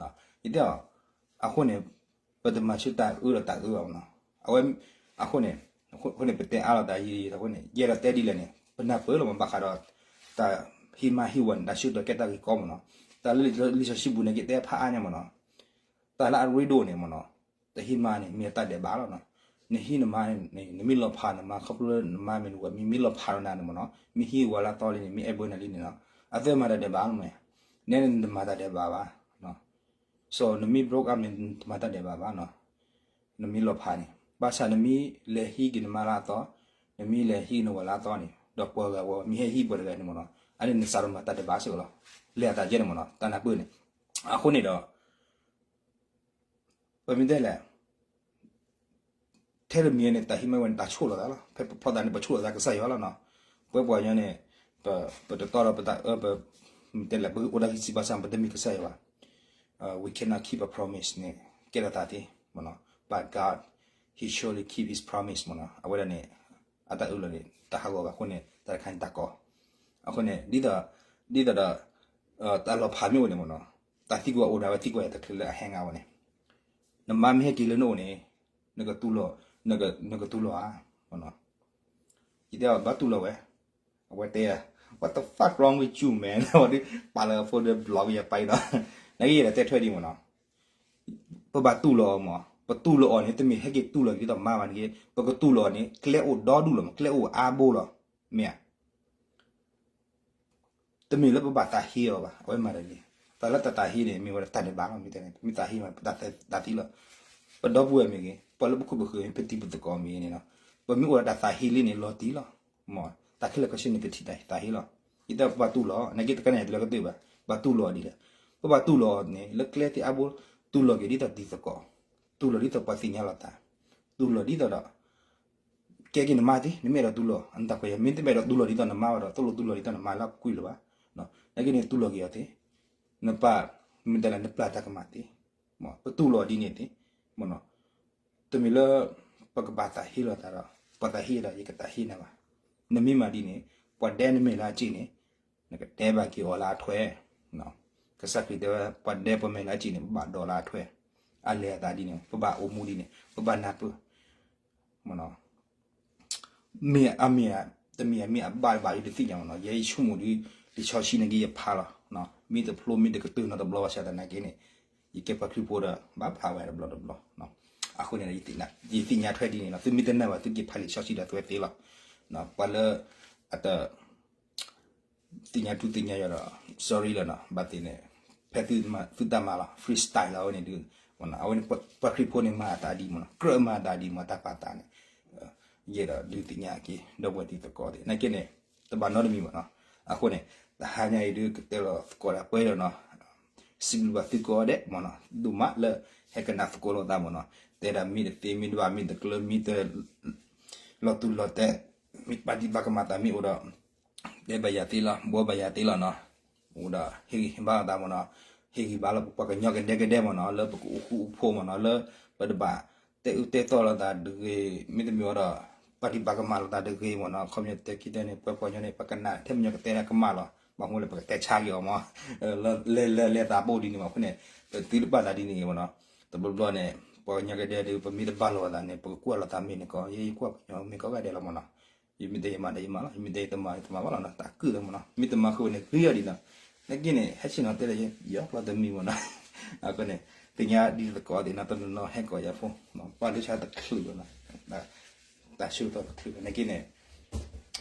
ယတဲအီၤ အဃိန့ၣ် ပတမၤဆူတၢ်အၢဒီးတၢ်အၢဘၣ်မ့ၢ်နီၤ. အဝဲ အဃိန့ၣ် အဃိန့ၣ် ပတဲအါလီၤတၢ်ယံာ်ယံာ်အဃိန့ၣ် ယအဲၣ်ဒိးတဲဒ်လဲၣ်န့ၣ် ပနၢ်ပၢၢ်လီၤမ့ၢ် ဘၣ်ဃးဒီး တၢ်ဟံးမါဟံးဝၤန့ၣ် တၢ်ဆၢကတီၢ်ကဲတၢ်ဂ့ၢ်ကီမ့ၢ်နီၤ. တၢ်လၢလံာ်စီဆှံပူၤန့ၣ် ကတဲဖးအါညါမ့ၢ်နီၤ. တၢ်လၢအရ့ဒိၣ်န့ၣ်မ့ၢ်နီၤ တၢ်ဟံးမါန့ၣ် မ့ၢ်တၢ်ဒဲးဘးလီၤနီၤ. နဟံးနမါန့ၣ် နမ့ၢ်လီၤဖးနမါ ခီဖျိလၢနမါမ့ၢ်နဝၤမ့ၢ်မ့ၢ်လီၤဖးဒီးနၤန့ၣ်မ့ၢ်နီၤ မ့ၢ်ဟံးဝၤလၢအသီလံန့ၣ် မ့ၢ်အဲၣ်ဘၢနၤလံန့ၣ်နီၤ အသၢမၤတၢ်ဒဲးဘးလီၤမ့ၢ် နဲနတမၤတၢ်ဒဲးဘးဘၣ် so နမ့ၢ် broke up န့ၣ် နတမၤတၢ်ဒဲးဘးဘၣ်နီၤ. နမ့ၢ်လီၤဖးန့ၣ် ဘၣ်ဆၣ်နမ့ၢ်လဲၤဟံးက့ၤနမါလၢအသီ နမ့ၢ်လဲၤဟံးနဝၤလၢအသီန့ၣ် ဒီးပှၤဂၤဝဲ မ့ၢ်ဟဲဟံးပှၤတဂၤန့ၣ်မ့ၢ်နီၤ အန့ၣ်နစးထီၣ်မၤတၢ်ဒဲးဘးစ့ၢ်ကီးလီၤ. လဲၤအသးယဲန့ၣ်မ့ၢ်နီၤ တၢ်နၢ်ပၢၢ်န့ၣ် အဃိန့ၣ်ဒီး ပမ့ၢ်တဲလဲၣ် ထဲတမံၤန့ၣ် တၢ်ဟံးမါဝဲန့ၣ် တၢ်ဆိၣ်လီၤသးလီၤ. ဖဲပဖီသးန့ၣ် ပဆိၣ်လီၤသးကစၢ်ယွၤလီၤနီၤ. ပဝဲပှၤကညီန့ၣ် ပတတီဒီးပတၢ်အၢ ပတဲလဲၣ် ပအိၣ်ဒီးဟံးစံးဘၣ်ဆၣ် ပတမ့ၢ်ကစၢ်ယွၤဘၣ်. We cannot keep a promise န့ၣ် ကဲထီၣ်သးသ့ မ့ၢ်နီၤ. But God, He surely keep His promise မ့ၢ်နီၤ. အဝဲဒၣ်န့ၣ် အတၢ်အၢၣ်လီၤန့ၣ် တဟးဂီၤဘၣ်အဃိန့ၣ် တၢ်တခါန့ၣ်တၢ်ကီ အဃိန့ၣ် ဒ်သိး ဒ်သိးဒီး တၢ်လီၤဖးမ့ၢ်အိၣ်န့ၣ်မ့ၢ်နီၤ တၢ်သံကွၢ်အိၣ်ဒၣ်ဝဲသံကွၢ်ယၤတချုးလၢအဟဲငါဝဲန့ၣ် နမါမ့ၢ်ဟဲက့ၤလၢနအိၣ်န့ၣ် နကတူၢ်လိာ် နကတူၢ်လိာ်ဧါ မ့ၢ်နီၤ. ယတဲအီၤဘၣ်တူၢ်လိာ်ဝဲ အဝဲတဲ what the fuck wrong with you man ဒ်ပာ်လီၤ phone ဒီး block ယၤပာ်အံၤနီၤ နာ်က့ယဲဒၣ်တဲထွဲဒံးမ့ၢ်နီၤ ပဘၣ်တူၢ်လိာ်အီၤမ့ၢ် ပတူၢ်လိာ်အီၤန့ၣ် တမ့ၢ်ဟဲက့ၤတူၢ်လိာ်က့ၤဒ်သိးမါဘၣ်န့ၣ် ပကတူၢ်လိာ်အီၤန့ၣ် ကျဲအိၣ်ဒီဒူၣ်လီၤမ့ၢ် ကျဲအိၣ်အါဘိလီၤ မ့ၢ်ဧါ တမ့ၢ်လၢပဘၣ်သးဟ့အီၤဘၣ် အဝဲမၤတၢ်န့ၣ် တၢ်လၢတၢ်သးဟ့န့ၣ် မ့ၢ်ဝဲဒၣ်တၢ်ဒဲးဘးလီၤ မ့ၢ်တဲန့ၣ် မ့ၢ်သးဟ့မး ပတၢ်သးသ့လီၤ ပဒီပုၢ်ဝဲၢ်မ့ၢ်ဂ့ၤ ပှၤလၢပခိၣ်ပဃၢၤ ပတံၤပသကိးမ့ၢ်ဂ့ၤန့ၣ်လီၤ ပမ့ၢ်အိၣ်ဒီးတၢ်သးဟ့လံန့ၣ် လီၤတံၢ်လီၤ မ့ၢ်တၢ်ခဲလၢာ်ခဲဆ့န့ၣ် ပထံၣ်တၢ်သးဟ့လီၤ ယတဲပဘၣ်တူၢ်လိာ် နာ်က့တကနၣ်ယၤတလၢကတၢၢ်ဘၣ် ဘၣ်တူၢ်လိာ်အီၤဒ်လဲၣ် ပဘၣ်တူၢ်လိာ်အီၤန့ၣ် လၢကျဲသ့ၣ်အါဘိ တူၢ်လိာ်က့ၤဒ်သိးတံၤသကိး တူၢ်လိာ်ဒ်သိးပှၤသ့ၣ်ညါလိာ်သး တူၢ်လိာ်ဒ်သိးဒီး ကဲက့ၤနမါသ့ နမ့ၢ်အဲၣ်ဒိးတူၢ်လိာ် နတၢ်ခွဲးယာ် မ့တမ့ၢ်အဲၣ်ဒိးတူၢ်လိာ်ဒ်သိးနမါဘၣ်ဒီး သိၣ်လိတူၢ်လိာ်ဒ်သိးနမါလၢအပူၤကွံာ်လၢၤဘၣ် နာ်က့န့ၣ်တူၢ်လိာ်က့ၤအီၤသ့ နပာ် မ့ၢ်တဲလၢနပျၢ်တၢ်ကမၣ်သ့ ပတူၢ်လိာ်ဒ်န့ၣ်သ့ မ့ၢ်နီၤ တမ့ၢ်လၢ ပကဘၣ်သးဟ့လိာ်သးဒီး ပှၤသးဟ့ဒီး ယကသးဟ့နၤဘၣ် နမ့ၢ်မၤဒ်န့ၣ် ပှၤဒဲနမဲာ်လၢအစ့န့ၣ် နကတဲဘၣ်က့ၤအီၤလၢအထွဲ ကစၢ်ခရံာ်တဲဝဲ ပှၤဒဲပမဲာ်လၢအစ့န့ၣ် ပဘၣ်ဒိးလၢအထွဲ အလဲၤအသးဒ်န့ၣ် ပဘၣ်အိၣ်မူဒ်န့ၣ် ပဘၣ်နၢ်ပၢၢ် မ့ၢ်နီၤ မ့ၢ်အမ့ၢ် တမ့ၢ်အမ့ၢ်အဘၣ်ဘၣ်ဒ်တသ့ၣ်ညါမ့ၢ်နီၤ ယဲယဆိကမိၣ်ဒ် လံာ်စီဆှံန့ၣ်က့ယဖးလီၤ မ့ၢ်တဖျိမ့ၢ်တကတၢၢ်နီတဘျီဘၣ်ဆၣ်သနာ်က့န့ၣ် ယကဲပှၤခရံာ်ဖိဒီး ဘၣ်ဖးဝဲတဘျီတဘျီ အဃိန့ၣ် ယသ့ၣ်ညါထွဲဒ်န့ၣ်လီၤ သုမ့ၢ်တနာ်ဘၣ်သုက့ၤဖးလံာ်စီဆှံဒီးသုဝဲသ့လီၤ ပှၤလၢ အတ သ့ၣ်ညါထူသ့ၣ်ညါယွၤဒီး sorry လီၤနီၤ ဘၣ်သ့ၣ်န့ၣ် ဖဲသုတၢ်မၤလီၤ freestyle လီၤ အဝဲန့ၣ်ဒုး အဝဲန့ၣ်ပှၤခရံာ်ဖိန့ၣ်မၤအသးဒ်မ့ၢ်နီၤ ကြၢးမၤအသးဒ်မ့ၢ်တၢ်ပာ်သးန့ၣ် ယအဲၣ်ဒိးဒုးသ့ၣ်ညါက့ၤ ဒီပုၢ်ဝဲၢ်တံၤသကိးသ့ၣ် နာ်က့န့ၣ် တဘၣ်နီတမံၤဘၣ်နီၤ အဃိန့ၣ် တဟါညါအံၤဒုးကတဲလီၤသကိးဒၣ်ပှဲၤလီၤနီၤ စံးဘျုးဘၣ်သုကိးဂၤဒဲးမ့ၢ်နီၤ ဒိၣ်မးလၢဟဲကနၣ်သကိးလိာ်သးမ့ၢ်နီၤ တဲဒၣ်မ့ၢ်တသ့မ့ၢ်တဘၣ်မ့ၢ်တကျၢၤမ့ၢ်တ လီၤတူာ်လီၤတဲာ် မ့ၢ်ပာ်ဒံးပာ်ကမၣ်သးမ့ၢ်အိၣ်ဒီး တဲဘၣ်ယၤသ့လီၤ ဘှီဘၣ်ယၤသ့လီၤနီၤ အိၣ်ဒီးဟ့ၣ်ဂံၢ်ဟ့ၣ်ဘါလိာ်သးမ့ၢ်နီၤ ဟ့ၣ်ဂံၢ်ဘါလၢပပှၤကညီကဒဲကဒဲမ့ၢ်နီၤ လၢပကအိၣ်ဃူအိၣ်ဖိးမ့ၢ်နီၤ လၢပတဘၣ်တဲအၢတဲသီလိာ်သးတဂ့ၤ မ့တမ့ၢ်ဝဲဒီး ပာ်ဒံးပာ်ကမၣ်လိာ်သးတဂ့ၤမ့ၢ်နီၤ ခီပညီတဲခံတဲန့ၣ် ပှၤပှၤကညီန့ၣ် ပကနၣ်ထဲမညီကတဲဒၣ်ကမၣ်လီၤ ဘၣ်မနုၤလဲၣ် ပကတဲဆါက့ၤအီၤမ့ၢ် လဲၤလဲၤလဲၤသးဘိဒ်န့ၣ်မ့ၢ်အဃိန့ၣ် ပသုတဘၣ်သးဒ်န့ၣ်ဂ့ၤမ့ၢ်နီၤ တဘျီဘျီန့ၣ် ပှၤကညီကဒဲဒုး ပမ့ၢ်တဘၣ်လိာ်သးန့ၣ် ပကကွၢ်လိာ်သးမ့ၢ်န့ၣ်ကီး ယဲယကွၢ်ပှၤကညီမ့ၢ်ကိးဂၤဒဲးလီၤမ့ၢ်နီၤ ယမ့ၢ်တဲယမၤဒီးယမၤလီၤ ယမ့ၢ်တဲယတမၤယတမၤဘၣ်လီၤနီၤ တၢ်ကုၢ်လီၤမ့ၢ်နီၤ မ့ၢ်တမၤဃုာ်ဝဲန့ၣ်ဂ့ၤအီၤဒ်နီၤ နာ်က့န့ၣ် ဟဲဆ့ၣ်နီၤတဲလၢယီၤကျီတမံၤမ့ၢ်နီၤ အဃိန့ၣ် သ့ၣ်ညါဒ်သကိးသ့ၣ်နီၤ တနီၤနီၤဟဲကိးယၤဖိ ပှၤဒုးဆါတချုးလီၤနီၤ တၢ်ဆၢကတီၢ်တချုးလီၤ နာ်က့န့ၣ်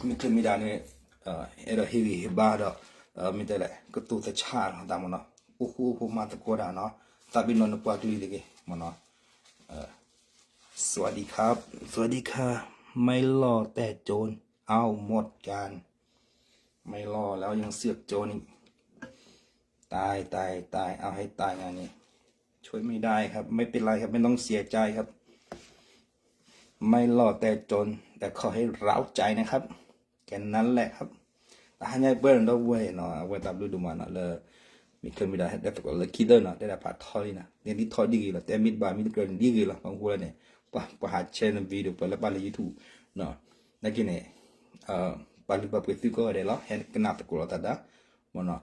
မ့ၢ်ချုးမ့ၢ်ဒၣ်န့ၣ် အဲၣ်ဒိးဟ့ၣ်ဂံၢ်ဟ့ၣ်ဘါဒီး မ့ၢ်တဲလဲၣ် ကတိၤသဆၣ်လီၤသးမ့ၢ်နီၤ အိၣ်ဃူအိၣ်ဖိးမၤသကိးတၢ်နီၤ သးပ့ၤနီၣ်နပှၤကလုာ်တဂ့ၤမ့ၢ်နီၤ สวัสดีครับ สวัสดีค่ะ ไม่หล่อแต่โจรเอาหมดกัน ไม่หล่อแล้วยังเสือกโจรอีก ตายตายตาย เอาให้ตายงานนี้ ช่วยไม่ได้ครับ ไม่เป็นไรครับ ไม่ต้องเสียใจครับ ไม่หล่อแต่จน แต่ขอให้เร้าใจนะครับ แค่นั้นแหละครับ တဟါညါပှဲၤဒီပုၢ်ဝဲၢ်နီၤ အဝဲတၢ်ဘျုးဒိၣ်မးနီၤ လၢ မ့ၢ်ချၢမ့ၢ်ဒၣ် ဟဲတဲသကိးလၢခံသၢနီၤ တဲဒၣ်ဖးထီလံနီၤ တဲဒ်ထီဒ်ဂ့ၤလီၤ တဲမ့ၢ်တဘၣ်မ့ၢ်တကြၢးန့ၣ်ဒ်ဂ့ၤလီၤ ပှၤဟူလၢန့ၣ် ပှၤဟး share န video ပှၤလၢပာ်လၢ YouTube နီၤ နာ်က့န့ၣ် ပှၤလုၢ်ပှၤပှ့ၤသုကိးဂၤဒဲးလီၤ ဟဲကနၣ်သကိးလိာ်သးဒီး မ့ၢ်နီၤ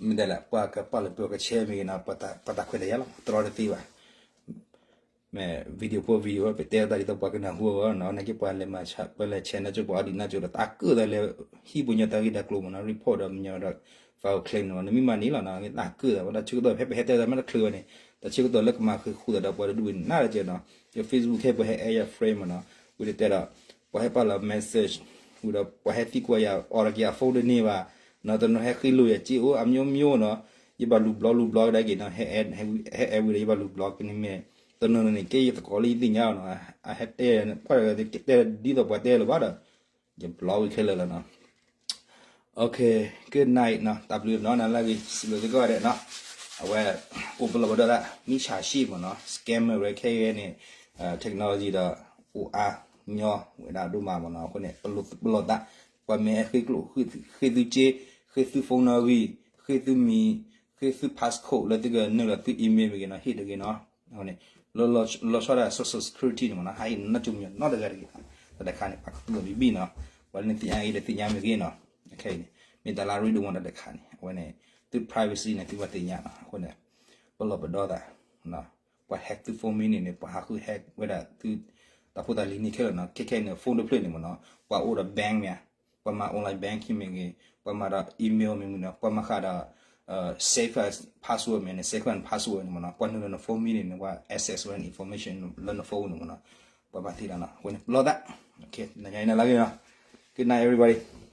မ့ၢ်ဒ်လဲၣ် ပှၤကပာ်လၢပှၤက share မ့ၢ်ဂ့ၤနီၤ ပှၤတၢ်ခွဲးတၢ်ယာ်လီၤ တြီတသ့ဘၣ် မ့ၢ် video ဖိ video ပတဲတၢ်ဒ်သိးပှၤကနၢ်ဟူအဂီၢ်နီၤ နာ်က့ပှၤလဲၤမၤ ပှၤလဲၤ share နၢ်ကၠိပှၤအီဒံးနၢ်ကၠိဒီး တၢ်ကၢၣ်သးလၢ ဟံၣ်ပူၤညီတၢ်ဂ့ၢ်တၢ်ကျိၤမ့ၢ်နီၤ report ဒီးမညီဒီး file claim န့ၣ်မ့ၢ် နမ့ၢ်မၤန့ၣ်လီၤနီၤ တၢ်ကၢၣ်သးဝဲတၢ်ဆၢကတီၢ် ဖဲပဟဲတဲသးမ့ၢ်တချုးဝဲန့ၣ် တၢ်ဆၢကတီၢ်လၢကမၤဃုာ်ဃုာ်သးဒီးပှၤတဒူၣ်ဝဲန့ၣ် နၢ်တက့ၢ်နီၤ ယ Facebook ခဲပှၤဟဲ add friend မ့ၢ်နီၤ ဝံၤဒီးတဲဒီး ပှၤဟဲပာ်လီၤ message ဝံၤဒီးပှၤဟဲသံကွၢ်ယၤ အီၣ်တက့ၢ်အ phone တန့ၢ်ဘၣ် နီၤ တနီၤဟဲဃ့လိာ်ယၤစ့အိၣ် အမျိုးမျိုးနီၤ ယဘၣ်လူၤ block လူၤ block ကဒါက့ၤနီၤ ဟဲ add ဝံၤဒီးယဘၣ်လူၤ block ကန့ၣ်မ့ၢ် တနီၤန့ၣ် ကဲယသကိးလၢယသ့ၣ်ညါနီၤ အဟဲတဲ ကွၢ်တဲဒ်သိးပှၤတဲလၢၤဘၣ်ဒီး ယ block ဝံၤခဲလၢာ်လီၤနီၤ Okay, good night နီၤ တၢ်ဘျုးနီၤ နၤလၢအဂ့ၤ စံးဘျုးသုကိးဂၤဒဲးနီၤ အဝဲ အိၣ်ပလီၢ်ပဒီသး မံဆးရှံမ့ၢ်နီၤ scammer ဝဲခဲအံၤန့ၣ် technology ဒီး အိၣ်အါညီဝဲဒၣ်ဒိၣ်မးမ့ၢ်နီၤ အဃိန့ၣ် ပလီၢ်သး ပှၤမ့ၢ်ဟဲဃ့ကျိၣ် ဃ့သုစ့ ဃ့သု phone နီၣ်ဂံၢ် ဃ့သုမံၤ ဃ့သု passcode လၢသုကနုာ်လီၤသု email မ့ၢ်ဂ့ၤနီၤ ဟ့ၣ်တဂ့ၤနီၤ အဃိန့ၣ် လီၤဆီဒၣ် social security န့ၣ်မ့ၢ်နီၤ ဟးဟ့ၣ်နၢ်ကၠိမညီနီတဂၤတဂ့ၤ တၢ်တခါန့ၣ် ပှၤကသူၣ်လီၤဘံဘံနီၤ ပှၤလၢနသ့ၣ်ညါဂ့ၤဒီးသ့ၣ်ညါမ့ၢ်ဂ့ၤနီၤ ခဲအံၤန့ၣ် မ့ၢ်တၢ်လၢအရ့ဒိၣ်မးတၢ်တခါန့ၣ် အဝဲန့ၣ် သု privacy န့ၣ် သုဘၣ်သ့ၣ်ညါနီၤ အဃိန့ၣ် ပလီၢ်ပဒီသး ပှၤ hack သု phone မံၤန့ၣ်န့ၣ် ပှၤဟးဃု hack ဝဲဒၣ်သု တၢ်ဖိတၢ်လံၤန့ၣ်ခဲလၢာ်နီၤ ခဲခဲအံၤန့ၣ် phone တဖျၢၣ်န့ၣ်မ့ၢ်နီၤ ပှၤအိၣ်ဒီး bank မ့ၢ်ဧါ ပှၤမၤ online banking မ့ၢ်ဂ့ၤ ပှၤမၤဒီး email မ့ၢ်ဂ့ၤနီၤ ပှၤမၤဃာ်ဒီး safe password မ့ၢ်န့ၣ် safe password န့ၣ်မ့ၢ်နီၤ ပှၤနုာ်လီၤန phone မံၤန့ၣ်န့ၣ် ပှၤ access ဝဲန information လၢန phone န့ၣ်မ့ၢ်နီၤ ပှၤမၤသံလီၤနီၤ အဃိန့ၣ် ပလီၢ်သး နညါအံၤနၤလၢအဂ့ၤနီၤ Good night everybody